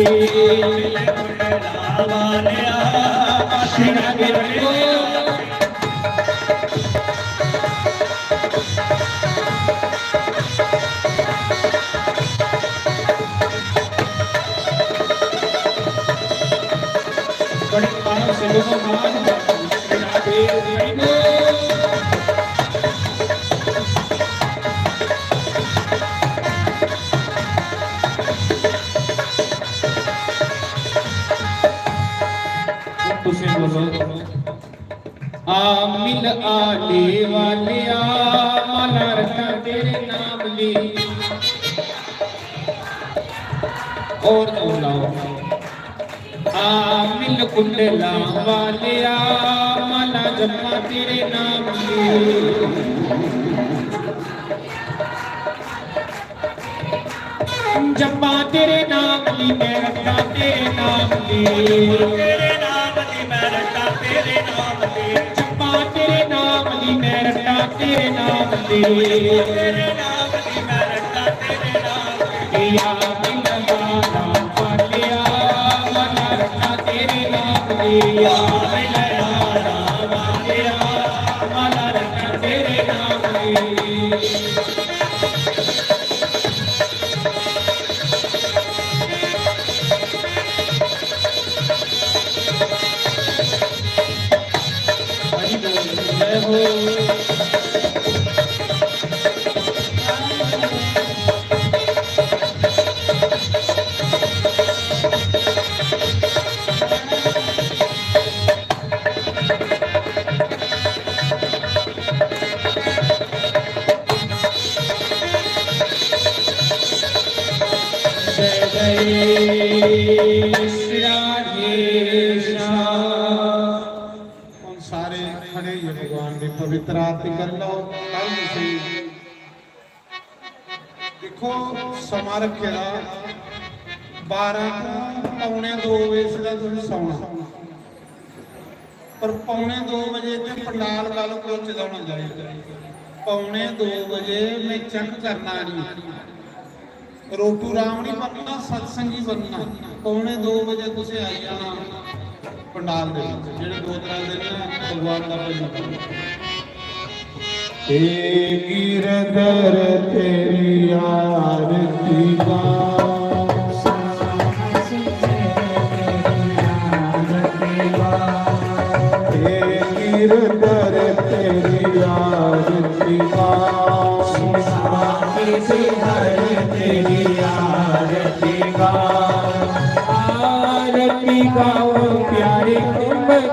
बड़े प्यार से दोनों हाथ तुसें बोलो। आमिल आले वालिया, भला रखा तेरे नाम की। और, और लाओ। आमिल कुंडला वालिया, भला जपा तेरे नाम की। जपा तेरे नाम की, मैं रखा तेरे नाम की। तेरे नाम की, मैं रखा तेरे नाम की। जपा तेरे नाम की, मैं रखा तेरे नाम की। तेरे नाम की, मैं रखा तेरे नाम की। या मिलवाना वालिया, भला रखा तेरे नाम की। या मिलवाना वालिया, भला रखा तेरे नाम की। हम सारे खड़े ही भगवान की पवित्र आरती कर लो। कल से देखो, समां रखे दा बारां तो पौने दो बजे, इसलै तुसें सौना, पर पौने दो बजे ते पंडाल कल पहुंचदा होना चाहिए। पौने दो बजे मैं चेक करना नहीं, रोटू राम नहीं बनना, सत्संगी बनना। पौने दो बजे तुसें आई जाना पंडाल दे विच, जेह्ड़े दो त्रै दिन न भगवान दा भजन करना। हे गिरधर तेरी आरती गा। हे गिरधर तेरी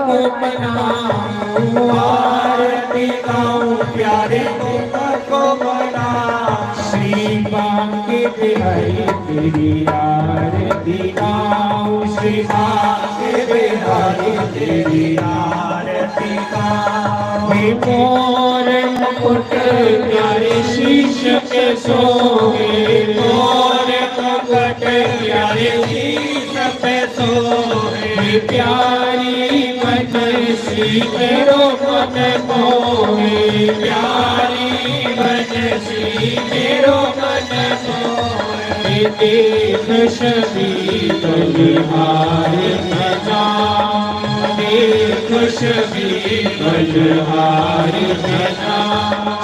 को मनाऊं, आरती गाऊं प्यारे तुमको मनाऊं। श्री बांके बिहारी तेरी आरती गाऊं, श्री बांके बिहारी तेरी आरती गाऊं। हे मोर मुकुट प्यारे शीश पे सोहे, मोर मुकुट प्यारे शीश पे सोहे। प्यारी बनसी मेरो मन मोहे, प्यारी बनसी मेरो मन मोहे। देख छवि बलिहारी ध्वजा, देख छवि बलिहारी ध्वजा।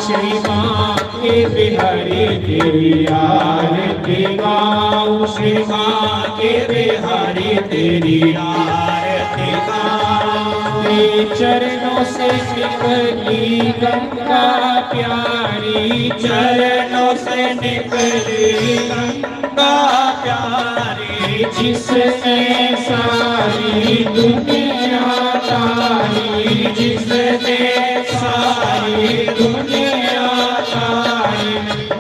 श्री बांके बिहारी तेरी आरती गाऊं, श्री बांके बिहारी तेरी आरती गाऊं। तेरे चरणों से निकली गंगा प्यारी, चरणों से निकली गंगा प्यारी। जिसने सारी दुनिया तारी, जिसने सारी दुनिया तारी।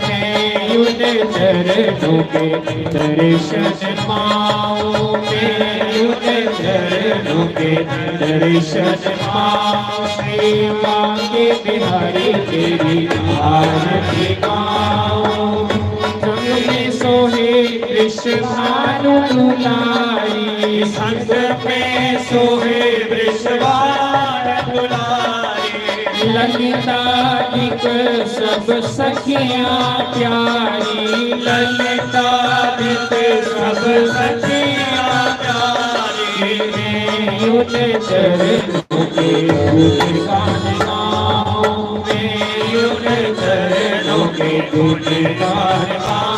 मैं उन चरणों के दर्शन पाऊं, मैं उन चरणों के दर्शन पाऊं। श्री बांके बिहारी तेरी आरती गाऊं। संग में सोहे वृषभानु दुलारी, संग में सोहे वृषभानु दुलारी। ललितादिक सब सखियां प्यारी, ललितादिक सब सखियां प्यारी। मैं उन चरणों के गुणगान गाऊं, मैं उन चरणों के गुणगान गाऊं।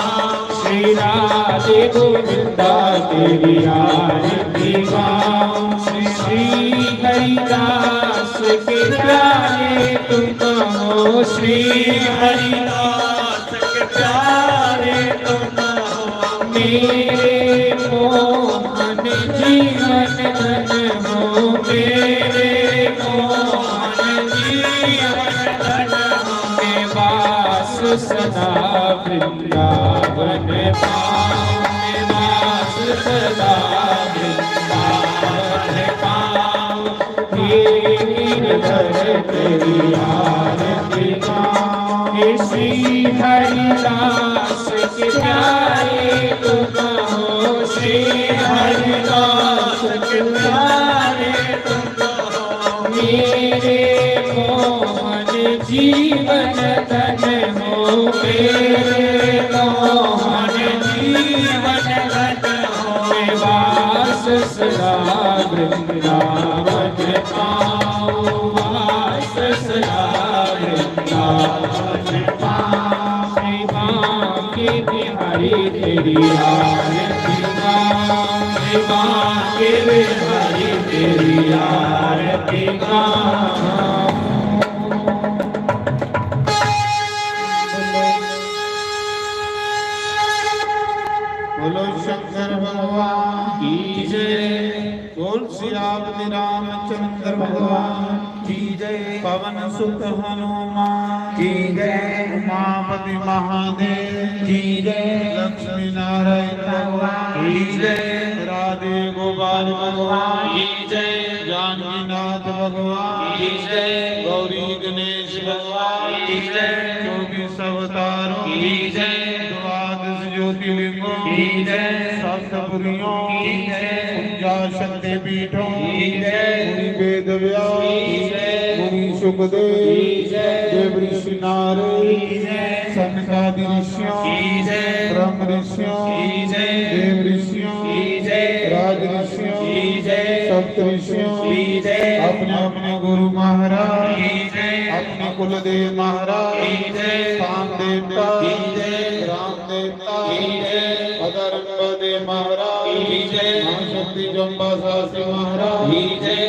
श्री राधे गोविंदा तेरी आरती गाऊं। श्री हरिदास के प्यारे तुम हो, श्री हरिदास के प्यारे तुम हो। मेरे मोहन जीवन धन हो, मेरे मोहन जीवन धन हो। मैं वास सदा वृंदावन पाऊं, मैं वास सदा वृंदावन पाऊं। हे गिरधर तेरी आरती गाऊं। हे श्री हरिदास के प्यारे तुम हो, श्री हरिदास के प्यारे तुम हो। मेरे मोहन जीवन धन हो, मेरे मोहन जीवन धन हो। मैं वास सदा वृंदावन पाऊं, वास सदा वृंदावन पाऊं। श्री बांके बिहारी तेरी आरती गाऊं, श्री बांके बिहारी तेरी आरती गाऊं। बोलो शंकर भगवान की जय। बोल सियापति रामचंद्र भगवान की जय। पवन सुत हनुमान की जय। उमापति महादेव की जय। लक्ष्मी नारायण भगवान की जय। राधे गोपाल भगवान की जय। जानकीनाथ भगवान की जय। गौरी गणेश भगवान की जय। चौबीस अवतारों की जय। द्वादश ज्योतिर्लिंगों की जय। सप्तपुरियों की जय। ऊंचा शक्ति पीठों की जय। मुनि वेद व्यास की जय। मुनि सुखदेव की जय। देव ऋषि नारद की जय। सनकादि ऋषियों की जय। ब्रह्म ऋषियों की जय। देव ऋषियों की जय। राज ऋषियों की जय। सप्त ऋषियों की जय। अपने अपने गुरु महाराज की जय। अपने कुलदेव महाराज की जय। स्थान देवता की जय। ग्राम देवता की जय। अदर देव महाराज की जय। महाशक्ति चंपा सासी महाराज की जय।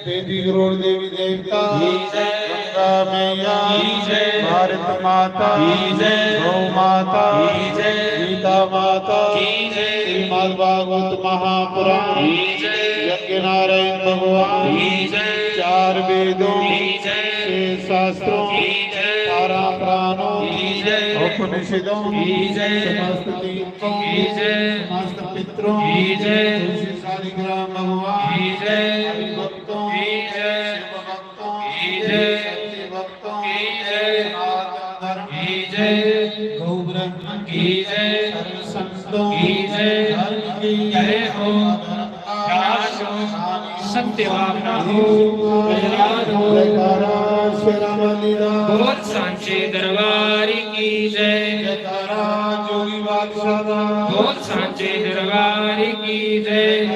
तैंतीस करोड़ देवी देवता की जय। गंगा मैया की जय। भारत माता की जय। गौ माता की जय। गीता माता की जय। श्रीमद् भागवत महापुराण की जय। यज्ञ नारायण भगवान की जय। वेदों, वेद शास्त्रों, अठारह पुराणों, उपनिषदों, समस्त तीर्थों, समस्त पितरों, तुलसी शालिग्राम भगवान, हरि भक्तों, शिव भक्तों, शक्ति भक्तों, सनातन धर्म, गौ ब्राह्मण, सर्व संतों, धर्म की जय हो। सत्य भावना हो। जयकारा शेरा वाली दा। बोल सांचे दरबार की जय। जयकारा जोगी बादशाह दा। बोल सांचे दरबार की जय।